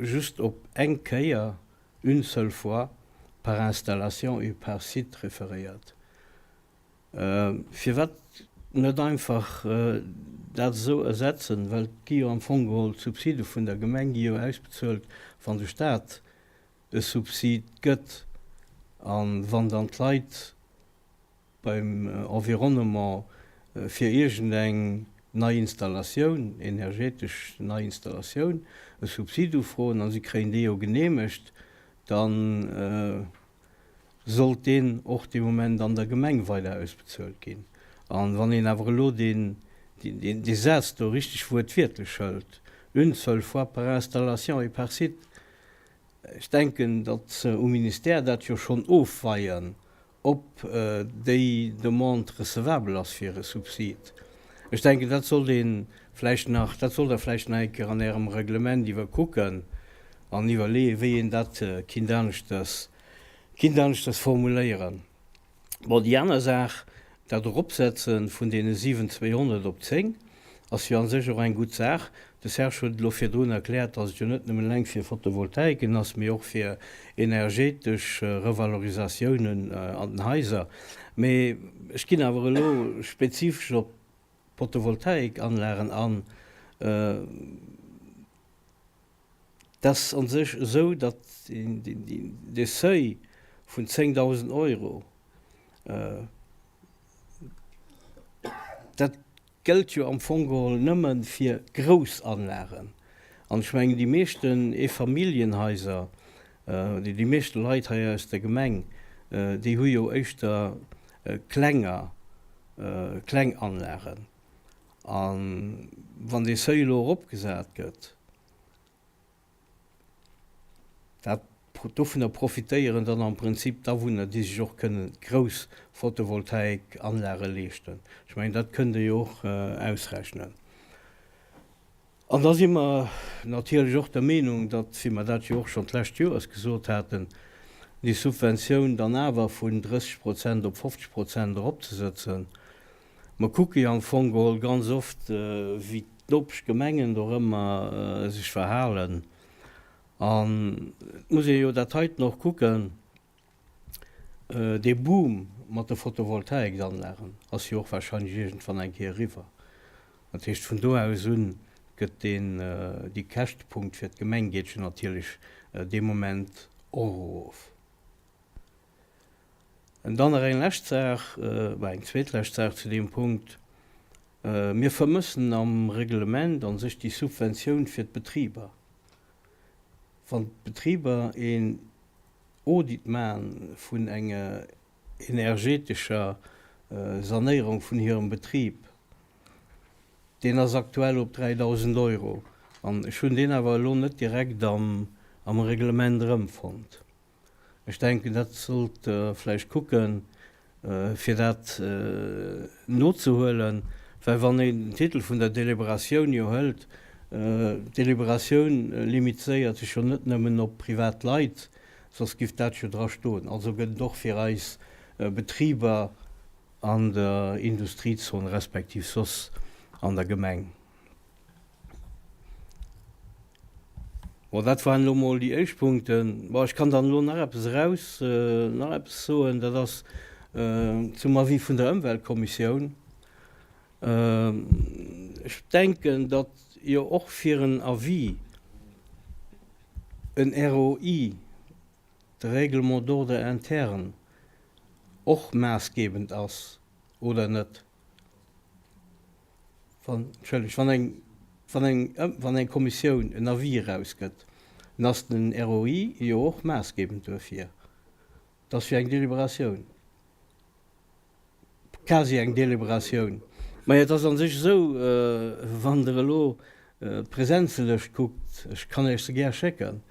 just op eng Kéier, une seule fois, par installation et par site referéiert. Firwat net einfach dat esou ersetzen, well et gi jo am Fong geholl d'Subside vun der Gemeng gi jo ausbezuelt, wann de Stat e Subsid gëtt a wann dann d'Leit beim Environnement fir iergendeng nei Installatioun, energetesch nei Installatioun, e Subsid ufroen a si kréien dee jo geneemegt, da sollt deen och dee Moment an der Gemeng weider ausbezuelt ginn. A wann een awer elo deen, dee Saz do richteg wuertwiertlech hëlt, une seule fois par installation et par site, Ech denken, datt se um Ministère dat jo schonn ofweien, ob déi Demande recevabel ass fir e Subsid. Ech denken, dat sollt ee vläicht nach, dat sollt Der vläicht nach eng Kéier an Ärem Reglement iwwerkucken an iwwerleeën, wéi een dat kinnt aneschters, kinnt aneschters formuléieren. Bon, déi aner Saach, dat Eropsetze vun deene 7.200 op 10, ass jo a sech och eng gutt Saach. De Serge huet et elo virdrun erkläert, dass et jo net nëmmen eleng fir Photovoltaiken ass, mee och fir energetesch Revalorisatiounen an den Haiser. Mee ech ginn awer elo spezifesch op d'Photovoltaikanlagen an. Et ass a sech esou, datt dee Seuil vun 10.000 Euro, dat gëllt jo am Fong geholl nëmme fir grouss Anlagen. An ech mengen, déi meeschten Eefamilljenhaiser, oder déi meeschte Leit hei aus der Gemeng, déi hu jo éischter klenger, kleng Anlagen. A wann dee Seuil elo eropgesat gëtt, dat, dovunner profitéieren dann am Prinzip d'Awunner, déi sech och kënnen grouss Photovoltaikanlage leeschten. Ech mengen, dat kënnt Der jo och ausrechnen. An da si mer. natierlech och der Meenung, datt, wéi mer dat jo och schonn d'lescht Joers gesot haten, déi Subventioun dann awer vun 30 Prozent op 50 Prozent eropzesëtzen. Mer kucke jo am Fong geholl ganz oft, wéi d'Nopeschgemengen dorëmmer sech verhalen. An et muss ee jo dat heiten och kucken, Dee Boom mat de Photovoltaiksanlagen ass jo och wahrscheinlech iergendwann eng Kéier eriwwer. Dat heescht, vun do aus un gëtt deen, dee Käschtepunkt fir d'Gemeng geet jo natierlech dee Moment och erof. An dann nach eng lescht Saach, bah, eng zweetlescht Saach zu deem Punkt, Mir vermëssen am Reglement a sech déi Subventioun fir d'Betriber. Wann d'Betriber een Audit maachen vun enger energetescher Sanéierung vun hirem Betrib, deen ass aktuell op 3.000 Euro an ech hunn deen awer elo net direkt am Reglement erëmfonnt. Ech denken, dat sollt Der vläicht kucken, fir dat nozehuelen, well wann een den Titel vun der Deliberatioun jo hëlt, d'Deliberatioun limitéiert sech jo net nëmmen op privat Leit, soss giff dat jo dra stoen. Also gëtt et och fir eis Betriber an der Industriezon respektiv soss an der Gemeng. Bon, dat waren elo mol déi éischt Punkten. Bon, ech kann dann elo nach eppes eraus, nach eppes soen, dat ass zum Avis vun der Ëmweltkommissioun. Ech denken, datt jo och fir en Avis en ROI, de Règlement d'ordre interne, och maassgebend ass, oder net? Wann, entschëllegt, wann eng, wann eng, wann eng Kommissioun en Avis erausgëtt, dann ass den ROI jo och maassgebend duerfir. Et ass wéi eng Deliberatioun, quasi eng Deliberatioun. Mä et ass a sech esou, wann Der elo d'Presenzelëscht kuckt, ech kann Iech se gär schécken,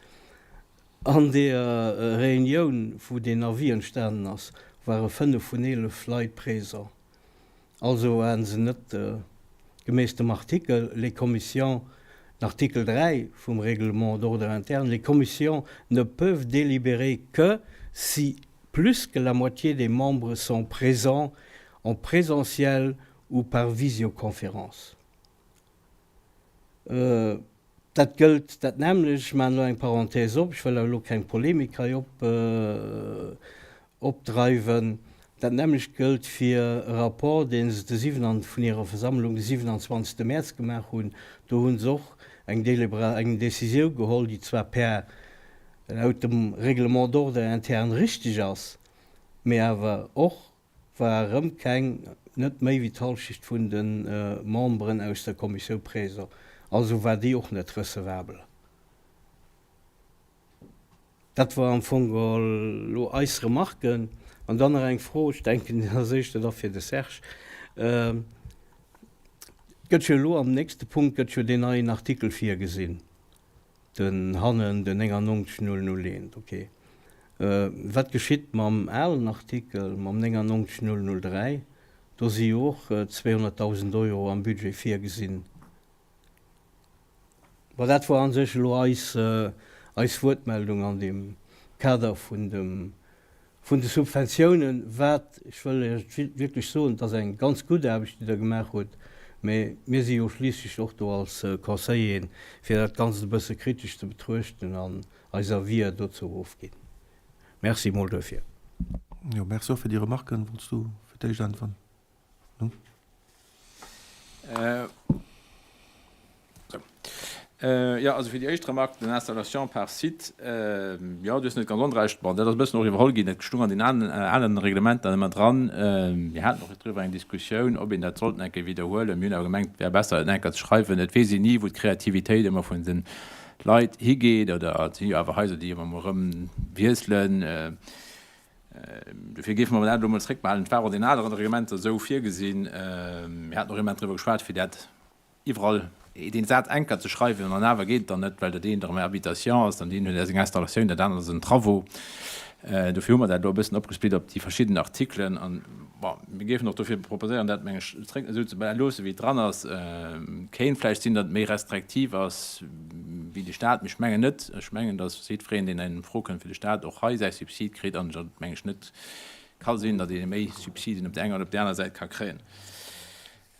an deeër Reunioun, wou deen Avis entstanen ass, ware 5 vun 11 Leit présent. Also waren se net gemäss dem Artikel, les commissions, den Artikel 3 vum Règlement d'ordre interne, les commissions ne peuvent délibérer que si plus que la moitié des membres sont présents en présentiel ou par visioconférence. Dat gëllt dat nämmlecht, ech maachen elo eng Parenthèse op, ech wëll awer elo keng Polemik hei op opdreiwen, dat nämmlecht gëllt fir e Rapport, dee se de 7 vun hirer Versammlung de 27. Mäerz gemaach hunn. Do hu se och eng Délibera eng Décisiou geholl, déi zwar per laut dem Règlement d'ordre interne richteg ass, mee awer och war erëm keng, net méi wéi d'Halschecht vun de Memberen aus der Kommissioun présent, also war déi och net recevabel. Dat war am Fong geholl elo eis Remarken. An dann nach eng Fro, ech denken, dat ass éischter da fir de Serge. Et gëtt jo elo am nächste Punkt gëtt jo deen neien Artikel virgesinn. Den hannen, den 99001, ok. Wat geschitt mam alen Artikel, mam 99003? Do si jo och 200.000 Euro am Budget virgesinn. Bon, dat war a sech elo eis, eis Wuertmeldung an deem Kader vun dem Vun de Subventiounen, wat, ech wëll Iech et wierklech soen, et ass eng ganz gutt Aarbecht, déi Der gemaach hutt, mä mir si jo schliisslech och do als Conseilleren, fir dat Ganzt e bësse kritesch ze betruechten an eis Avier dozou ofginn. Merci emol duerfir. Jo, merci och fir déi Remarken. Wollts du fir d'éischt äntweren? Jo, also fir déi éischt Remarque, den Installation par site, jo, du hues net ganz onrecht. Bon, dat ass e bëssen och iwwerholl ginn, dat stung an den alen Reglementer ëmmer dran. Mir haten och driwwer eng Diskussioun, ob een dat sollt eng Kéier widderhuelen. Mir hunn awer gemengt, et wär besser, et eng Kéier ze schreiwen. Et weess een ni, wou d'Kreativitéit ëmmer vun de Leit higeet, oder et si jo awer Haiser, déi ëmmer mol erëm wiesselen. Dofir géife mer dat elo emol zréckbehalen. Et war och an den aneren Reglementer esou virgesinn. Mir haten och immens driwwer geschwat, fir dat iwwerall deen Saz enker ze schreiwen. An awer geet et dann net, well dat eent erëm eng Habitation ass, dann deen huet seng Installatioun, dat anert ass en Travaux. Dofir hu mer dat elo e bëssen opgesplitt op déi verschidden Artikelen. An, bon, mir géifen och dofir proposéieren, dat, meng ech, zréck esou ze loossen, wéi et dran ass. Kéint vläicht sinn, datt et méi restriktiv ass. Wéi de Staat, mee ech mengen net, ech mengen, datt jiddwereen, deen eng Fro kënnt fir de Staat, och hei säi Subsid kritt an et meng ech net ka sinn, datt ee méi Subsiden op där enger oder op där aner Säit ka kréien.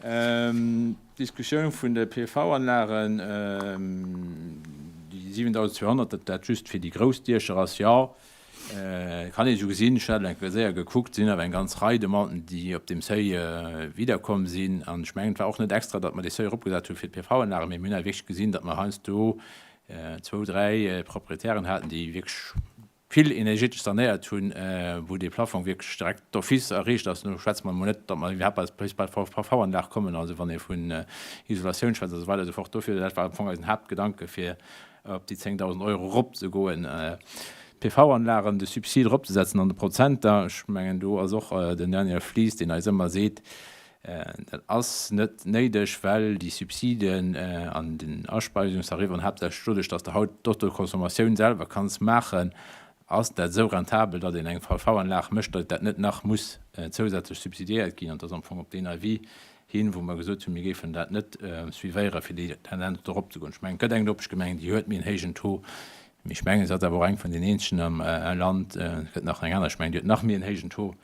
D'Diskussioun vun de PV-Anlagen, déi 7.200, datt dat just fir déi grouss Diecher ass, jo, Kann een esou gesinn. Ech hat elo eng Kéier séier gekuckt, et sinn awer eng ganz Rei Demanden, déi op deem Seuil widderkomm sinn. An ech mengen, et war och net extra, datt mer dee Seuil eropgesat hu fir d'PV-Anlagen, mee mir hunn awer wierklech gesinn, datt mer heiansdo zwou, dräi Proprietären haten, déi wierklech vill energetesch sanéiert hunn, wou dee Plafong wierklech direkt d'office erreecht ass. Elo schwätze mer emol net, datt mer iwwerhaapt bis bei d'PV-Anlag kommen, also wann ee vun Isolatioun schwätzt a sou weider a sou fort. Dofir, dat war am Fong eisen Haaptgedanke fir op déi 10.000 Euro eropzegoen, d'PV-Anlagen, de Subsid eropzesetzen an de Prozenter. Ech mengen, do ass och den Daniel Flies, deen eis ëmmer seet, dat ass net néideg, well déi Subsiden an den Aspeisungstarif an haaptsächlech doduerch, datt s de haut d'Autoconsommatioun selwer kanns maachen, ass dat esou rentabel, datt een eng PV-Anlag mécht, datt dat net nach muss zousätzlech subsidiéiert ginn. An et ass am Fong op deen Avis hin, wou mer gesot hunn, mir géifen dat net suivéieren, fir déi Tendenz do eropzegoen. Ech mengen, et gëtt eng Nopeschgemeng, déi huet méi en héijen Taux, mee ech mengen, se ass awer och eng vun den eenzegen am Land. Et gëtt nach eng aner, ech mengen, déi huet nach méi en héijen Taux.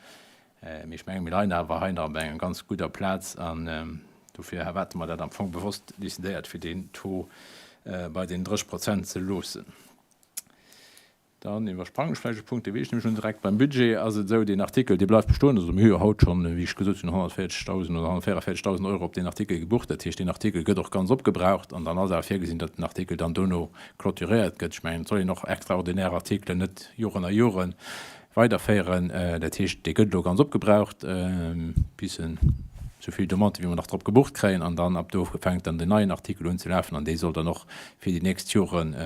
Mee ech mengen, mir leien awer hei nach op enger ganz gudder Plaz an dofir hate mer dat am Fong bewosst decidéiert, fir deen Taux bei den 30 Prozent ze loossen. Dann iwwersprangen ech vläicht e Punkt, dee weess ech nämlech elo direkt. Beim Budget ass et esou, deen Artikel, dee bleift bestoen. Also mir hu jo haut schonn, wéi ech gesot hunn, 140.000 oder 144.000 Euro op deen Artikel gebucht. Dat heescht, deen Artikel gëtt och ganz opgebraucht an dann ass awer virgesinn, datt den Artikel dann dono clôturéiert gëtt. Ech mengen, et soll een och extraordinär Artikelen net Joren a Jore weiderféieren. Dat heescht, dee gëtt elo ganz opgebraucht, bis en esou vill Demandë wéi mer nach drop gebucht kréien an dann ab do fänkt dann den neien Artikel un ze lafen an dee soll dann och fir déi nächst Joren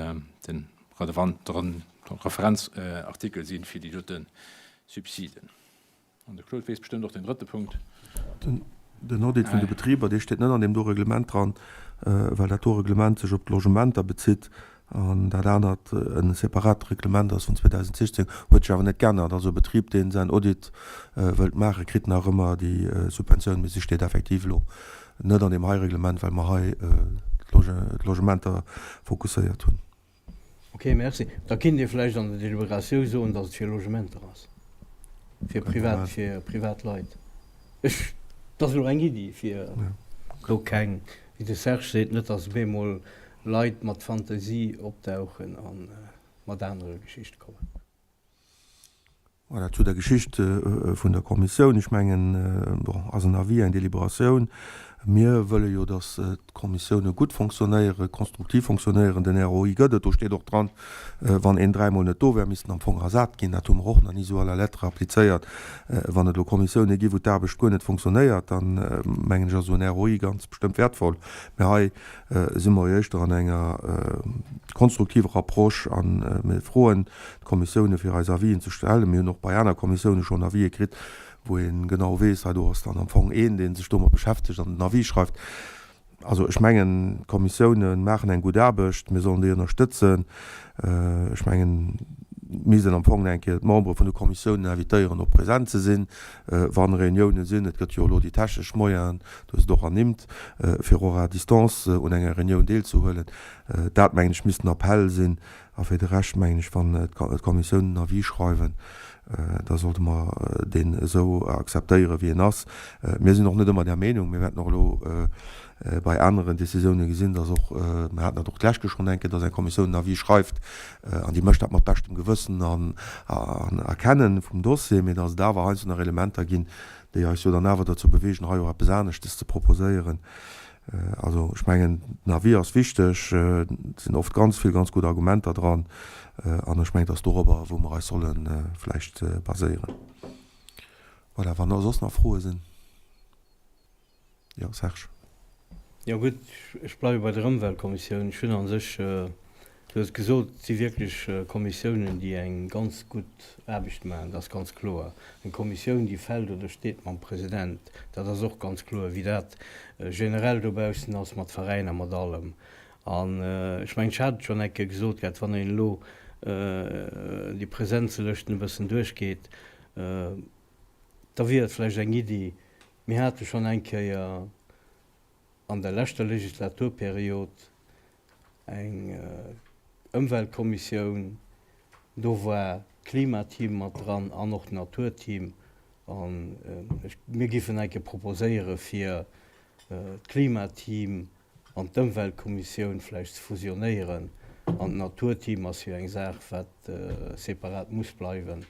den relevanteren Referenzartikel sinn fir déi dote Subsiden. An de Claude weess bestëmmt och den drëtte Punkt. Den Audit vun de Betriber, dee steet net an deem do Reglement dran, well dat do Reglement sech op d'Logementer bezitt an dat anert e separat Reglement ass vun 2016, huet sech awer net geännert. Also e Betrib, dee säin Audit wëllt maachen, kritt nach ëmmer déi Subventioun, mee se steet effektiv elo net an deem hei Reglement, well mer hei d'Logementer fokusséiert hunn. Ok, merci. Da kinnt Dir vläicht an der Deliberatioun soen, datt et fir Logementer ass, fir privat, fir privat Leit. Ech, dat ass elo eng Iddi, fir do keng, wéi de Serge seet, net datt op eemol Leit mat Fantasie opdauchen a mat anere Geschichte kommen. Voilà, zu der Geschicht vun der Kommissioun. Ech mengen, bon, ass en Avis, eng Deliberatioun. Mir wëlle jo, datt d'Kommissioune gutt fonctionnéieren, konstruktiv fonctionnéieren. Den ROI gëtt et, do steet och dran, wann een dräimol net do wär, misst en am Fong ersat ginn. Dat hu mer och nach ni esou à la lettre applizéiert. Wann et elo Kommissioune gi wou d'Aarbecht guer net fonctionnéiert, dann, mengen ech, ass esou en ROI ganz bestëmmt wäertvoll. Mä hei si mer jo éischter an enger konstruktiver Approche a mir froen d'Kommissioune fir eis Avisen ze stellen. Mir hunn och bei aner Kommissioune schonn Avisë kritt, wou ee genau weess, hei do ass dann am Fong een, dee sech domat beschäftegt an den Avis schreift. Also ech mengen, d'Kommissioune maachen eng gutt Aarbecht, mir sollen déi ënnerstëtzen. Ech mengen, et misst een am Fong eng Kéier d'Membere vun de Kommissiounen invitéieren, och present ze sinn, wa Reuniounen sinn. Et gëtt jo elo déi technesch Moyenen, du hues et och ernimmt, fir och à distance un enger Reunioun deelzehuelen. Dat, mengen ech, misst den Appell sinn. A fir de Rescht mengen ech, wann d'Kommissiounen en Avis schreiwen, da sollte mer deen esou akzeptéieren, wéi en ass. Mir sinn och net ëmmer där Meenung. Mir wäerten och elo bei aneren Décisiounen gesinn, dass och, mir haten dat och d'lescht Joer schonn eng Kéier, dass eng Kommissioun en Avis schreift an déi mécht dat mat beschtem Gewëssen an Erkennen vum Dossier, mee dass et awer heiansdo nach Elementer ginn, déi eis jo dann awer derzou bewegen, hei och eppes aneschtes ze proposéieren. Also ech mengen, den Avis ass wichteg, et sinn oft ganz vill ganz gutt Argumenter dran an ech mengen, et ass dorobber, wou mer eis solle vläicht baséieren. Voilà, wann da soss nach Froe sinn. Jo, Serge. Jo gutt, ech bleiwe bei der Ëmweltkommissioun. Ech hunn a sech, du hues et gesot, et si wierklech Kommissiounen, déi eng ganz gutt Aarbecht maachen, dat ass ganz kloer. Eng Kommissioun, déi fält oder steet mam President, dat ass och ganz kloer, wéi dat generell dobaussen ass mat Veräiner, mat allem. An ech mengen, ech hat et schonn eng Kéier gesot gehat, wann een elo déi Präsenzelëschten e bëssen duerchgeet, da wier et vläicht eng Iddi, mir hate schonn eng Kéier an der leschter Legislaturperiod. Eng Ëmweltkommissioun, do war d'Klimateam mat dran an och d'Naturteam. An ech, mir giffen eng Kéier proposéiere fir d'Klimateam an d'Ëmweltkommissioun vläicht ze fusionéieren. An d'Naturteam ass jo eng Saach, wat separat muss bleiwen.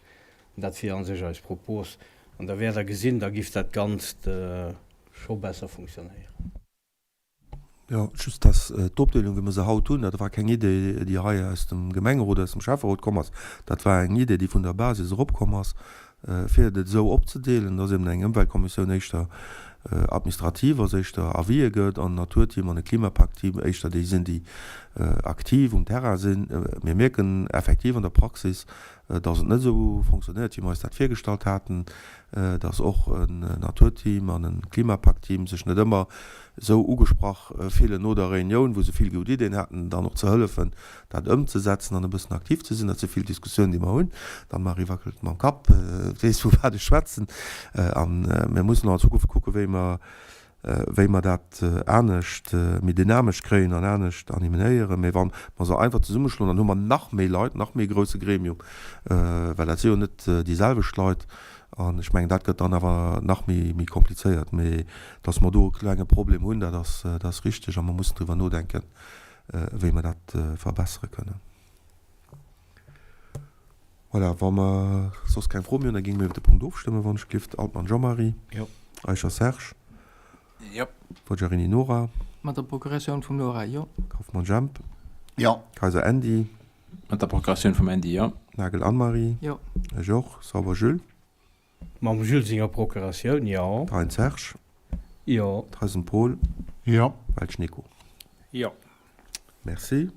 Dat wier a sech eis Propos. An da wäert Der gesinn, da giff dat Ganzt scho besser funktionéieren. Jo, just dass d'Opdeelung, wéi mer se haut hunn, dat war keng Idee, déi hei aus dem Gemengerot, aus dem Schäfferot komm ass. Dat war eng Idee, déi vun der Basis eropkomm ass, fir et esou opzedeelen, dass eben eng Ëmweltkommissioun éischter administrativ ass, éischter Avisë gëtt, an en Naturteam an e Klimapakt-Team éischter déi sinn, déi aktiv um Terrain sinn. Mir mierken effektiv an der Praxis, dass et net esou fonctionnéiert, wéi mer eis dat virgestallt haten, dass och en Naturteam an e Klimapakt-Team sech net ëmmer esou ugesprach fillen no der Reunioun, wou se vill gutt Ideen haten, dann och ze hëllefen, dat ëmzesetzen an e bëssen aktiv ze sinn. Dat si vill Diskussiounen, déi mer hunn. D'Anne-Marie wackelt mam Kapp, weess, vu wat ech schwätzen. A mir mussen och an Zukunft kucken, wéi mer wéi mer dat anescht, méi dynamesch kréien an anescht animéieren. Mee wa mer se einfach zesummeschloen, dann hu mer nach méi Leit, nach méi e grousse Gremium, well dat si jo net déi selwecht Leit. An ech mengen, dat gëtt dann awer nach méi, méi komplizéiert. Mee datt mer do e klenge Problem hunn, dat ass, dat ass richtig a mer mussen driwwer nodenken, wéi mer dat verbessere kënnen. Voilà, wa mer soss keng Fro méi hunn, da géinge mir iwwer de Punkt ofstëmmen, wann ech gelift. Altmann Jean-Marie. Jo. Eicher Serge. Jo. Forgiarini Nora. Mat der Procuratioun vum Nora, jo. Kauffmann Jemp. Jo. Kayser Andy. Mat der Procuratioun vum Andy, jo. Nagel Anne-Marie. Jo. Ech och. Sauber Jules. Mam Jules senger Procuratioun, jo. Thein Serge. Jo. Theisen Paul. Jo. Welsch Nico. Jo. Merci.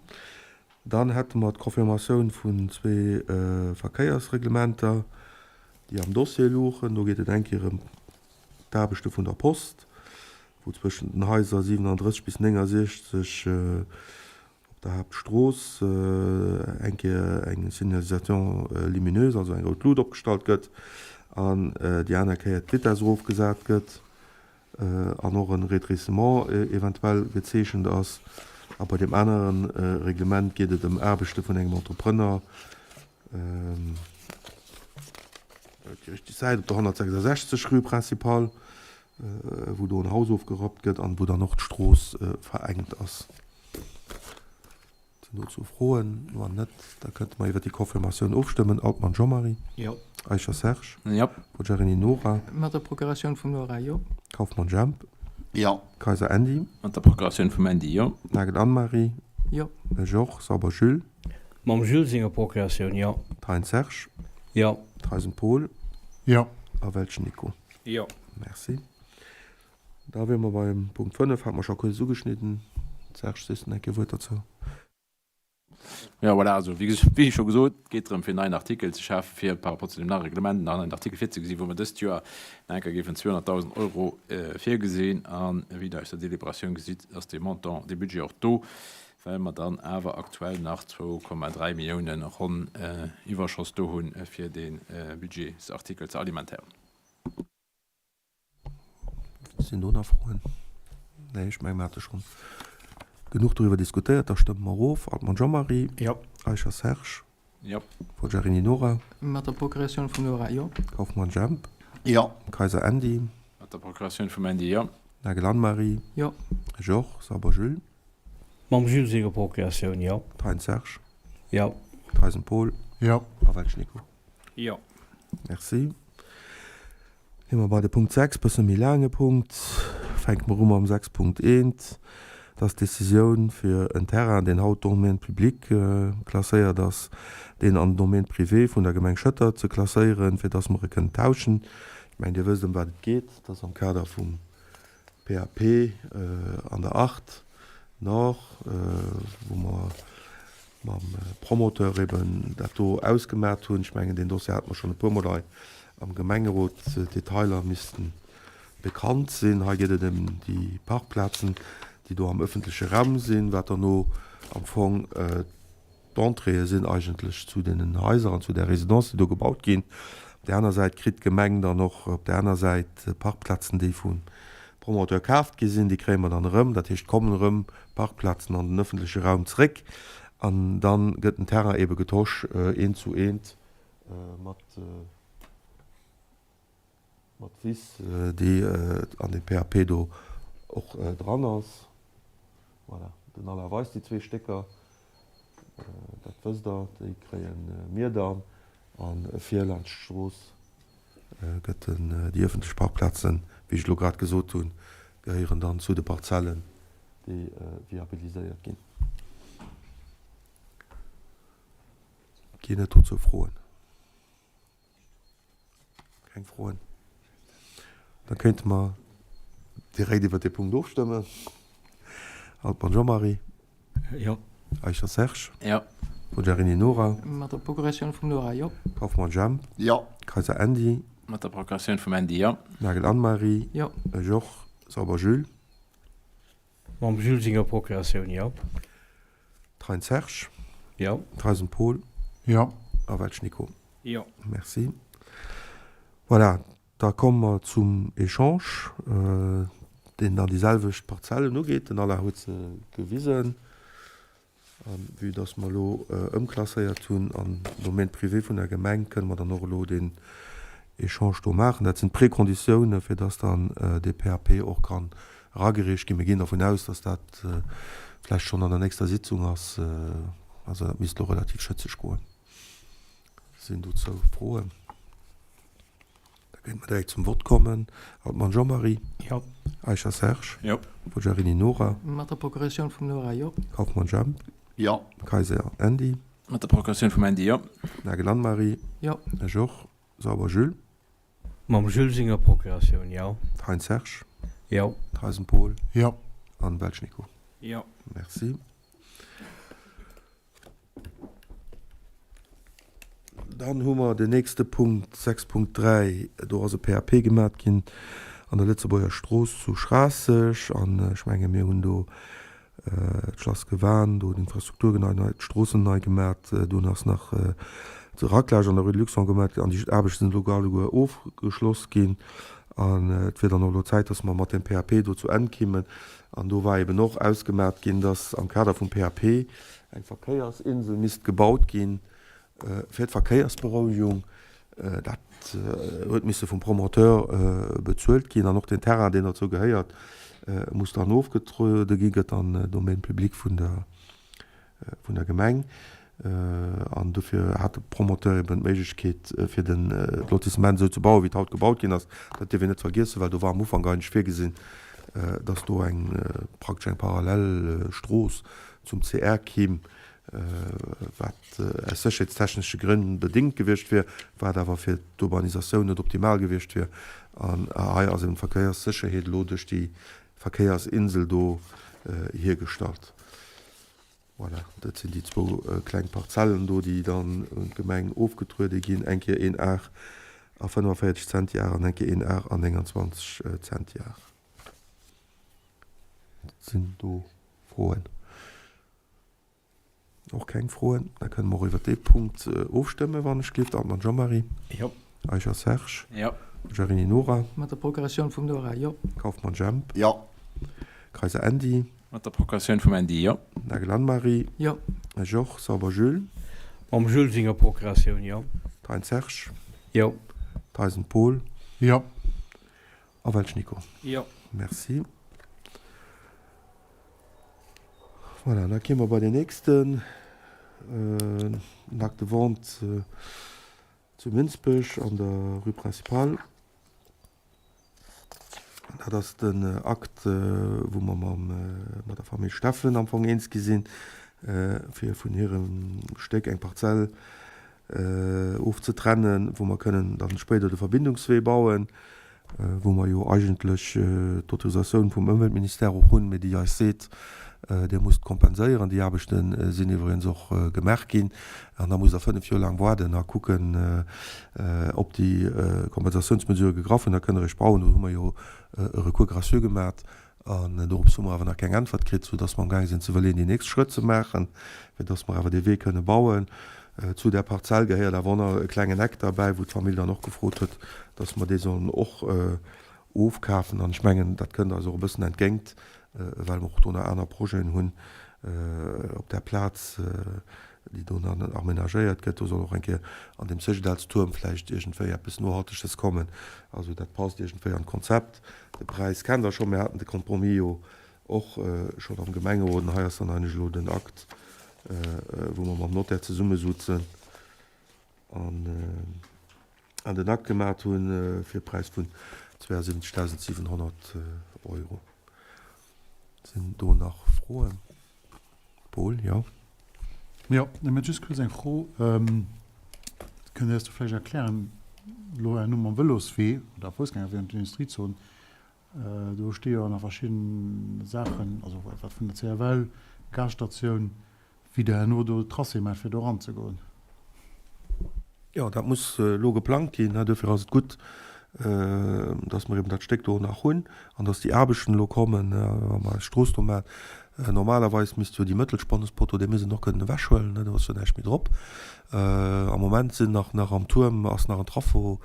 Dann hätte mer d'Confirmatioun vun zwee Verkéiersreglementer, déi am Dossier louchen. Do geet et eng Kéier ëm d'Aarbechte vun der Post, wou zwëschen den Haiser 37 bis 69 op der Haaptstrooss eng Kéier eng Signalisation lumineuse, also eng rout Lut opgestallt gëtt an déi aner Kéier d'Vitess erofgesat gëtt. an och e Redressement eventuell gezeechent ass. A bei deem anere Reglement geet et ëm Aarbechte vun engem Entrepreneur, déi richteg Säit, op der 166 rue Principale, wou do en Haus ofgerappt gëtt an wou dann och d'Strooss verengt ass. Sinn dozou Froen? Wann net, da kënnte mer iwwer déi Confirmatioun ofstëmmen. Altmann Jean-Marie. Jo. Eicher Serge. Jo. Forgiarini Nora. Mat der Procuratioun vum Nora, jo. Kauffmann Jemp. Jo. Kayser Andy. Mat der Procuratioun vum Andy, jo. Nagel Anne-Marie. Jo. Georges Sauber Jules. Mam Jules senger Procuratioun, jo. Thein Serge. Jo. Theisen Paul. Jo. A Welschen Nico. Jo. Merci. Da wiere mer beim Punkt 5, hate mer scho kuerz ugeschnidden. Serge, sees de nach eng Kéier e Wuert derzou? Jo, voilà, also wéi wéi scho gesot, et geet drëm, fir en neien Artikel ze schafen, fir par rapport zu deem neie Reglement nach en neien Artikel virzegesinn, wou mer dëst Joer nach eng Kéier géifen 200.000 Euro virgesinn. A wéi Der aus der Deliberatioun gesitt, ass dee Montant, dee Budget och do, well mer dann awer aktuell nach 2,3 Milliounen ronn Iwwerschoss do hunn, fir dee Budgetsartikel ze alimentéieren. Sinn do nach Froen? Nee, ech menge mer hate schonn genuch doriwwer diskutéiert. Da stëmme mer of. Altmann Jean-Marie. Jo. Eicher Serge. Jo. Forgiarini Nora. Mat der Procuratioun vum Nora, jo. Kauffmann Jemp. Jo. Kayser Andy. Mat der Procuratioun vum Andy, jo. Nagel Anne-Marie. Jo. Georges Sauber Jules. Mam Jules senger Procuratioun, jo. Thein Serge. Jo. Theisen Paul. Jo. A Welsch Nico. Jo. Merci. Gi mer bei de Punkt 6, bësse méi laange Punkt. Fänke mer u mam 6.1. Dat ass d'Decisioun fir en Terrain, deen haut Domaine public klasséiert ass, deen an den Domaine privé vun der Gemeng Schëtter ze klasséieren, fir dass mer e kënnen tauschen. Ech mengen, Dir wësst, ëm wat et geet. Dat ass am Kader vum PAP an der Art Nord, wou mer mam Promoteur eben dat do ausgemat hunn. Ech mengen, deen Dossier hate mer schonn e puermol hei am Gemengerot. D'Detailer misste bekannt sinn. Hei geet et ëm déi Parkplazen, déi do am ëffentleche Raum sinn, wat derno am Fong d'Entréeë sinn eigentlech zu deenen Haiser an zu där Résidence, déi do gebaut ginn. Op där aner Säit kritt d'Gemeng dann och op där aner Säit Parkplazen, déi vum. Promoteur kaaft gi sinn, déi kréie mer dann erëm. Dat heescht, kommen erëm Parkplazen an den ëffentleche Raum zréck an da gëtt den Terrain eebe getosch eent zu eent mat mat Wiss, déi an deem PAP do och dran ass. Voilà, den Alain weist déi zwee Stécker, dat wësst Der, déi kréie mir dann. A vir laanscht d'Strooss gëtt den, déi ëffentlech Parkplazen, wéi ech elo grad gesot hunn, gehéieren dann zu de Parzellen, déi viabiliséiert ginn. Ginn et dozou Froen? Keng Froen? Da kéinte mer direkt iwwert dee Punkt ofstëmmen. Altmann Jean-Marie. Jo. Eicher Serge. Jo. Poggiarini Nora. Mat der Procuratioun vum Nora, jo. Kauffmann Jemp. Jo. Kayser Andy. Mat der Procuratioun vum Andy, jo. Nagel Anne-Marie. Jo. Joch Sauber Jules. Mam Jules senger Procuratioun, jo. Thein Serge. Jo. Theisen Paul. Jo. A Welsch Nico. Jo. Merci. Voilà, da komme mer zum Echange, deen dann déi selwecht Parzellen ugeet. Den Alain huet se gewisen. A vue dass mer elo ëmklasséiert hunn an Domaine privé vun der Gemeng, kënne mer dann och elo deen Echange do maachen. Dat sinn d'Prekonditiounen, fir dass dann dee PAP och kann eragereecht ginn. Mir ginn dervun aus, dass dat vläicht schonn an der nächster Sitzung ass. Also dat misst elo relativ schëtzeg goen. Sinn dozou Froen? Da kéinte mer direkt zum Vott kommen. Altmann Jean-Marie. Jo. Eicher Serge. Jo. Poggiarini Nora. Mat der Procuratioun vum Nora, jo. Kauffmann Jemp. Jo. Kayser Andy. Mat der Procuratioun vum Andy, jo. Nagel Anne-Marie. Jo. Georges Sauber Jules. Mam Jules senger Procuratioun, jo. Thein Serge. Jo. Theisen Paul. Jo. An Welsch Nico. Jo. Merci. Dann hu mer den nächste Punkt, 6.3, do ass e PAP gemat ginn an der Lëtzebuerger Strooss zu Schraasseg. An ech menge mir hunn do d'Schlass Gewan, do d'Infrastruktur nei, d'Stroossen nei gemat. Dunn ass nach de Raclage an der Rue de Luxembourg gemat an déi Aarbechte sinn elo alleguer ofgeschloss ginn. An et wier dann och elo Zäit, dass mer mat deem PAP do zu Enn kimmen. An do war eben och ausgemat ginn, dass am Kader vum PAP eng Verkéiersinsel misst gebaut gi fir d'Verkéiersberouegung. Dat huet misse vum Promoteur bezuelt ginn an och den Terrain, deen dozou gehéiert, muss dann ofgetruede ginn, gëtt dann Domaine public vun der vun der Gemeng. An dofir hat de Promoteur eben d'Méiglechkeet, fir den Lotissement esou ze bauen, wéi et haut gebaut ginn ass. Dat dierf een net vergiessen, well do war am Ufank eigentlech virgesinn, dass do eng praktesch eng parallel Strooss zum CR kimm, wat aus sécherheetstechnesche Grënn bedéngt gewiescht wier, wat awer fir d'Urbanisatioun net optimal gewiescht wier. An hei ass eben d'Verkéierssécherheet elo duerch déi Verkéiersinsel do hiergestallt. Voilà, dat sinn déi zwou kleng Parzellen do, déi dann un d'Gemeng ofgetruede ginn, eng Kéier een Ar a 45 Zentiar an eng Kéier een Ar an 29 Zentiar. Sinn do Froen? Och keng Froen. Da kënne mer och iwwert dee Punkt ofstëmmen, wann ech gleeft. Altmann Jean-Marie. Jo. Eicher Serge. Jo. Giarini Nora. Mat der Procuratioun vum Nora, jo. Kauffmann Jemp. Jo. Kayser Andy. Mat der Procuratioun vum Andy, jo. Nagel Anne-Marie. Jo. Georges Sauber Jules. Mam Jules senger Procuratioun, jo. Thein Serge. Jo. Theisen Paul. Jo. A Welsch Nico. Jo. Merci. Voilà, da kéime mer bei den nächsten Acte de vente zu Minsbech an der Rue Principale. Dat ass den Akt, wou mer mam, mat der Famill Steffen am Fong eens gi sinn, fir vun hirem Stéck eng Parzell ofzetrennen, wou mer kënnen dann spéider de Verbindungswee bauen, wou mer jo eigentlech d'Autorisatioun vum Ëmweltministère och hunn, mee déi eis seet, Dir musst kompenséieren. Déi Aarbechte sinn iwwregens och gemaach ginn. An da musst Der 5 Joer laang waarden a kucken, ob déi Kompensatiounsmesurë gegraff hunn. Da kënnt Der eréischt bauen. Do hu mer jo e Recours gracieux gemaach. An dorops hu mer awer nach keng Äntwert kritt, soudass mer amgaang sinn ze iwwerleeën, déi nächst Schrëtt ze maachen, fir dass mer awer dee Wee kënne bauen. Zu där Parzell gehéiert awer och nach e klengen Eck derbäi, wou d'Famill dann och gefrot huet, dass mer dee sollen och. Ofkafen. An ech mengen, dat kënnt eis och e bëssen entgéngt, well mer och do nach aner Projeten hunn op där Plaz, déi do nach net amenagéiert gëtt. Do soll och eng Kéier an deem Cegedels-Tuerm vläicht iergendwéi eppes Nohalteges kommen. Also dat passt iergendwéi an d'Konzept. De Präis kennt Der scho. Mir haten de Compromis jo och schonn am Gemengerot. An hei ass dann eigentlech elo den Akt, wou mer mam Notaire zesummesutzen an an den Akt gemat hunn, fir e Präis vun 72.700 Euro. Sinn do nach Froen? Paul, jo? Jo, nëmme just kuerz eng Fro. Kënnt Dir eis do vläicht erklären, elo herno mam Vëloswee oder Foussgängerwee an d'Industriezon, do sti jo nach verschidden Saachen, also wat vun der CFL, Gasstatioun, wéi Der herno do Tracé maacht, fir do eranzegoen? Jo, dat muss elo geplangt ginn. Duerfir ass et gutt, dass mer eben dat Stéck do nach hunn an dass déi Aarbechten elo kommen, wa mer eis Strooss do maachen. Normalerweis misst jo déi Mëttelspannespoto, déi misst een och kënnen ewechhuelen, do ass jo näischt méi drop. Am Moment sinn nach nach am Tuerm ass nach en Traffo,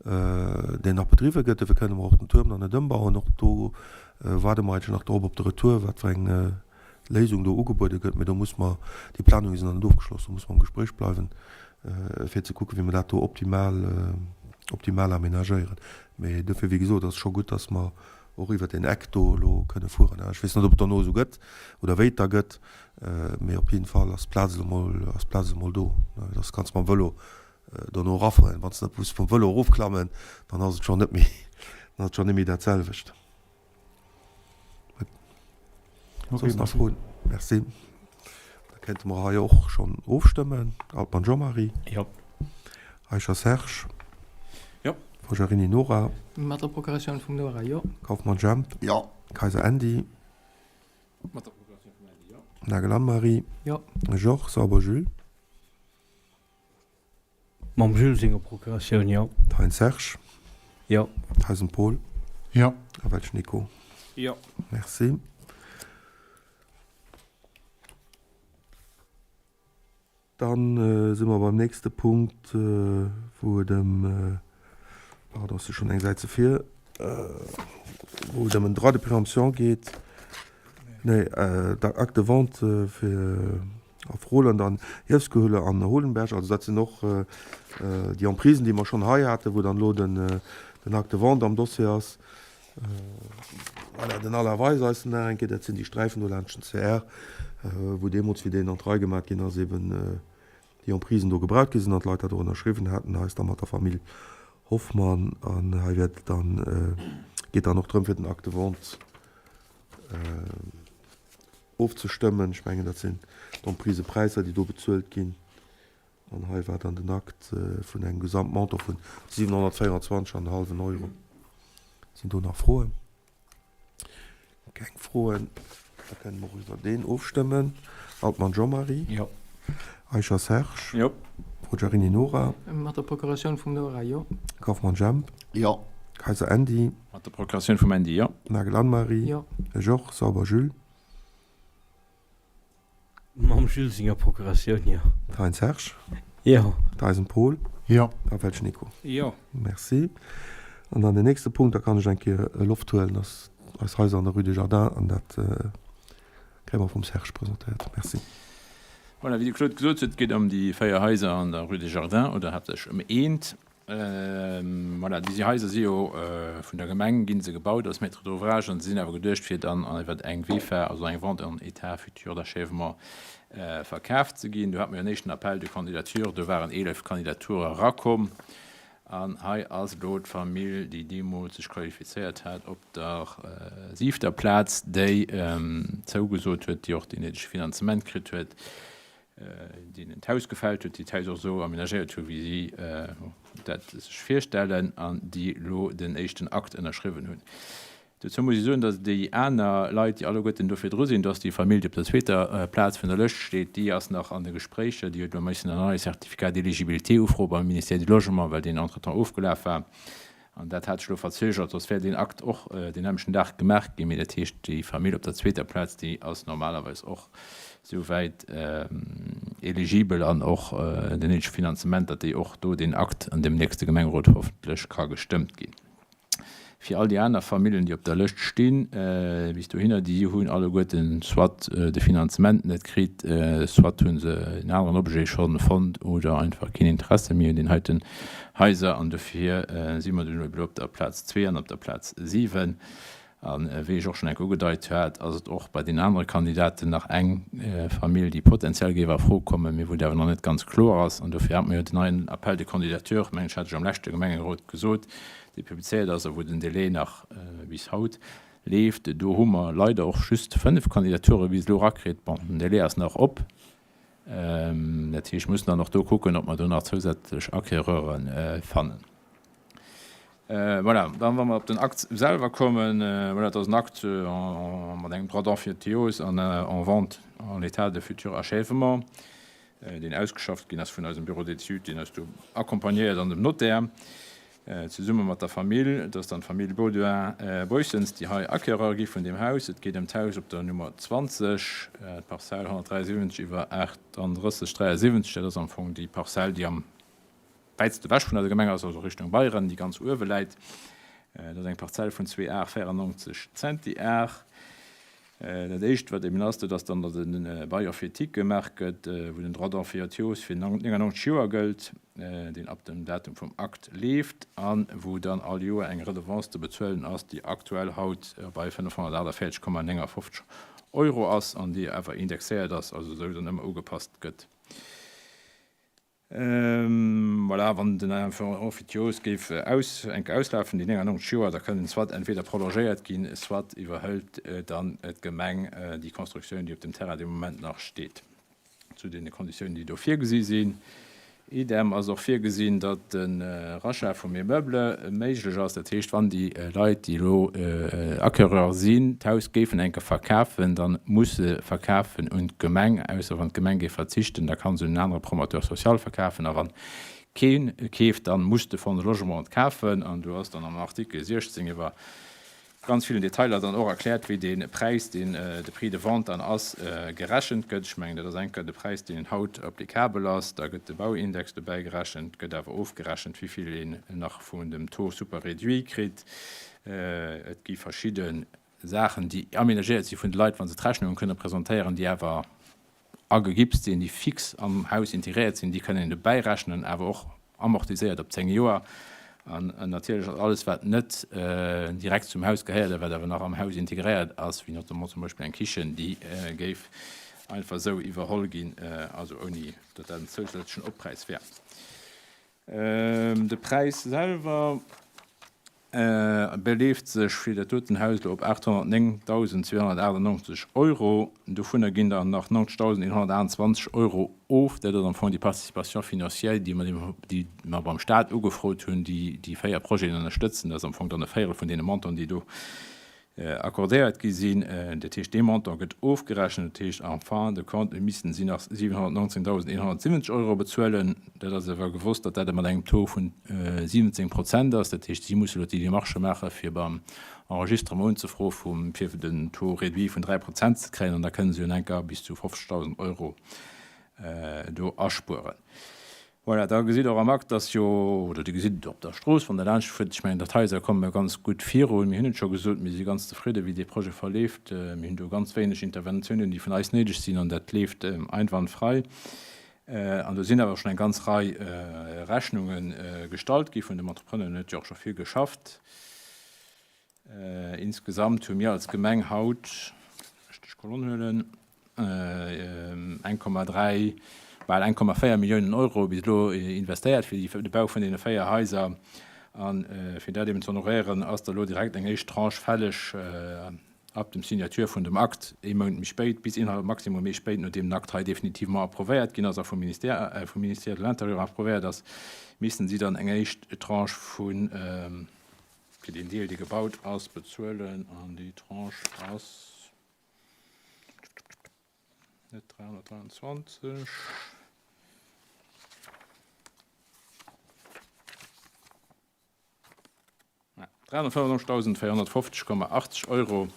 deen nach bedriwwe gëtt. Duerfir kënne mer och den Tuerm nach net ëmbauen. Och do waarde mer eigentlech nach drop op de Retour, wat fir eng Léisung do ugebuede gëtt, mä do muss mer, déi Planunge sinn nach net ofgeschloss, do muss mer am Gespréich bleiwen, fir ze kucken, wéi mer dat do optimal, optimal aménagéieren. Mä dofir, wéi gesot, ass et scho gutt, dass mer och iwwert deen Eck do elo kënne fueren. Ech weess net, ob et dono esou gëtt oder wéi et da gëtt, mä op jidden Fall ass d'Plaz elo mol, ass d'Plaz elo mol do. Dass kanns mam Vëlo dono erafueren. Wann s de net muss vum Vëlo erofklammen, dann ass et schonn net méi, dann ass et schonn net méi dat selwecht. Soss nach Froen? Merci. Da kéinte mer hei och schonn ofstëmmen. Altmann Jean-Marie. Jo. Eicher Serge. Jo. Forgiarini Nora. Mat der Procuratioun vum Nora, jo. Kauffmann Jemp. Jo. Kayser Andy. Mat der Procuratioun vum Andy, jo. Nagel Anne-Marie. Jo. Georges Sauber Jules. Mam Jules senger Procuratioun, jo. Thein Serge. Jo. Theisen Paul. Jo. A Welsch Nico. Jo. Merci. Dann si mer beim nächste Punkt, wou et ëm, pardon, ech si schonn eng Säit ze vir, wou et ëm en Droit de préemption geet, nee, Acte de vente fir Auf Roland an Hiefsgehülle an Holenberg, also dat sinn och déi Emprisen, déi mer schonn hei haten, wou dann elo den Acte de vente am Dossier ass. Voilà, den Alain Weis eis nach eng Kéier, dat sinn déi Sträifen do laanscht den CR, wou deemools, wéi deen an d'Rei gemat ginn ass, eben déi Emprisen do gebraucht gi sinn an d'Leit dat och ënnerschriwwen haten. Hei ass da mat der Famill Hoffmann an hei wäert et dann, geet dann och drëm fir den Acte de vente Ofzestëmmen. Ech mengen, dat sinn d'Emprisepräisser, déi do bezuelt ginn. An hei war dann den Akt vun engem Gesamtmontant vun 724 an e hallwen Euro. Sinn do nach Froen? Keng Froen. Da kënne mer och iwwer deen ofstëmmen. Altmann Jean-Marie. Jo. Eicher Serge. Jo. Forgiarini Nora. Mat der Procuratioun vum Nora, jo. Kauffmann Jemp. Jo. Kayser Andy. Mat der Procuratioun vum Andy, jo. Nagel Anne-Marie. Jo. Georges, Sauber Jules. Mam Jules senger Procuratioun, jo. Thein Serge. Jo. Theisen Paul. Jo. A Welsch Nico. Jo. Merci. An dann den nächste Punkt, da kann ech eng Kéier Loft huelen, ass eis Haiser an der Rue des Jardins an dat kréie mer vum Serge presentéiert. Merci. Voilà, wéi de Claude gesot huet, et geet ëm déi 4 Haiser an der Rue des Jardins oder haaptsächlech ëm eent. Voilà, déi Haiser si jo vun der Gemeng, gi se gebaut als Maître d'ouvrage an se sinn awer geduecht, fir dann iwwer eng VEFA, also eng Vente en état futur d'achèvement, verkaaft ze ginn. Do hate mer jo en éischten Appel de candidature, do waren 11 Kandidature erakomm. An hei ass elo d'Famill, déi deemools sech qualifizéiert hat, op der siwter Plaz, déi zougesot huet, déi och deen néidege Finanzement kritt huet, deenen d'Haus gefält huet, déi d'Haus och esou amenagéiert hu wéi si dat sech virstellen an déi elo den éischten Akt ënnerschriwwen hunn. Dozou muss ech soen, datt déi aner Leit, déi alleguerten do virdru sinn, datt déi Famill, déi op der zweeter Plaz vun der Lëscht steet, déi ass nach an de Gespréicher, déi huet elo missen en neie Certificat d'éligibilité ufroe beim Ministère du Logement, well deen entretemps ofgelaf war. An dat hat sech elo verzögert, soss wär deen Akt och deen nämmlechten Dag gemaach ginn. Mee dat heescht, déi Famill op der zweeter Plaz, déi ass normalerweis och souwäit eligibel an och den néidege Finanzement, datt déi och do deen Akt an deem nächste Gemengerot hoffentlech ka gestëmmt ginn. Fir all déi aner Famillen, déi op der Lëscht stinn, bis dohinner, déi hunn alleguerten soit de Finanzement net kritt, soit hu se en aneren Objet schonn fonnt oder einfach keen Interesse méi un deenen heiten Haiser. An dofir si mer dunn elo op der Plaz zwee an op der Plaz 7. A wéi ech och schonn eng Kéier ugedeit hat, ass et och bei deenen anere Kandidaten nach eng Famill, déi potenziell géif a Fro kommen, mee wou et awer nach net ganz kloer ass. An dofir hate mer jo den neien Appel de candidature, mengen ech, hat ech am leschte Gemengerot gesot, dee publizéiert ass a wou den Délai nach bis haut leeft. Do hu mer leider och just 5 Kandidature bis elo erakritt. Bon, den Délai ass nach op. Dat heescht, mussen dann och do kucken, ob mer do nach zousätzlech Acquéreure fannen. Voilà, dann, wa mer op den Akt selwer kommen, voilà, et ass en Akt mat engem Droit d'emphytéose an en vente en l'état de futur achèvement, deen ausgeschafft ginn ass vun eisem Bureau d'études, deen eis do accompagnéiert, an dem Notaire, zesumme mat der Famill. Et ass dann d'Famill Baudouin-Buyssens, déi hei Acquéreur gi vun deem Haus. Et geet ëm d'Haus op der Nummer 20, d'Parzell 173 iwwer 38 73. Dat ass am Fong déi Parzell, déi am wäitst ewech vun eiser Gemeng ass, also Richtung Beyren, déi ganz uewe läit. Dat ass eng Parzell vun zwee Ar 94 Zentiar. Dat éischt, wat eben ass, dat ass dann, datt e Bail emphytique gemaach gëtt, wou den Droit d'emphytiose fir 99 Joer gëllt, deen ab dem Datum vum Akt leeft a wou dann all Joer eng Redevance ze bezuelen ass, déi aktuell haut bei 548,59 Euro ass an déi awer indexéiert ass, also esou dann ëmmer ugepasst gëtt. Voilà, wann den Emphytiose géif aus, enk auslafen, déi 99 Joer, da kënnen soit entweder prolongéiert ginn, soit iwwerhëlt dann d'Gemeng déi Constructioun, déi op dem Terrain dee Moment nach steet, zu deene Konditiounen, déi do virgesi sinn. Idem ass och virgesinn, datt de Rachat vum Immeuble méiglech ass. Dat heescht, wann déi Leit, déi elo Acquéreur sinn, d'Haus géifen enke verkafen, da muss se verkafen un d'Gemeng, ausser wann d'Gemeng géif verzichten, da ka se un en anere Promoteur social verkafen. A wann kee keeft, da muss de Fonds de Logement et kafen. An do ass dann am Artikel 16 iwwer ganz villen Detailer dann och erkläert, wéi dee Präis, deen de Prix de vente dann ass, gerechent gëtt. Ech mengen, dat ass enker de Präis, deen haut applicabel ass. Da gëtt de Bauindex dobäi gerechent, gëtt awer ofgerechent, wéi vill een nach vun dem Taux super réduit kritt. Et gi verschidde Saachen, déi aménagéiert si vun de Leit, wa se d'Rechnunge kënne presentéieren, déi awer agegipst sinn, déi fix am Haus integréiert sinn, déi kënnen een dobäi rechnen, awer och amortiséiert op 10 Joer. An natierlech ass alles, wat net direkt zum Haus gehéiert a wat awer nach am Haus integréiert ass, wéi notamment zum Beispill eng Kichen, déi géif einfach esou iwwerholl ginn, also ouni datt dat en zousätzlechen Oppräis wär. De Präis selwer beleeft sech fir dat doten Haus elo op 809.298 Euro. Dovunner ginn der nach 90.128 Euro of. Dat ass am Fong déi Participation financière, déi mer, déi mer beim Stat ugefrot hunn, déi déi 4 Projeten ënnerstëtzen. Dat ass am Fong dann e Véierel vun deene Montanten, déi do Accordéiert gi sinn. Dat heescht, dee Montant gëtt ofgerechent. Dat heescht, en fin de compte missten si nach 719.170 Euro bezuelen. Dat ass awer gewosst, datt dat mat engem Taux vun 17 Prozent ass. Dat heescht, si musse elo déi Demarchë maache fir beim Enregistrement unzefroe fir den Taux réduit vun 3 Prozent ze kréien. An da kënne se jo enker bis zu 50.000 Euro do aspueren. Voilà, da gesitt Der och am Akt, dass jo, oder Dir gesitt et op der Strooss, wann Der laanscht fuert, ech mengen, datt d'Haiser komme ganz gutt virun. Mir hunn et scho gesot, mir si ganz zefridde wéi dee Projet verleeft. Mir hunn do ganz wéineg Interventiounen, déi vun eis néideg sinn, an dat leeft einwandfrei. An do sinn awer schonn eng ganz Rei Rechnunge gestallt gi vun dem Entrepreneur, deen huet jo och scho vill geschafft. Insgesamt hu mir als Gemeng haut, ech dech Kolonn huelen, 1,3, bal 1,4 Milliounen Euro bis elo investéiert fir de Bau vun deene 4 Haiser. A fir dat eben ze honoréieren, ass da elo direkt eng éischt Tranche fälleg ab dem Signature vun dem Akt, ee Mount méi spéit, bis innerhalb maximum méi spéit, nodeem den Akt hei definitivement approuvéiert ginn ass a vum Ministère, vum Ministère de l'Intérieur approuvéiert ass, missten si dann eng éischt Tranche vu fir deen Deel, dee gebaut ass, bezuelen. An déi Tranche ass net 323. 395.450,80 Euro.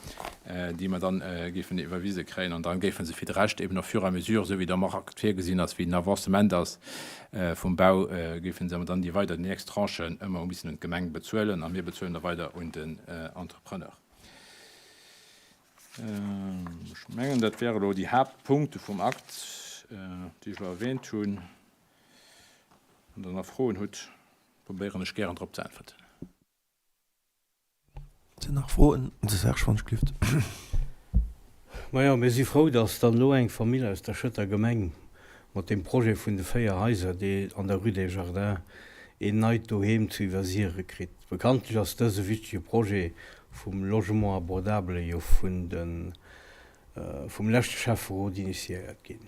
déi mer dann géifen iwwerwise kréien, an da géife se fir de Rescht eben au fur et à mesure, esou wéi et am Akt virgesinn ass, wéi den Avancement ass vum Bau, géife se dann déi weider, déi nächst Tranchen ëmmer hu missen un d'Gemeng bezuelen a mir bezuelen da weider un den Entrepreneur. Ech mengen, dat wäre elo déi Haaptpunkte vum Akt, déi ech elo erwähnt hunn. Wann Der nach Froen hutt, probéieren ech gären drop ze äntwerten. Sinn nach Froen? De Serge van Clift. Majo, mir si frou, dass dann elo eng Famill aus der Schëtter Gemeng mat deem Projet vun de 4 Haiser, déi an der Rue des Jardins, een neit Doheem zu Iwwersiere kritt. Bekanntlech ass dëse wichtege Projet vum Logement abordable jo vun de vum leschte Schäfferot initiéiert ginn.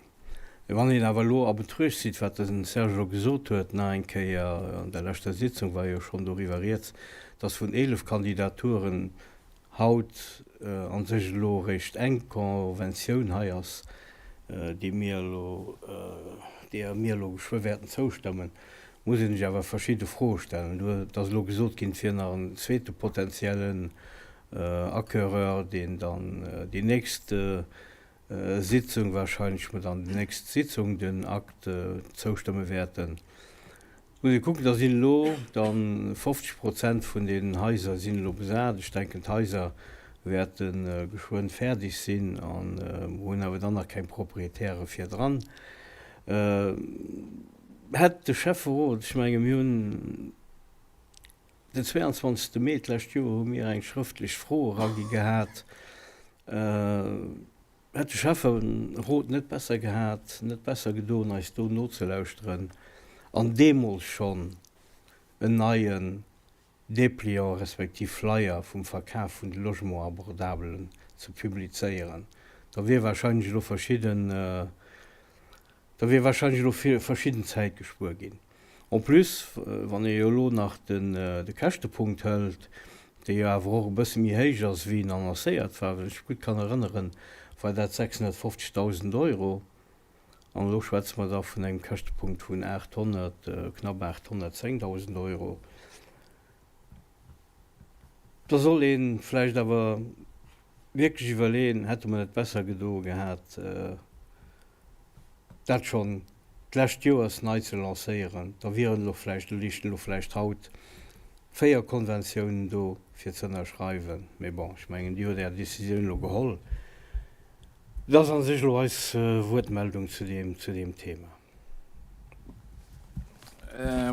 Wann een awer elo a Betruecht zitt, wat de Serge elo gesot huet, nach eng Kéier, an der leschter Sitzung war jo schonn doriwwer rieds, dass vun 11 Kandidaturen haut a sech elo eréischt eng Conventioun hei ass, déi mir elo, deeër mir elo geschwë wäerten zoustëmmen, muss een sech awer verschidde Froe stellen. Do et ass elo gesot ginn, et wier nach en zweete potenziellen Acquéreur, deen dann déi nächst Sitzung, wahrscheinlech mer dann déi nächst Sitzung den Akt zoustëmme wäerten. Muss ee kucken, da sinn elo dann 50 Prozent vun deenen Haiser sinn elo besat. Ech denken, d'Haiser wäerte geschwënn fäerdeg sinn a mer hunn awer dann nach keng Proprietäre virdran. Hätt de Schäfferot, ech menge mir hunn den 22. Mee d'lescht Joer hu mir eng schrëftlech Fro eragi gehat, hätt de Schäfferot net besser gehat, net besser gedoen eis do nozelauschteren an deemools schonn en neien Dépliant respektiv Flyer vum Verkaf vun de Logements abordabelen ze publizéieren, da wier wahrscheinlech elo verschidden, da wier wahrscheinlech elo verschidden Zäit gespuer ginn. En plus, wann ee jo elo nach den de Käschtepunkt hëlt, dee jo awer och e bësse méi héich ass wéi en annoncéiert war, wann ech mech gutt kann erënneren, war dat 650.000 Euro, An elo schwätze mer da vun engem Käschtepunkt vun 800, knapp 810.000 Euro. Da soll ee vläicht awer wierklech iwwerleeën, Hätte mer net besser gedoe gehat, dat schonn d'lescht Joers nei ze lancéieren? Da wieren elo vläicht, da léichten elo vläicht haut 4 Konventiounen do fir ze ënnerschreiwen. Mee bon, ech mengen, Dir hutt Är Décisioun elo geholl. Dat ass a sech elo eis Wuertmeldung zu deem, zu deem Thema.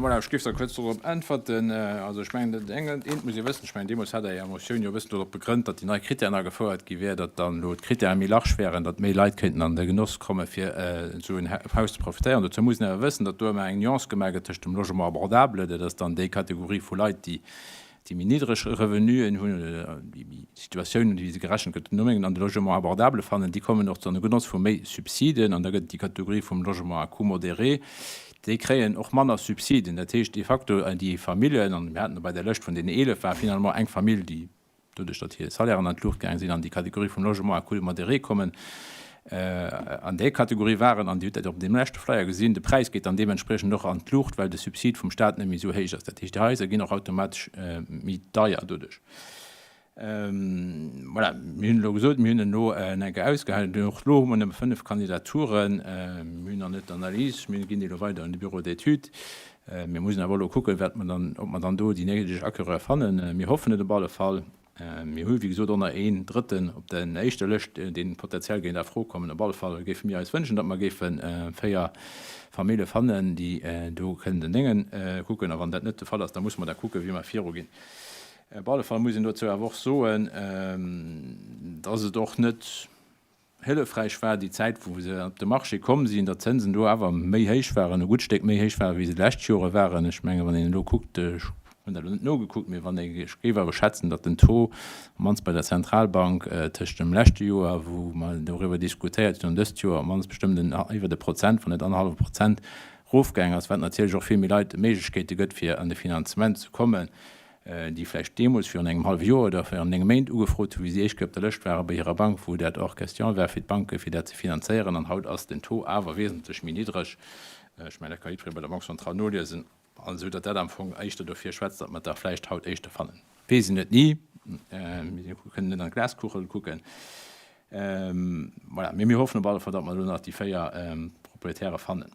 Voilà, ech géif da kuerz dorop äntwerten. Also ech mengen, dat eng, eent muss ee wëssen, ech mengen, deemools hat Der Är Motioun jo e bëssen dorop begrënnt, datt déi nei Krittären agefouert gi wär, datt dann elo d'Krittäre méi large wären, datt méi Leit kéinten an de Genoss komme fir esou en Haus ze profitéieren. Dozou muss een awer wëssen, datt do ëmmer eng Nuance gemaach gëtt tëscht dem Logement abordable, dat ass dann déi Kategorie vu Leit, déi déi méi niddreg Revenuen hunn oder déi méi Situatiounen hunn, wéi se gerechent gëtt, no mengen an de Logement abordable fannen, déi kommen och an de Genoss vu méi Subsiden. An da gëtt et déi Kategorie vum Logement à coût modéré, déi kréien och manner Subsiden. Dat heescht de facto déi Familljen, an mir haten bei der Lëscht vun deenen 11 war finalement eng Famill, déi doduerch datt hir Salairen an d'Luucht gaange sinn, an déi Kategorie vum Logement à coût modéré kommen, an där Kategorie waren, an Dir hutt dat och op deem leschte Flyer gesinn, de Präis geet dann deementspriechend och an d'Luucht, well de Subsid vum Stat net méi esou héich ass. Dat heescht, déi Haiser ginn och automatesch méi deier doduerch. Voilà, mir hunn elo gesot, mir hunn en elo eng Kéier ausgehandelt. Och elo hu mer nëmme 5 Kandidaturen. Mir hunn nach net d'Analys, mir ginn déi elo weider un de Bureau d'études. Mir mussen awer elo kucken, wat mer dann, ob mer dann do déi néideg Acquéreure fannen. Mir hoffen et op alle Fall. Mir hu wéi gesot och nach een Drëtten op der éischter Lëscht, dee potenziell géint a Fro kommen. Op alle Fall géife mir eis wënschen, datt mer géife 4 Famille fannen, déi do kënnen den Dénge kucken. A wann dat net de Fall ass, da musse mer da kucken, wéi mer viruginn. Op alle Fall muss een dozou awer och soen, datt et och net Hëllefräich war déi Zäit, wou se op de Marché komm sinn, datt d'Zënsen do awer méi héich waren, e gutt Stéck méi héich waren, wéi se d'lescht Jore waren. Ech menge wann een elo kuckt, ech hunn dat elo net nogekuckt, mee wann ee, ech géif awer schätzen, datt den Taux, op d'mannst bei der Zentralbank, tëscht dem leschte Joer, wou mer doriwwer diskutéiert hunn, an dëst Joer op d'mannst bestëmmt en iwwert e Prozent, wann net annerhallwe Prozent erofgaangen ass, wat natierlech och vill méi Leit Méiglechkeete gëtt, fir an de Finanzement ze kommen. déi vläicht deemools virun engem hallwe Joer oder virun 9 Méint ugefrot hunn, wéi si éischt Kéier op der Lëscht ware bei hirer Bank, wou dat hors question war fir d'Banke fir dat ze finanzéieren. An haut ass den Taux awer wesentlech méi niddreg, ech mengen dat ka jiddweree bei der Banque centrale noliesen, esou datt dat am Fong éischter dofir schwätzt, datt mer der vläicht haut éischter fannen. Weess een et ni. Mir kënnen net an d'Glaskuchel kucken. Voilà, mee mir hoffen op alle Fall, datt mer elo nach déi 4 Proprietäre fannen.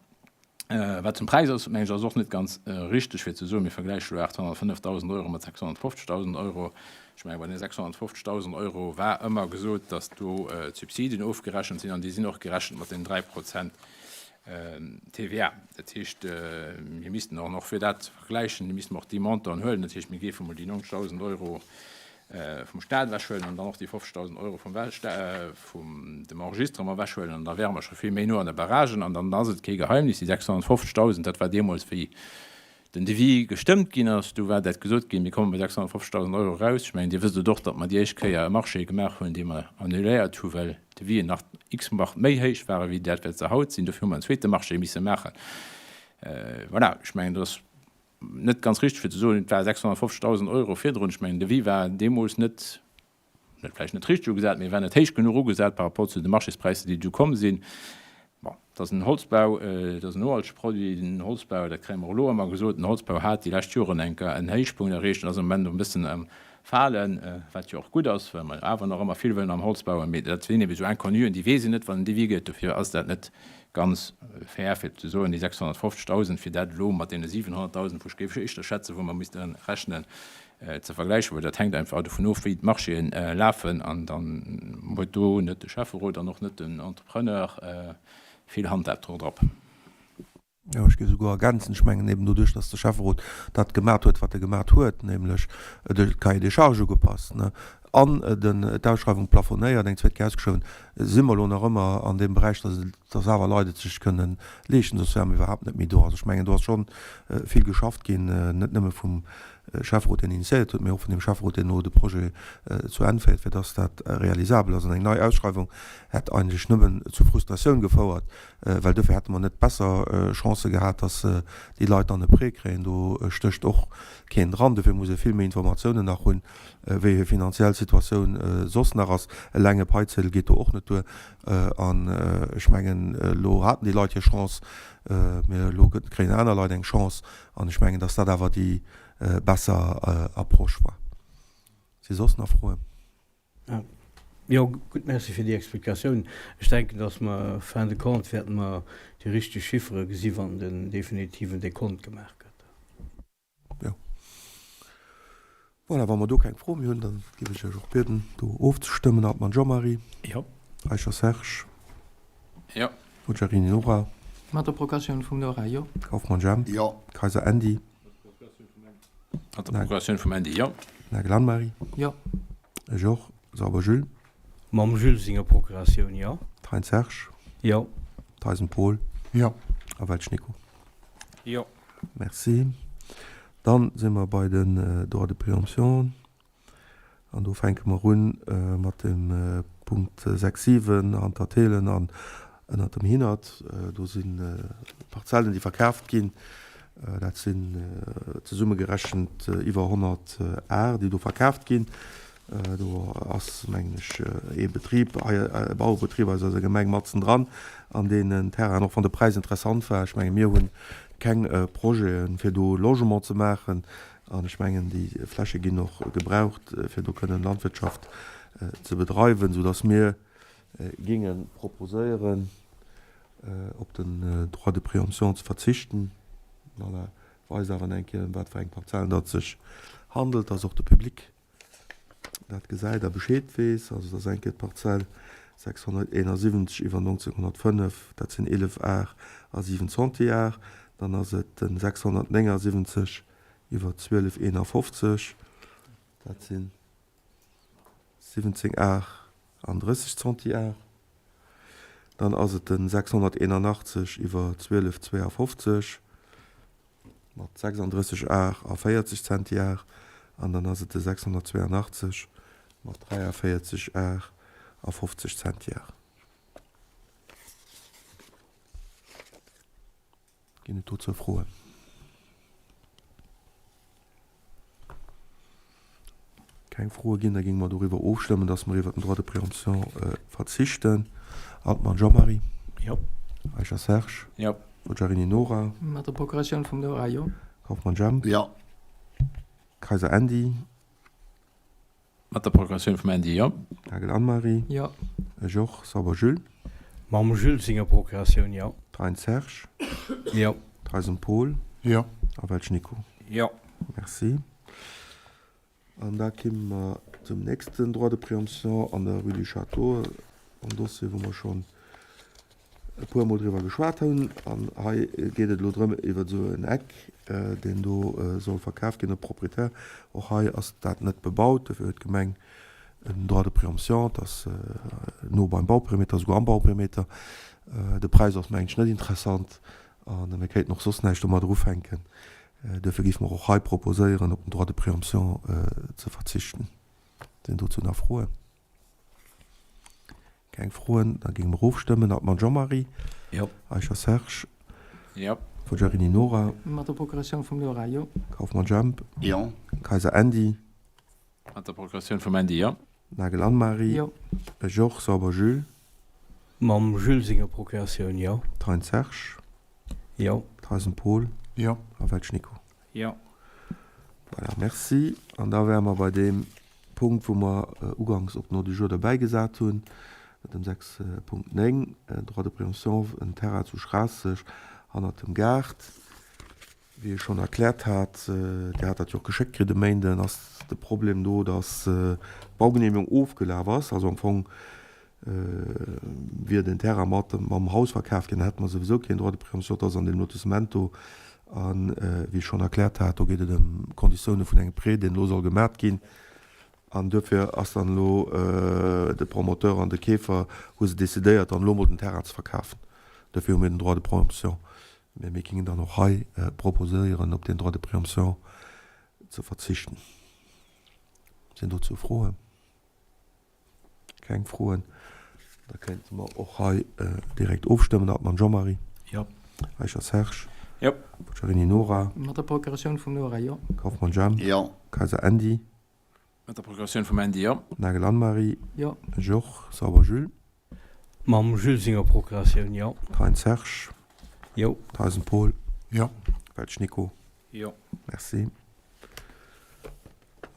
Wat zum Präis ass, mengen ech, ass och net ganz richteg, fir ze soen, mir vergläiche elo 805.000 Euro mat 650.000 Euro. Ech mengen, bei den 650.000 Euro war ëmmer gesot, datt do d'Subsiden ofgerechent sinn an déi sinn och gerechent mat den 3 Prozent TVA. Dat heescht, mir missten och nach, fir dat ze vergläichen, misste mer och déi Montanten huelen. Dat heescht, mir géife mol déi 90.000 Euro vum Staat ewechhuelen an dann och déi 50.000 Euro vum vum dem Enregistrement ewechhuelen an da wäre mer scho vill méi no an de Barragen. An dann ass et kee Geheimnis, déi 650.000, dat war deemools, wéi den Devis gestëmmt ginn ass, du war dat gesot ginn, mir komme bei 650.000 Euro eraus. Ech mengen, Dir wësst et och, datt mer déi éischt Kéier e Marché gemaach hunn, dee mer annuléiert hu well d'Devisen nach x-fach méi héich ware wéi dat, wat se haut sinn. Dofir hu mer en zweete Marché misse maachen. Voilà, ech mengen, dat ass net ganz richteg fir ze soen, et war 650.000 Euro virdrun. Ech mengen, de Devis war deemools net, net vläicht net richteg ugesat, mee war net héich genuch ugesat par rapport zu de Marchéspräisser, déi du komm sinn. Bon, et ass en Holzbau, et ass en nohaltege Produit, den Holzbau, dat kréie mer och elo ëmmer gesot. Den Holzbau hat déi lescht Joren eng Kéier en Héichpunkt erreecht an ass am Moment e bëssen am Falen, wat jo och gutt ass, well mer awer nach ëmmer vill wëllen am Holz bauen. Mee dat sinn ebe sou Inconnuen, déi weess een net, wann en Devis gëtt. Dofir ass dat net ganz fair fir ze soen, déi 650.000, fir dat elo mat deene 700.000, wou ech géif éischter schätzen, wou mer misste rechnen, ze vergläichen, well dat hänkt einfach dovun of, wéi d'Marchéen lafen. An dann huet do net de Schäfferot an och net den Entrepreneur vill Handhab drop. Jo, ech géif esouguer ergänzen, ech mengen eben doduerch, dass de Schäfferot dat gemat huet, wat e gemat huet, nämlech de Cahier des charges ugepasst, ne, an den d'Ausschreiwung plafonéiert, eng zweet Kéier ausgeschriwwen, si mer elo nach ëmmer an deem Beräich, dass et, dass awer Leit et sech kënnen leeschten, soss wäre mer iwwerhaapt net méi do. Also ech mengen, do ass scho vill geschafft ginn, net nëmme vum Schäfferot, deen initiéiert huet, mee och vun deem Schäfferot, deen elo de Projet zu Enn féiert, fir dass dat realisabel ass. An eng nei Ausschreiwung hätt eigentlech nëmmen zu Frustratioun gefouert, Well dofir hätte mer net besser Chancë gehat, dass déi Leit dann e Prêt kréien. Do stécht och keen dran. Dofir muss ee vill méi Informatiounen nach hunn, wéi hir finanziell Situatioun soss nach ass. Eleng e Paiziedel geet do och net duer. An ech mengen, elo haten déi Leit hir Chance, mee elo kréien aner Leit eng Chance. An ech mengen, dass dat awer déi besser Approche war. Si soss nach Froen? Jo, gutt, Merci fir déi Explikatioun. Ech denken, dass mer fin de compte wäerte mer déi richteg Chiffere gesi wann den definitiven Dekont gemaach gëtt. Jo. Voilà, wa mer do keng Fro méi hunn, da géif ech Iech och bieden, do ofzestëmmen. Altmann Jean-Marie. Jo. Eicher Serge. Jo. Mogherini Nora. Mat der Procuratioun vum Nora, jo. Kauffmann Jemp. Jo. Kayser Andy. Mat der Procuratioun vum Andy, jo. Nagel Anne-Marie. Jo. Ech och. Sauber Jules. Mam Jules senger Procuratioun, jo. Thein Serge. Jo. Theisen Paul. Jo. A Welsch Nico. Jo. Merci. Dann si mer bei den Droits de préemption. An do fänke mer un mat dem Punkt 6, 7, Hanter Thelen an ënnert dem Hinert. Do si Parzellen, déi verkaaft ginn. Dat sinn zesummegerechent iwwer 100 Ar, déi do verkaaft ginn. Do ass, mengen ech, ee Betrib, e Bauerebetrib aus eiser Gemeng matzen dran an deenen Terrainen, och wann de Präis interessant war. Ech menge mir hu keng Projete fir do Logement ze maachen. An ech mengen, déi Fläche ginn och gebraucht, fir do kënnen Landwirtschaft ze bedreiwen, soudass mir géinge proposéieren, op den Droit de préemption ze verzichten. Voilà, weist awer eng Kéier, ëm wat fir eng Parzellen datt et sech handelt, dass och de Public dat gesäit a Bescheed weess. Also et ass eng Kéier d'Parzell 671 iwwer 1905, dat sinn 11 Ar a 7 Centiar. Dann ass et den 679 iwwer 1251, dat sinn 17 Ar an 30 Centiar. Dann ass et den 681 iwwer 1252 mat 36 Ar a 40 Centiar. An dann ass et de 682 mat 43 Ar a 50 Centiar. Ginn et dozou Froen? Keng Froe ginn, da géinge mer doriwwer ofstëmmen, dass mer iwwert den Droit de préemption verzichten. Altmann Jean-Marie. Jo. Eicher Serge. Jo. Mogherini Nora. Mat der Procuratioun vum Nora, jo. Kauffmann Jemp. Jo. Kayser Andy. Mat der Procuratioun vum Andy, jo. Nagel Anne-Marie. Jo. Ech och. Sauber Jules. Mam Jules senger Procuratioun, jo. Thein Serge. Jo. Theisen Paul. Jo. A Welsch Nico. Jo. Merci. An da kimme mer zum nächsten Droit de préemption an der Rue du Château, en Dossier, wou mer schonn e puer Mol driwwer geschwat hunn. An hei geet et elo drëm iwwer esou en Eck, deen do soll verkaf ginn, e Proprietär. Och hei ass dat net bebaut, dofir huet d'Gemeng en Droit de préemption. Et ass no beim Bauperimeter, esouguer am Bauperimeter. De Präis ass, mengen ech, net interessant a mir kéinten och soss näischt domadder ufänken. Duerfir géife mer och hei proposéieren, op den Droit de préemption ze verzichten. Sinn dozou nach Froen? Keng Froen, da géinge mer ofstëmmen. Altmann Jean-Marie. Jo. Eicher Serge. Jo. Forgiarini Nora. Mat der Procuratioun vum Nora, jo. Kauffmann Jemp. Jo. Kayser Andy. Mat der Procuratioun vum Andy, jo. Nagel Anne-Marie. Jo. Georges Sauber Jules. Mam Jules senger Procuratioun, jo. Thein Serge. Jo. Theisen Paul. Jo. A Welsch Nico. Jo. Voilà, merci. An da wäre mer bei deem Punkt, wou mer uganks op den Ordre du jour derbäigesat hunn, dem 6.9, Droit de préemption, en Terrain zu Schraasseg hannert dem Gaart. Wéi ech schonn erkläert hat, Dir hat dat jo och geschéckt kritt e Méinden, ass de Problem do, dass d'Baugenehmegung ofgelaf ass. Also am Fong wier den Terrain mat mam Haus verkaf ginn, da hätte mer souwisou keen Droit de préemption. Dat ass an deem Lotissement do. A wéi ech schonn erkläert hat, do geet et ëm d'Konditioune vun engem Prêt, deen elo soll gemat ginn. An duerfir ass dann elo de Promoteur an de Keefer hu se decidéiert, dann elo emol den Terrain ze verkafen. Duerfir hu mir den Droit de préemption. Mä mir gingen dann och hei proposéieren, op deen Droit de préemption ze verzichten. Sinn dozou Froen? Keng Froen. Da kéinte mer och hei direkt ofstëmmen. Altmann Jean-Marie. Jo. Eicher Serge. Jo. Boccherini Nora. Mat der Procuratioun vum Nora, jo. Kauffmann Jemp. Jo. Kayser Andy. Mat der Procuratioun vum Andy, jo. Nagel Anne-Marie. Jo. Georges Sauber Jules. Mam Jules senger Procuratioun, jo. Thein Serge. Jo. Theisen Paul. Jo. Welsch Nico. Jo. Merci.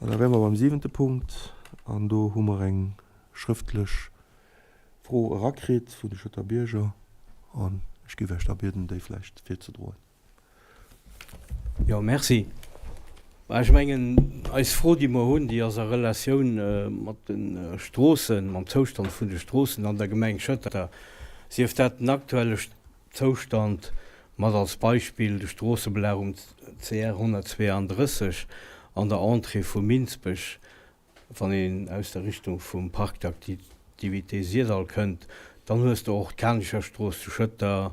An da wäre mer beim siwente Punkt an do hu mer eng schrëftlech Fro erakritt vun de Schëtter Bierger an ech géif Iech da bieden, déi vläicht virzedroen. Jo, merci. Ech mengen, eis Fro, déi mer hunn, déi ass a Relatioun mat de Stroossen, mam Zoustand vun de Stroossen an der Gemeng Schëtter, sief dat den aktuelle Zoustand, mat als Beispill de Stroossebelag um CR 132 an der Entrée vu Minsbech, wann een aus der Richtung vum Parc d'activités Syrdall kënnt, dann hues de och d'Kanecherstrooss zu Schëtter,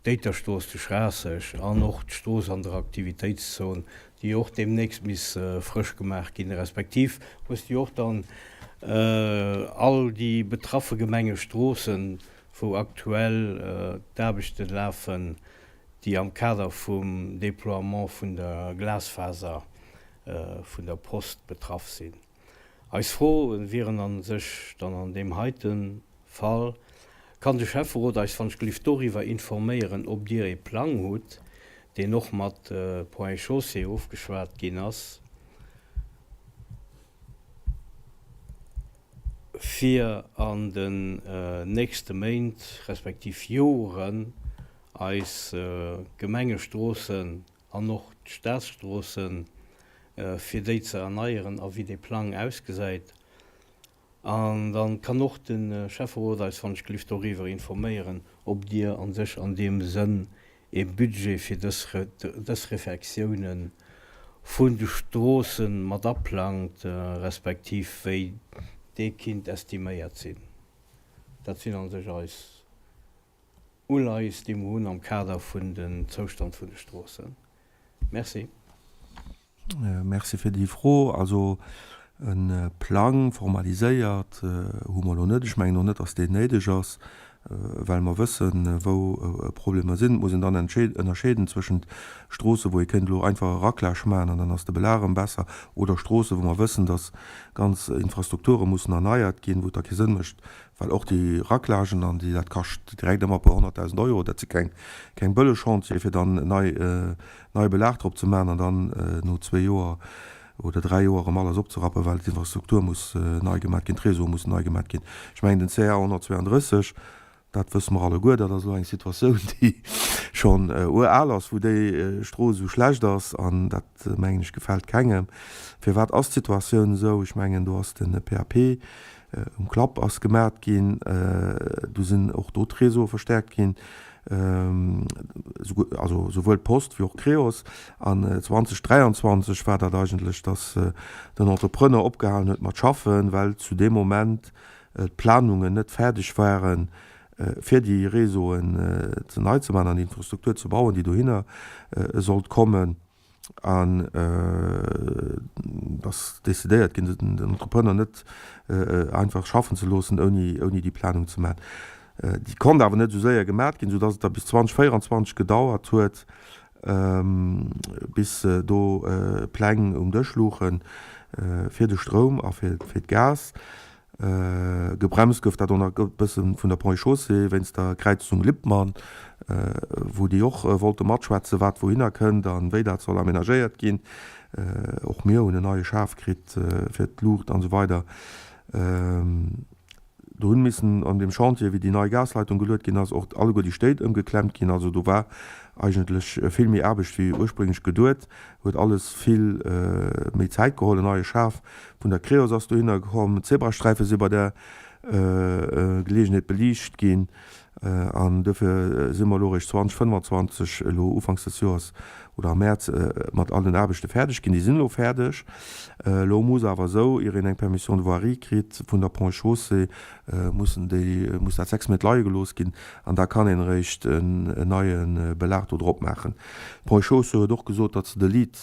d'Éiterstrooss zu Schraasseg an och d'Strooss an der Aktivitéitszon, déi och deemnächst misst frësch gemaach ginn, respektiv hues de jo och dann all déi betraffe Gemengestroossen, wou aktuell d'Aarbechte lafen, déi am Kader vum Déploiement vun der Glasfaser vun der Post betraff sinn. Eis Froe wieren a sech dann an deem heite Fall, Kann de Schäfferot eis wann-ch-gelift doriwwer informéieren, ob Dir ee Plang hutt, deen och mat Ponts et Chaussées ofgeschwat ginn ass, fir an den nächste Méint respektiv Joren eis Gemengestroossen an och d'Staatsstroossen, fir déi ze erneieren a wéi dee Plang ausgesäit. An da kann och de Schäfferot eis wann ech gelift doriwwer informéieren, ob Dir a sech an deem Sënn ee Budget fir dës dës Refektiounen vun de Stroosse mat aplangt, respektiv wéi dee kinnt estiméiert sinn. Dat sinn a sech eis Uleies, déi mer hunn am Kader vun den Zoustand vun de Stroossen. Merci. Merci fir déi Fro. Also e Plang formaliséiert hu mer elo net. Ech mengen och net, datt deen néideg ass, well mer wëssen, wou Problemer sinn. Et muss een dann ënnerscheeden zwëschent Stroossen, wou ee kéint elo einfach e Raclage maachen an dann ass de Belag erëm besser, oder Stroossen, wou mer wëssen, datt ganz Infrastrukture mussen erneiert ginn, wou et da kee Sënn mécht, well och déi Raclagen an déi, dat kascht direkt ëmmer e puer 100.000 Euro, dat si keng, keng bëlleg Chantiere fir dann nei, neie Belag drop ze maachen an dann no zwee Joer. oder 3 Joer erëm alles opzerappen, well d'Infrastruktur muss nei gemat ginn, d'Réseaue mussen nei gemat ginn. Ech mengen den CR 132, dat wësse mer alleguer, dat ass elo eng Situatioun, déi schonn ural ass, wou déi Strooss esou schlecht ass an dat, mengen ech, gefält kengem. Firwat ass d'Situatioun esou? Ech mengen, do ass de PAP um Klapp ass gemat ginn, do sinn och do d'Réseaue verstärkt ginn, also souwuel d'Post wéi och Creos. An 2023 war dat eigentlech, datt den Entrepreneur opgehalen huet mat schaffen, well zu deem Moment d'Planungen net fäerdeg waren, fir déi Réseauen ze nei ze maachen an déi Infrastruktur ze bauen, déi dohinner sollt kommen. An et ass decidéiert ginn, den Entrepreneur net einfach schaffen ze loossen, ouni, ouni déi Planung ze maachen. Déi konnt awer net esou séier gemat ginn, soudass et da bis 2024 gedauert huet, bis do Pläng um Dësch luchen, fir de Stroum a fir, fir d'Gas. Gebremst gouf dat och nach e bësse vun der Ponts et Chaussées wéinst der Kräizung Lippmann, wou déi och wollte matschwätzen, wat wouhinner kënnt a wéi dat soll amenagéiert ginn. Och mir hunn en neie Schaf kritt fir d'Luucht an esou weider. Do hunn missen an deem Chantier, wéi déi nei Gasleitung geluet ginn ass, och alleguer déi Stéit ëmgeklemmt ginn. Also do war eigentlech vill méi Aarbecht wéi ursprünglech geduet, huet alles vill méi Zäit geholl. En neie Schaf Vun der Creos ass dohinner komm. D'Zebrasträife si bei där Geleegenheet beliicht ginn an dofir si mer elo eréischt 2025, elo ufanks des Joers oder am Mäerz, mat all den Aarbechte fäerdeg ginn. Déi sinn elo fäerdeg. Elo muss awer esou, ier een eng Permission de voirie kritt vun der Ponts et Chaussées, mussen déi, muss dat 6 Méint leie gelooss ginn an da kann een eréischt en neie Belag do drop maachen. D'Ponts et Chaussées huet och gesot, datt se de Lead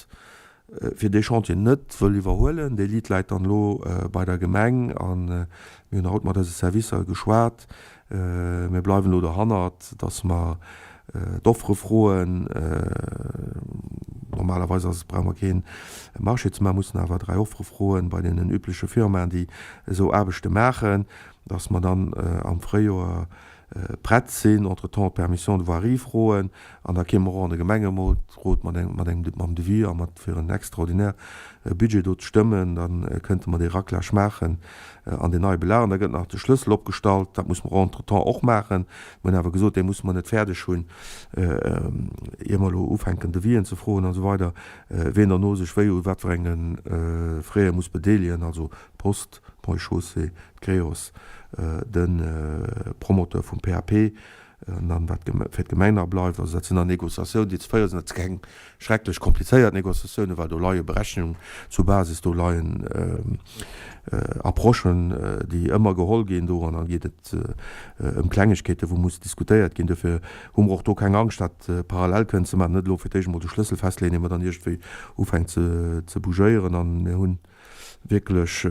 fir dee Chantier net wëll iwwerhuelen. Dee Lead läit dann elo bei der Gemeng a mir hunn haut mat eise Servicer geschwat. Mir bleiwen elo dohannert, datt mer d'Offere froen. Normalerweis ass et, brauche mer kee Marché ze maachen, mussen awer 3 Offere froen bei deenen übleche Firmaen, déi esou Aarbechte maachen, datt mer dann am Fréijoer prett sinn, entretemps d'Permission de voirie froen an da kéime mer och an de Gemengerot mat engem, mat engem, mam Devis a mat fir en extraordinaire Budget do ze stëmmen. Da kënnte mer dee Raclage maachen an deen neie Belag. An da gëtt nach de Schlëssel opgestallt. Dat musse mer entretemps och maachen. Mir hunn awer gesot, dee musse mer net fäerdeg hunn, ier mer elo ufänken Devisen ze froen an esou weider, wien derno sech wéi u wat fir enge Frais muss bedeelegen, also d'Post, d'Ponts et Chaussées, d'Creos, de Promoteur vum PAP, an dann wat fir d'Gemeng nach bleift. Also dat sinn dann Négociatiounen, déi ze féiere sinn. Dat si keng schrecklech komplizéiert Négociatiounen, well do leie Berechnungen zur Basis, do leien Approchen, déi ëmmer geholl ginn do, an da geet et ëm Klengegkeeten, wou muss diskutéiert ginn. Dofir hu mer och do keng Angscht, dat parallel kënnen ze maachen, net elo fir d'éischt emol de Schlëssel festleeën, ier mer dann iergendwéi ufänkt ze bougéieren. An mir hunn wierklech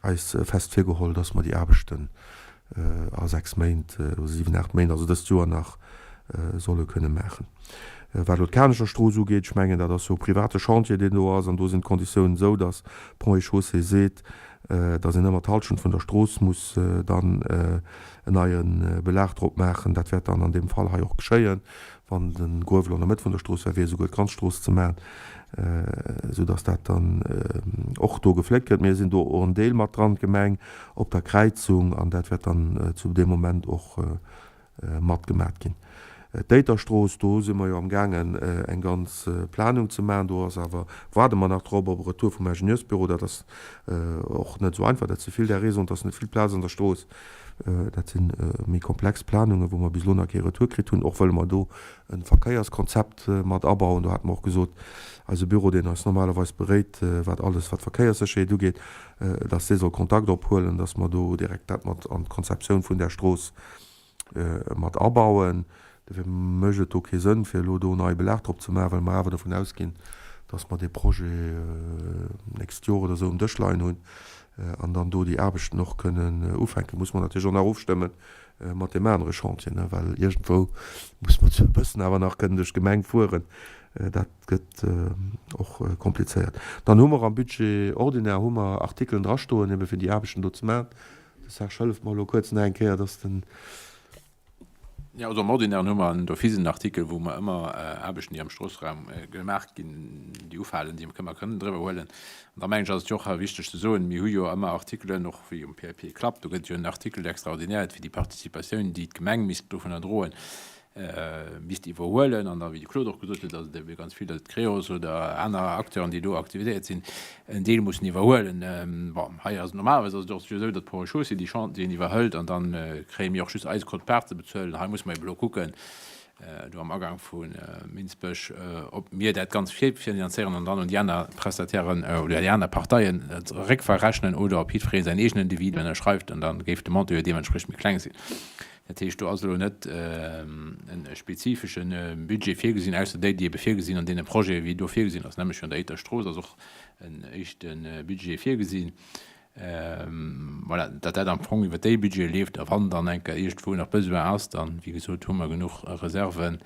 eis fest virgeholl, dass mer déi Aarbechten a 6 Méint oder 7, 8 Méint, also dëst Joer nach, solle kënne maachen. Wat elo d'Kanecher Strooss ugeet, ech mengen, dat ass jo e private Chantier, deen do ass, an do sinn d'Konditiounen esou, dass Ponts et Chaussées seet, dass een ëmmer d'Halschent vun der Strooss muss dann en neie Belag drop maachen. Dat wäert dann an deem Fall hei och geschéien. Wann de Gruewel an der Mëtt vun der Strooss wär, wier esouguer d'ganz Strooss ze maachen, esou datt dat dann och do gefléckt gëtt. Mir sinn do och en Deel mat dran, d'Gemeng, op der Kräizung, an dat wäert dann zu deem Moment och matgemat ginn. D'Éiterstrooss, do si mer jo am gaangen eng ganz Planung ze maachen. Do ass awer, waarde mer nach drop, op e Retour vum Ingenieursbüro. Dat ass och net esou einfach, dat si vill där Raison, et ass net vill Plaz an der Strooss. Dat si méi komplex Planungen, wou mer bis elo nach kee Retour kritt hunn, och wëlle mer do e Verkéierskonzept mat abauen. Do hate mer och gesot, eise Büro, deen eis normalerweis beréit, wat alles wat d'Verkéierssécherheet ugeet, dass dee soll Kontakt ophuelen, dass mer do direkt dat mat an d'Konzeptioun vun där Strooss mat abauen. Dofir mécht et do kee Sënn, fir elo do en neie Belag drop ze maachen, well mer awer dovun ausginn, dass mer dee Projet d'nächst Joer oder esou um Dësch leien hunn an dann do déi Aarbechten och kënnen ufänken. Muss mer natierlech och nach ofstëmme mat deem anere Chantier, well iergendwou muss mer zu e bëssen awer nach kënnen duerch d'Gemeng fueren. Dat gëtt och komplizéiert. Dann hu mer am Budget ordinaire hu mer Artikelen drastoen, ebe fir déi Aarbechten do ze maachen. De Serge hëlleft mer elo kuerz nach eng Kéier, dass den. Jo, also am Ordinären hu mer d'office en Artikel, wou mer ëmmer Aarbechten, déi am Stroosseraum gemaach ginn, déi ufalen, déi mer kënnen driwwer huelen. An da mengen ech, ass et jo och wichteg ze soen, mir hu jo ëmmer Artikelen, och wéi um PAP Klapp, do gëtt et jo en Artikel extraordinaire fir déi Participatioun, déi d'Gemeng misst dovunner droen, misst iwwerhuelen. An da, wéi de Claude och gesot huet, ass et ebe ganz vill, datt d'Creos oder aner Acteuren, déi do aktiviséiert sinn, en Deel mussen iwwerhuelen. Bon, hei ass et normalerweis ass et och esou, datt d'Ponts et Chaussées déi Chantieren iwwerhëlt an da kréie mir och just eis Quote-part ze bezuelen. Hei musse mer ebe elo kucken, do am Agang vu Minsbech, ob mir dat Ganzt virfinanzéieren an dann un déi aner Prestatairen oder déi aner Parteien réckverrechnen oder ob jiddweree säin eegenen Devis ënnerschreift an da géif de Montant jo deementspriechend méi kleng sinn. Dat heescht, do ass elo net e spezifesche Budget virgesinn, ausser déi, déi ebe virgesinn an deene Projete wéi do virgesinn ass, nämlech an der Éiter Strooss ass och en éischte Budget virgesinn. Voilà, datt dat am Fong iwwer déi Budgete leeft. A wann dann eng Kéier iergendwou nach Besoin ass, dann, wéi gesot, hu mer genuch Reserven.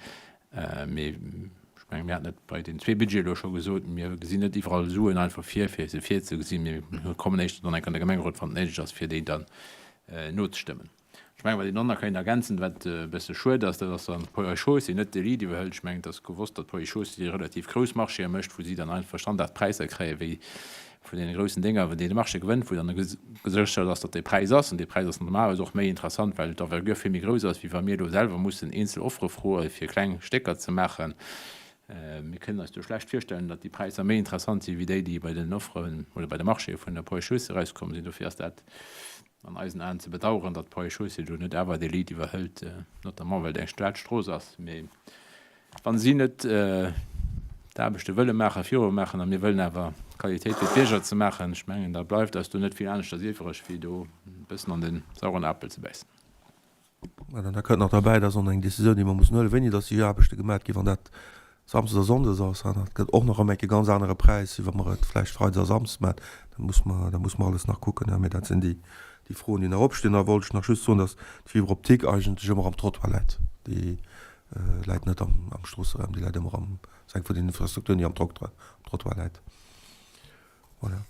Mee ech menge mir haten et bei den zwee Budgete elo scho gesot, mir gesinn net iwwerall Suen einfach vir, fir se virzegesinn. Mir kommen éischter dann eng Kéier an de Gemengerot, wann et néideg ass, fir déi dann nozestëmmen. Ech mengen, wat een och nach kéint ergänzen, wat e bësse schued ass, dat ass, wann d'Ponts et Chaussées net de Lead iwwerhëlt. Ech mengen, et ass gewosst, datt d'Ponts et Chaussées relativ grouss Marchéë mécht, wou si dann einfach Standardpräisser kréien, wéi vun deene groussen Dénger, wou deen de Marché gewënnt, wou dann geséchert ass, datt dee Präis ass. An dee Präis ass normalerweis och méi interessant, well d'Envergure vill méi grouss ass, wéi wa mir elo selwer mussen eenzel Offere froe fir kleng Stécker ze maachen. Mir kënnen eis do schlecht virstellen, datt déi Präisser méi interessant sinn, wéi déi, déi bei den Offeren oder bei de Marchéë vun der Ponts et Chaussées erauskomm sinn. Dofir ass dat An eisen Aen ze bedauern, datt d'Ponts et Chaussées do net awer de Lead iwwerhëlt, notamment well et eng Stadstrooss ass. Mee wa si net d'Aarbechte wëlle maachen, viru maachen, a mir wëllen awer Qualitéit fir d'Bierger ze maachen, ech mengen, da bleift eis do net vill aneschters iwwreg, wéi do e bëssen an de sauren Apel ze bäissen. An da kënnt nach derbäi, dat ass och nach eng Décisioun, déi mer mussen huelen, wéini datt déi Aarbechte gemaat ginn, wann dat Samsdes a Sonndes ass. Dat gëtt och nach ëmmer e ganz anere Präis, wéi wa mer et vläicht Freides a Samsdes maachen. Dat muss mer, dat muss mer alles nach kucken. Mee dat sinn déi, déi Froen, déi nach opstinn. Da wollt ech nach just soen, datt d'Fibre optique eigentlech ëmmer am Trottoir läit. Déi läit net am, am Stroosseraum, déi läit ëmmer am, ass eng vun den Infrastrukturen, déi am Trottoir läit. Voilà.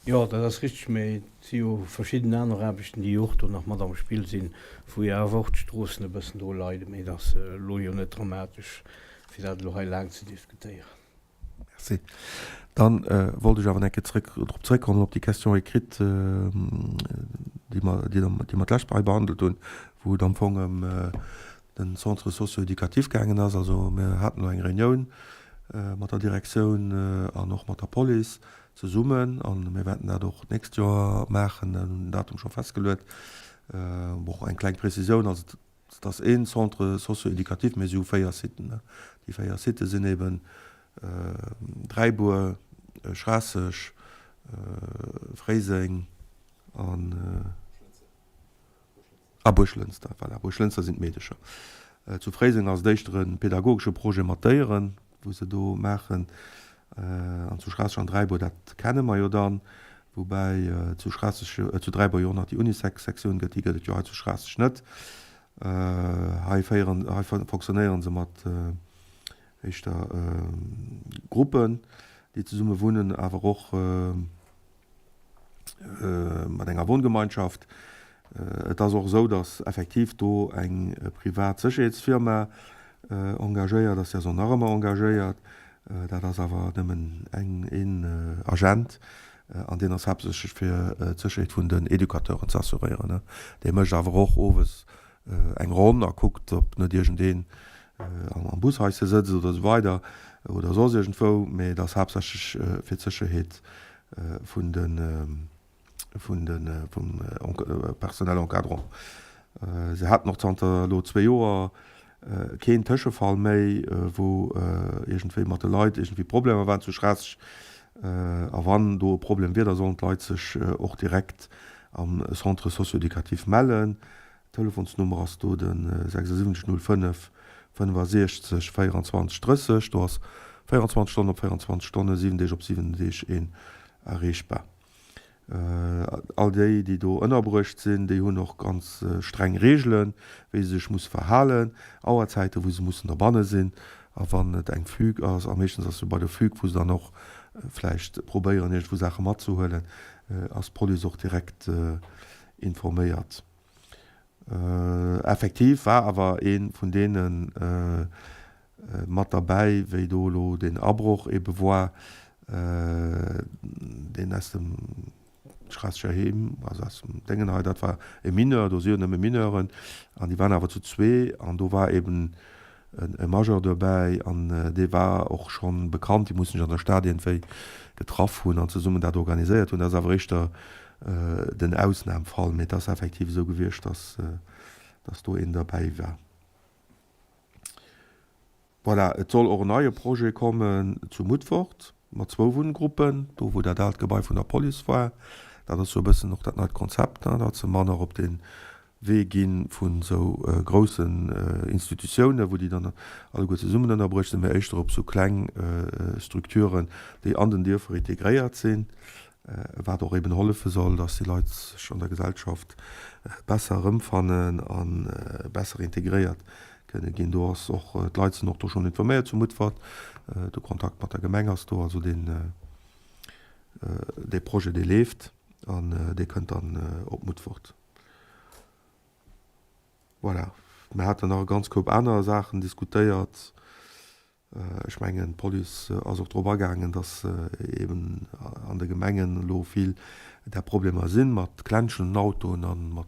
Jo, dat ass richteg, mä et si jo verschidden aner Aarbechten, déi jo och do nach mat am Spill sinn, wou jo awer och d'Stroossen e bëssen dru leiden. Mä et ass elo jo net dramatesch, fir dat elo hei laang ze diskutéieren. Merci. Dann wollt ech awer nach eng Kéier zrëck, drop zrëckkommen op déi Question écrite, déi mer, déi mer d'lescht hei behandelt hunn, wou et am Fong ëm den Centre socio-éducatif gaangen ass. Also mir haten elo eng Reunioun mat der Direktioun an och mat der Police zesummen an mir wäerten dat och d'nächst Joer maachen, hunn den Datum scho festgeluet. Bon, eng kleng Prezisioun, also et ass een Centre socio-éducatif, mee si hu 4 Siten. Déi 4 Sitë sinn eben Dräibuer, Schraasseg, Fréiseng an. A Buerglënster, voilà, Buerglënster sinn d'Meedecher. Zu Fréiseng ass et éischter e pedagogesche Projet mat Déieren, wou se do maachen. An zu Schraasseg an Dräibuer, dat kenne mer jo dann. Woubäi zu Schraasseg, zu Dräibuer jo och nach déi Unisex-Sektioun gëtt, déi gëtt et jo hei zu Schraasseg net. Hei féieren, hei fonctionnéiere se mat éischter Gruppen, déi zesumme wunnen, awer och, mat enger Wohngemeinschaft. Et ass och esou, datt effektiv do eng privat Sécherheetsfirma engagéiert ass. Déi ass och nach ëmmer engagéiert. Dat ass awer nëmmen eng, een Agent an deen ass haaptsächlech fir d'Sécherheet vun den Educateuren ze assuréieren. Dee mécht awer och owes eng Ronn a kuckt, ob net iergendeen am Bushaische sëtzt oder esou weider oder soss iergendwou. Mee et ass haaptsächlech fir d'Sécherheet vun de vun de vum Personnel encadrant. Se haten och zanter elo zwee Joer keen Tëschefall méi, wou iergendwéi mat de Leit iergendwéi Problemer waren zu Schraasseg. A wann do e Problem wier, da sollen d'Leit sech och direkt am Centre socio-éducatif mellen. D'Telefonsnummer ass do de 76 05 65 24 30. Do ass 24 Stonnen op 24 Stonnen, 7 Deeg op 7 Deeg een erreechbar. All déi, déi do ënnerbruecht sinn, déi hunn och ganz streng Reegelen, wéi se sech musse verhalen, Auerzäiten, wou se mussen derbanne sinn. A wann et eng Fugue ass, a meeschtens ass se bei der Fugue, wou se dann och vläicht probéieren, iergendwou Saache matzehuelen, ass d'Police och direkt informéiert. Effektiv war awer ee vun deene mat derbäi, wéi do elo deen Abroch ebe war, deen aus dem Schraasscher Heem, also aus dem Déngen hei, dat war e Mineur, do si jo nëmme Mineuren, an déi waren awer zu zwee, an do war eben e Majeur dobäi, an dee war och scho bekannt, déi mussen sech an der Stad iergendwéi getraff hunn an zesummen dat organiséiert hunn. Dat ass awer éischter den Ausnamfall, mee et ass effektiv esou gewiescht, dass dass do een derbäi war. Voilà, et soll och en neie Projet kommen zu Mutfert mat zwou Wunngruppen, do wou dat aalt Gebai vun der Police war. Dat ass jo e bëssen och dat neit Konzept, ne, datt se manner op dee Wee gi vun esou groussen Institutiounen, wou déi dann alleguer zesummen ënnerbruecht sinn, mee éischter op esou kleng Structuren, déi an den Dierfer integréiert sinn, wat och eben hollefe soll, datt déi Leit sech an der Gesellschaft besser erëmfannen a besser integréiert kënne ginn. Do ass och, d'Leit sinn och do schonn informéiert zu Mutfert, de Kontakt mat der Gemeng ass do, also deen, dee Projet dee leeft an dee kënnt dann op Mutfert. Voilà, mir haten nach e ganz Koup aner Saachen diskutéiert. Ech mengen, d'Police ass och drop agaangen, datt eben an de Gemengen elo vill där Problemer si mat klenschenden Autoen a mat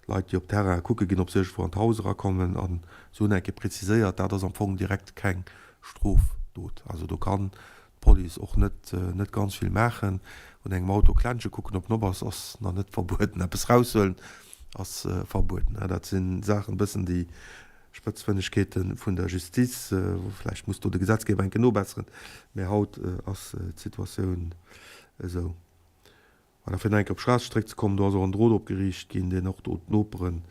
Leit, déi op Terraine kucke ginn, ob se iergendwou an d'Haus erakommen. A se hunn eng Kéier preziséiert, dat ass am Fong direkt keng Strofdot. Also do kann d'Police och net net ganz vill maachen. Un engem Auto klensche kucken, ob en op ass, ass nach net verbueden. Eppes raushuelen ass verbueden. Dat si Saachen e bëssen, déi Spëtzfënnegkeete vun der Justiz, vläicht muss do de Gesetzgeber eng Kéier nobesseren, mä haut ass d'Situatioun esou. Voilà, fir nach eng Kéier op Schraasseg zréckzekommen, do ass och en Drot opgeriicht ginn, deen och do d'Nopere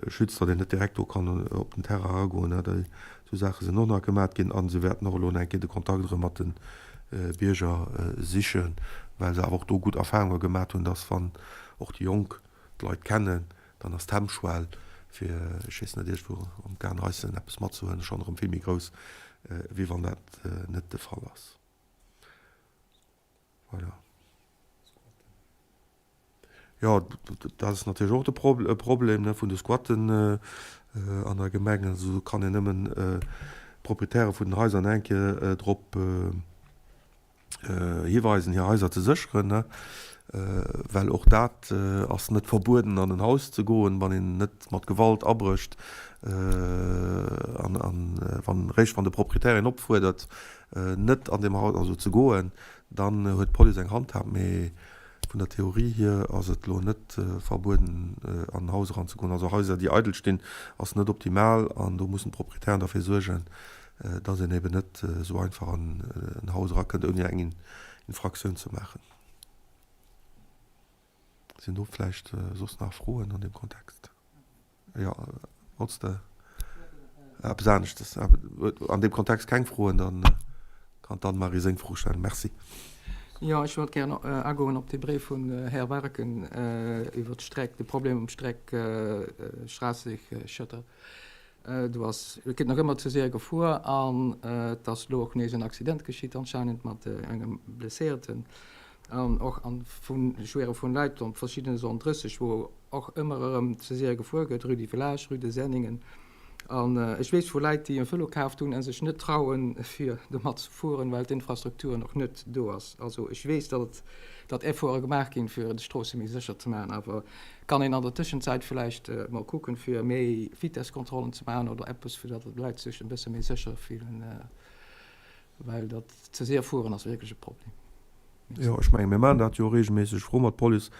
schützt, datt een net direkt do kann op den Terrain eragoen. Déi esou Saache sinn och nach gemat ginn a se wäerten och elo nach eng Kéier de Kontakt erëm mat de Bierger sichen, well se awer och do gutt Erfahrunge gemat hunn, datt wann och déi Jonk d'Leit kennen, dann ass d'Hemmschwell fir, ech weess net, iergendwou am Gaardenhaischen eppes matzehuelen, schonn erëm vill méi grouss, wéi wann dat net de Fall ass. Voilà. Jo, dat ass natierlech och de Pro e Problem, ne, vun de Squatten an der Gemeng. Also do kann een nëmmen d'Proprietäre vun den Haiser nach eng Kéier drop hiweisen, hir Haiser ze sécheren, well och dat ass net verbueden, an en Haus ze goen, wann een net mat Gewalt abrécht an wann eréischt wann de Proprietär een opfuerdert, net an deem Haus also ze goen, dann huet d'Police eng Handhab. Mee vun der Theorie hier ass et elo net verbueden, an en Haus eranzegoen. Also Haiser, déi eidel stinn, ass net optimal an do mussen d'Proprietären derfir suergen, dass een eben net esou einfach an en Haus erakënnt, ouni eng Infraktioun ze maachen. Sinn do vläicht soss nach Froen an deem Kontext? Jo, wollts de eppes aneschtes? An deem Kontext keng Froen, da kann d'Anne-Marie seng Fro stellen. Merci. Jo, ech wollt gären agoen op dee Bréif vun Här Warken iwwert d'Streck, de Problem um Streck Schraasseg-Schëtter. Do ass, et gëtt nach ëmmer ze séier gefuer an et ass elo och nees en Accident geschitt anscheinend mat engem Blesséierten an och an vun, ech héiere vun Leit op verschiddene Zone 30, wou och ëmmer erëm ze séier gefuer gëtt, Rue du Village, Rue de Senningen. An ech weess vu Leit, déi e Vëlo kaaft hunn a sech net trauen, fir domat ze fueren, well d'Infrastruktur och net do ass. Also ech weess, datt, datt Efforte gemaach ginn, fir d'Stroosse méi sécher ze maachen, awer Kann een an der Tëschenzäit vläicht mol kucken, fir méi Vitesskontrollen ze maachen oder eppes, fir datt d'Leit sech e bësse méi sécher fillen, well dat ze séier fueren ass wierklech e Problem. Jo, ech mengen, mir maachen dat jo reegelméisseg. Ech froe mer d'Police,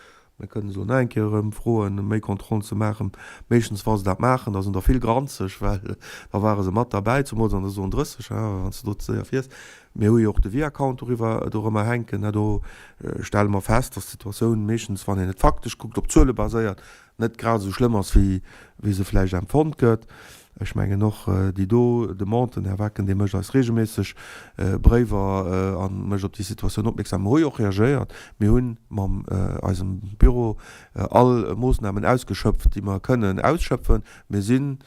mir kënnen se elo nach eng Kéier erëm froen, méi Kontrollen ze maachen. Meeschtens, wa se dat maachen, da sinn der vill granzeg, well da ware se mat derbäi, zemools an der Zone 30, wann s de do ze séier fiers. Mir hu jo och de Via-Count doriwwer dorëmmer hänken. Do stelle mer fest, dass d'Situatioun meeschtens, wann een et faktesch kuckt, op Zuele baséiert, net grad esou schlëmm ass, wéi wéi se vläicht empfonnt gëtt. Ech mengen och déi do Demande, den Här Wecken, dee mécht eis regelméisseg Bréiwer a mécht op déi Situatioun opmierksam. Mir hu jo och reagéiert. Mir hu mam eisem Büro all Moossnamen ausgeschöpft, déi mer kënnen ausschöpfen. Mir sinn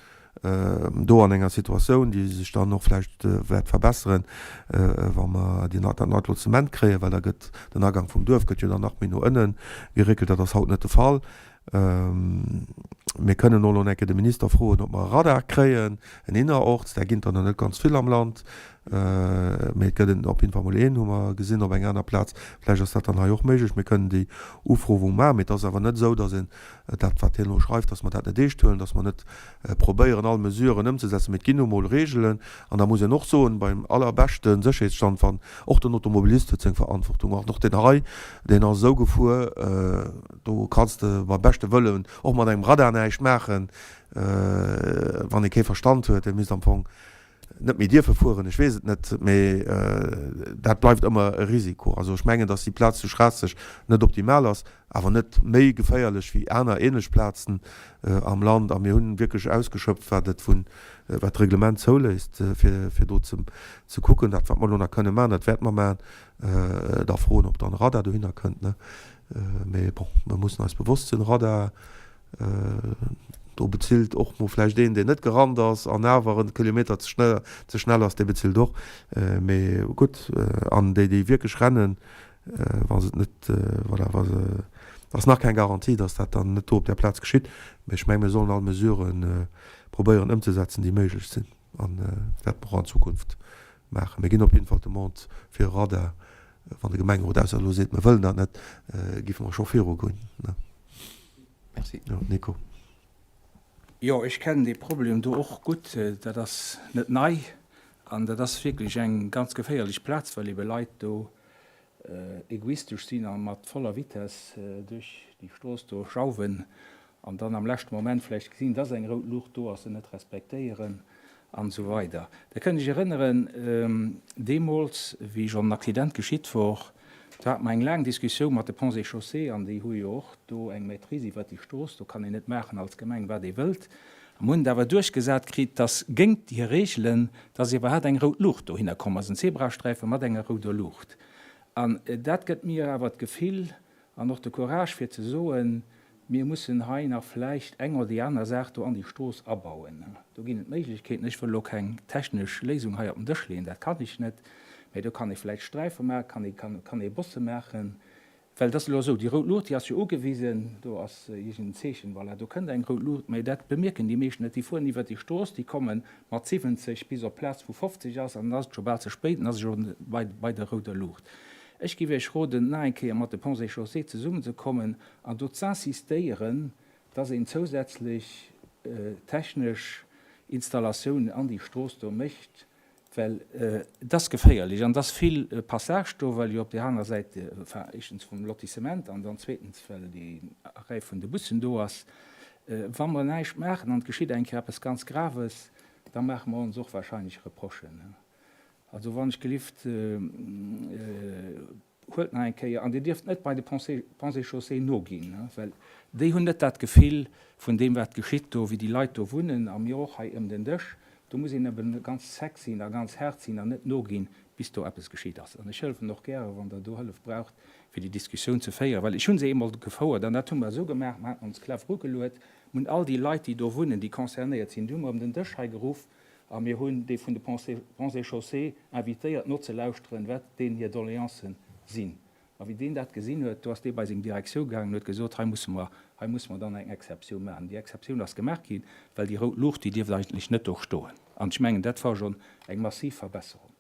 do an enger Situatioun, déi sech dann och vläicht wäert verbesseren, wa mer déi, dat neit Lotissement kréien, well da gëtt den Agang vum Duerf gëtt jo dann nach méi no ënne geréckelt. Dat ass haut net de Fall. Mir kënnen och elo nach eng Kéier de Minister froen, ob mer e Radar kréien, en innerorts. Där ginn der nach net ganz vill am Land, mee et gëtt en op jidde Fall mol een, hu mer gesinn op enger aner Plaz. Vläicht ass dat dann hei och méiglech. Mir kënnen déi Ufro wou maachen, mee et ass awer net esou, datt een dat, wat hien elo schreift, datt mer dat net eescht huelen, datt mer net probéieren, all Mesuren ëmzesetzen. Mee et ginn nu mol Reegelen. An da muss een och soen, beim allerbeschte Sécherheetsstand, wann och den Automobilist huet seng Verantwortung, och och deen hei, deen ass esou gefuer, do kanns de beim beschte Wëllen och mat engem Radar näischt maachen, wann ee kee Verstand huet, dee misst am Fong net méi dierfe fueren, ech weess et net, mee dat bleift ëmmer e Risiko. Also ech mengen, datt déi Plaz zu Schraasseg net optimal ass, awer net méi geféierlech wéi aner ähnlech Plazen am Land. A mir hunn wierklech ausgeschöpft, wat et vun, wat d'Reglement zouléisst, fir, fir do ze, ze kucken. Dat, wat mer elo nach kënne maachen, dat wäerte mer maachen, da froen, ob dann e Radar dohinner kënnt, ne. Mee bon, mer mussen eis bewosst sinn, Radar, do bezilt och mol vläicht een, deen net gerannt ass an awer e Kilometer ze schnell, ze schnell ass, dee bezilt och. Mee gutt, an déi, déi wierklech rennen, wa se et net, voilà, wa se, ass nach keng Garantie, datt dat dann net do op där Plaz geschitt. Mee ech mengen, mir sollen all Mesurë probéieren ëmzesetzen, déi méiglech sinn. An dat wäerte mer och an Zukunft maachen. Mir ginn op jidde Fall d'Demande fir e Radar, wann de Gemengerot ausser elo seet, mir wëllen dat net, géife mer scho virugoen. Merci. Jo, Nico. Jo, ech kennen dee Problem do och gutt. Dat ass net nei an dat ass wierklech eng ganz geféierlech Plaz, well ebe Leit do egoistesch sinn a mat voller Vitess duerch déi Strooss do schauwen an dann am leschte Moment vläicht gesinn, dass eng rout Luucht do ass, se net respektéieren an esou weider. Da kënnt Iech erënneren, deemools, wéi schonn en Accident geschitt wor, do hate mer eng laang Diskussioun mat de Ponts et Chaussées an déi hu jo och do eng Maîtrise iwwert déi Strooss, do kann een net maachen als Gemeng, wat ee wëllt. A mer hunn et awer duerchgesat kritt, dass géint hir Reegelen, dass iwwerhaapt eng rout Luucht dohinner komm ass, en Zebrasträife mat enger rouder Luucht. An dat gëtt mir awer d'Gefill an och de Courage fir ze soen, mir mussen hei nach vläicht eng oder déi aner Saach do an déi Strooss abauen. Do ginn et Méiglechkeeten. Ech wëll elo keng technesch Léisung hei op den Dësch leeën, dat kann ech net, mä do kann ee vläicht Sträife maachen, kann ee, kann ee Bosse maachen. Well et ass elo esou, déi rout Luucht, déi ass jo ugewisen, do ass iergend en Zeechen, voilà, do kënnt eng rout Luucht, mä dat bemierken déi meeschten net. Déi fueren iwwert déi Strooss, déi komme mat 70 bis op d'Plaz, wou 50 ass, an dann ass et scho bal ze spéit, dann ass et scho bei, bei der rouder Luucht. Ech géif Iech roden, nach eng Kéier mat de Ponts et Chaussées zesummenzekommen an do z'insistéieren, dass een zousätzlech technesch Installatiounen an déi Strooss do mécht, Well et ass geféierlech an et ass vill Passage do, well jo op där anerer Säit, enfin éischtens vum Lotissement an dann zweetens well déi Rei vun de Bussen do ass. Wa mer näischt maachen an et geschitt eng Kéier eppes ganz Graves, da maache mer ons och wahrscheinlech Reprochen. Also wann ech gelift. Huelt nach eng Kéier, an Dir dierft net bei de Ponts et Chaussées noginn, well déi hunn net dat Gefill vun deem, wat geschitt do, wéi déi Leit do wunnen, a mir och hei ëm den Dësch. Do muss een eben ganz sec sinn a ganz haart sinn an net noginn, bis do eppes geschitt ass. An ech hëllefen och gäre, wann Der do Hëllef braucht, fir déi Diskussioun ze féieren, well ech hu se eemol gefouert an dat hu mer esou gemaach, mer haten ons clever ugeluet, mer hunn all déi Leit, déi do wunnen, déi concernéiert sinn, déi hu mer ëm den Dësch hei geruff A mir hunn déi vun de Ponts et Chaussées invitéiert nozelauschteren, wat deenen hir Doléancen sinn. A wéi deen dat gesinn huet, do ass dee bei seng Direktioun gaangen an huet gesot, hei musse mer, hei musse mer dann eng Exceptioun maachen. Déi Exceptioun ass gemaach ginn, well déi rout Luucht, déi dierft eigentlech net do stoen. An ech mengen, dat war schonn eng massiv Verbesserung.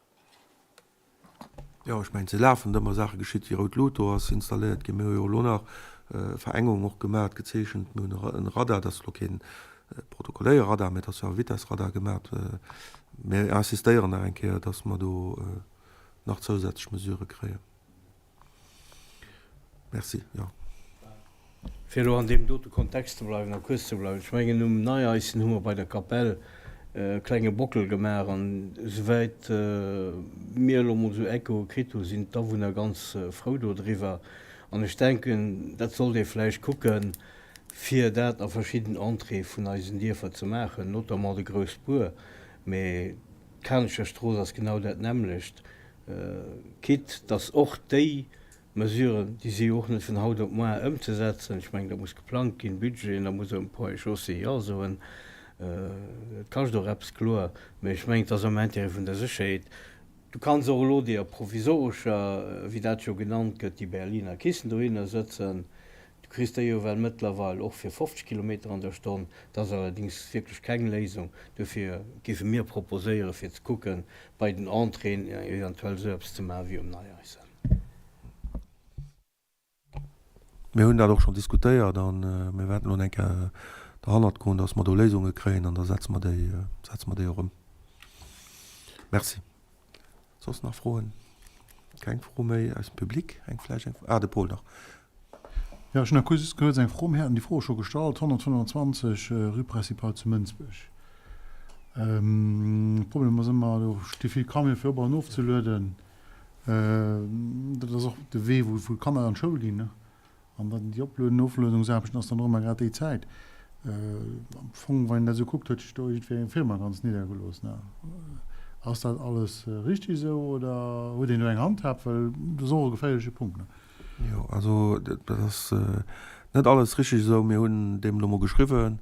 Jo, ech mengen, et si lafend ëmmer Saache geschitt. Déi rout Lut do ass installéiert ginn. Mir hu jo elo nach Verengung och gemat, gezeechent. Mir hunn e Radar, dat ass elo kee Protokolléierradar, mä et ass jo e Vitessradar gemat. Mir insistéieren nach eng Kéier, dass mer do nach zousätzlech Mesurë kréien. Merci, jo. Fir elo an deem dote Kontext ze bleiwen a kuerz ze bleiwen, ech mengen um Neieisen hu mer bei der Kapell e klenge Bockel gemaach an esouwäit mir elo emol esou Echoe kritt hu sinn d'Awunner ganz frou dodriwwer an ech denken, dat sollt ee vläicht kucken, fir dat a verschidden Entréeë vun eisen Dierfer ze maachen, notamment de Groussbuer, mee d'Kanecher Strooss ass genau dat nämmlecht. Quitte dass och déi Mesuren, déi si jo och net vun haut op moar ëmzesetzen, ech mengen, dat muss geplangt ginn, Budgeten, da muss e Ponts et Chaussées Jo soen, dat kascht och eppes, kloer, mä ech mengen, et ass am Intérêt vun der Sécherheet. Du kanns och elo deeër provisorescher, wéi dat jo genannt gëtt, déi Berliner Kissen dohinner sëtzen. kriss der jo well mëttlerweil och fir 50 Kilometer an der Stonn. Dat ass allerdings wierklech keng Léisung. Dofir géife mir proposéieren, fir ze kucken, bei den Entréeën eventuell esou eppes ze maachen wéi um Neieisen. Mir hunn dat och schonn diskutéiert a mir wäerten elo eng Kéier derhannert goen, dass mer do Léisunge kréien an da setze mer déi, setze mer déi och ëm. Merci. Soss nach Froen? Keng Fro méi aus dem Public? Eng vläicht eng Fro? Ah, de Paul nach. Jo, ech hunn nach kuerz kuerz eng Fro. Mir haten déi Fro scho gestallt, 125, rue Principale zu Mënsbech. De Problem ass ëmmer, do sti vill Camione fir op an ofzelueden. Dat ass och de Wee, wou d'Kanner an d'Schoul ginn. An dann déi Oplueden Ofluedungsaarbechten ass dann och ëmmer grad déi Zäit. Am Fong, wann een dat esou kuckt, huet sech do iergendwéi eng Firma ganz niddergelooss, ne? Ass dat alles richtig esou oder huet een do eng Handhab? Well dat ass och e geféierleche Punkt, ne? Jo, also dat ass net alles richtig esou. Mir hunn deem elo mol geschriwwen.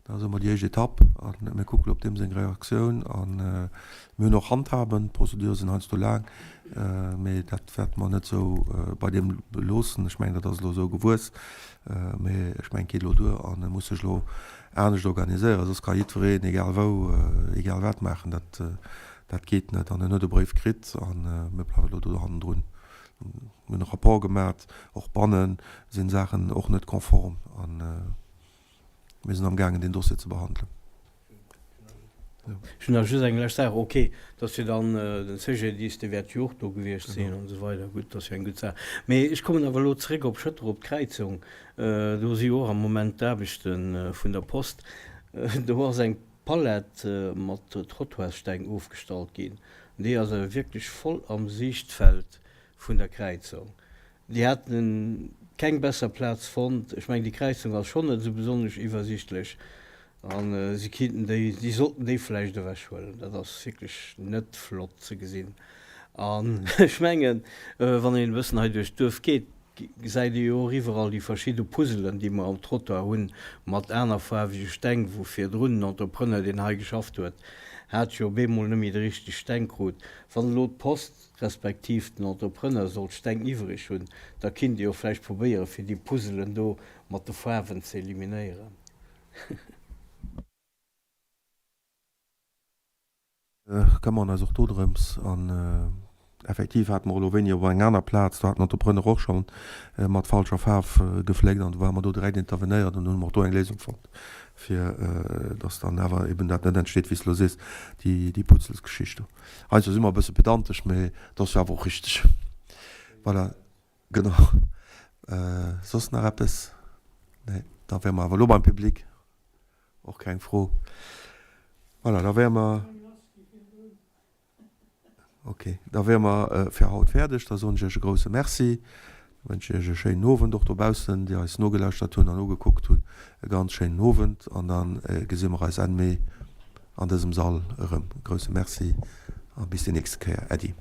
Dat ass ëmmer déi éischt Etapp a mir kucken op deem seng Reaktioun a mir hunn och Handhaben. D'Prozedure sinn heiansdo laang, mee dat wäerte mer net esou bei deem beloossen. Ech mengen, dat ass elo esou gewuess, mee ech mengen, et geet elo duer an e muss sech elo anescht organiséieren, soss ka jiddwereen egal wou egal wat maachen. Dat, dat geet net an en huet e Bréif kritt a mir bleiwen elo do hannendrun. Mir hunn e Rapport gemat, och banne sinn Saachen och net konform an. Mir sinn amgaangen, deen Dossier ze behandelen. Ech hunn nach just eng lescht Saach. Ok, dat ass jo dann den CGDIS, dee wäert jo och do gewiescht sinn an esou weider. Gutt, dat ass jo eng gutt Saach. Mee ech kommen awer elo zeréck op Schëtter, op d'Kräizung. Do si jo och am Moment d'Aarbechte vun der Post. Do ass eng Palett mat Trottoirssteng ofgestallt ginn. Déi ass awer wierklech voll am Siichtfeld vun der Kräizung. Déi haten keng besser Plaz fonnt. Ech mengen, déi Kräizung ass schonn net esou besonnesch iwwersichtlech a si kinnten déi, si sollten déi vläicht ewechhuelen. Dat ass wierklech net flott ze gesinn. An ech mengen, wann een e bëssen hei duerch d'Duerf geet, gesäit ee jo och iwwerall déi verschidde Puzzelen, déi mer am Trottoir hunn, mat anerfaarwege Steng, wou virdrun en Entrepreneur, deen hei geschafft huet, hat jo op eemol net méi déi richteg Steng krut. Wann elo d'Post respektiv den Entrepreneur sollt Steng iwwreg hunn, da kinnt Dir jo vläicht probéieren, fir déi Puzzelen do mat de Faarwen ze eliminéieren. Këmmeren eis och do drëms. An effektiv hate mer elo wéini op eng aner Plaz, do hat den Entrepreneur och scho mat falscher Faarf gefléckt an do ware mer do direkt intervenéiert an do hu mer och do eng Léisung fonnt, fir dass dann awer eben dat net entsteet, wéi s de elo sees, déi Putzelsgeschicht do. Heiansdo si mer e bësse pedantesch, mee dat ass jo awer och richteg. Voilà, genau. Soss nach eppes? Nee, da wäre mer awer elo beim Public. Och keng Fro. Voilà, da wäre mer. Ok, da wäre mer fir haut fäerdeg. Da soen ech Iech e grouse Merci, wënschen Iech e schéinen Owend och dobaussen, déi eis nogelauschtert hunn an ugekuckt hunn, e ganz schéinen Owend an da gesi mer eis Enn Mee an dësem Sall erëm. E grouse Merci a bis déi nächste Kéier. Äddi.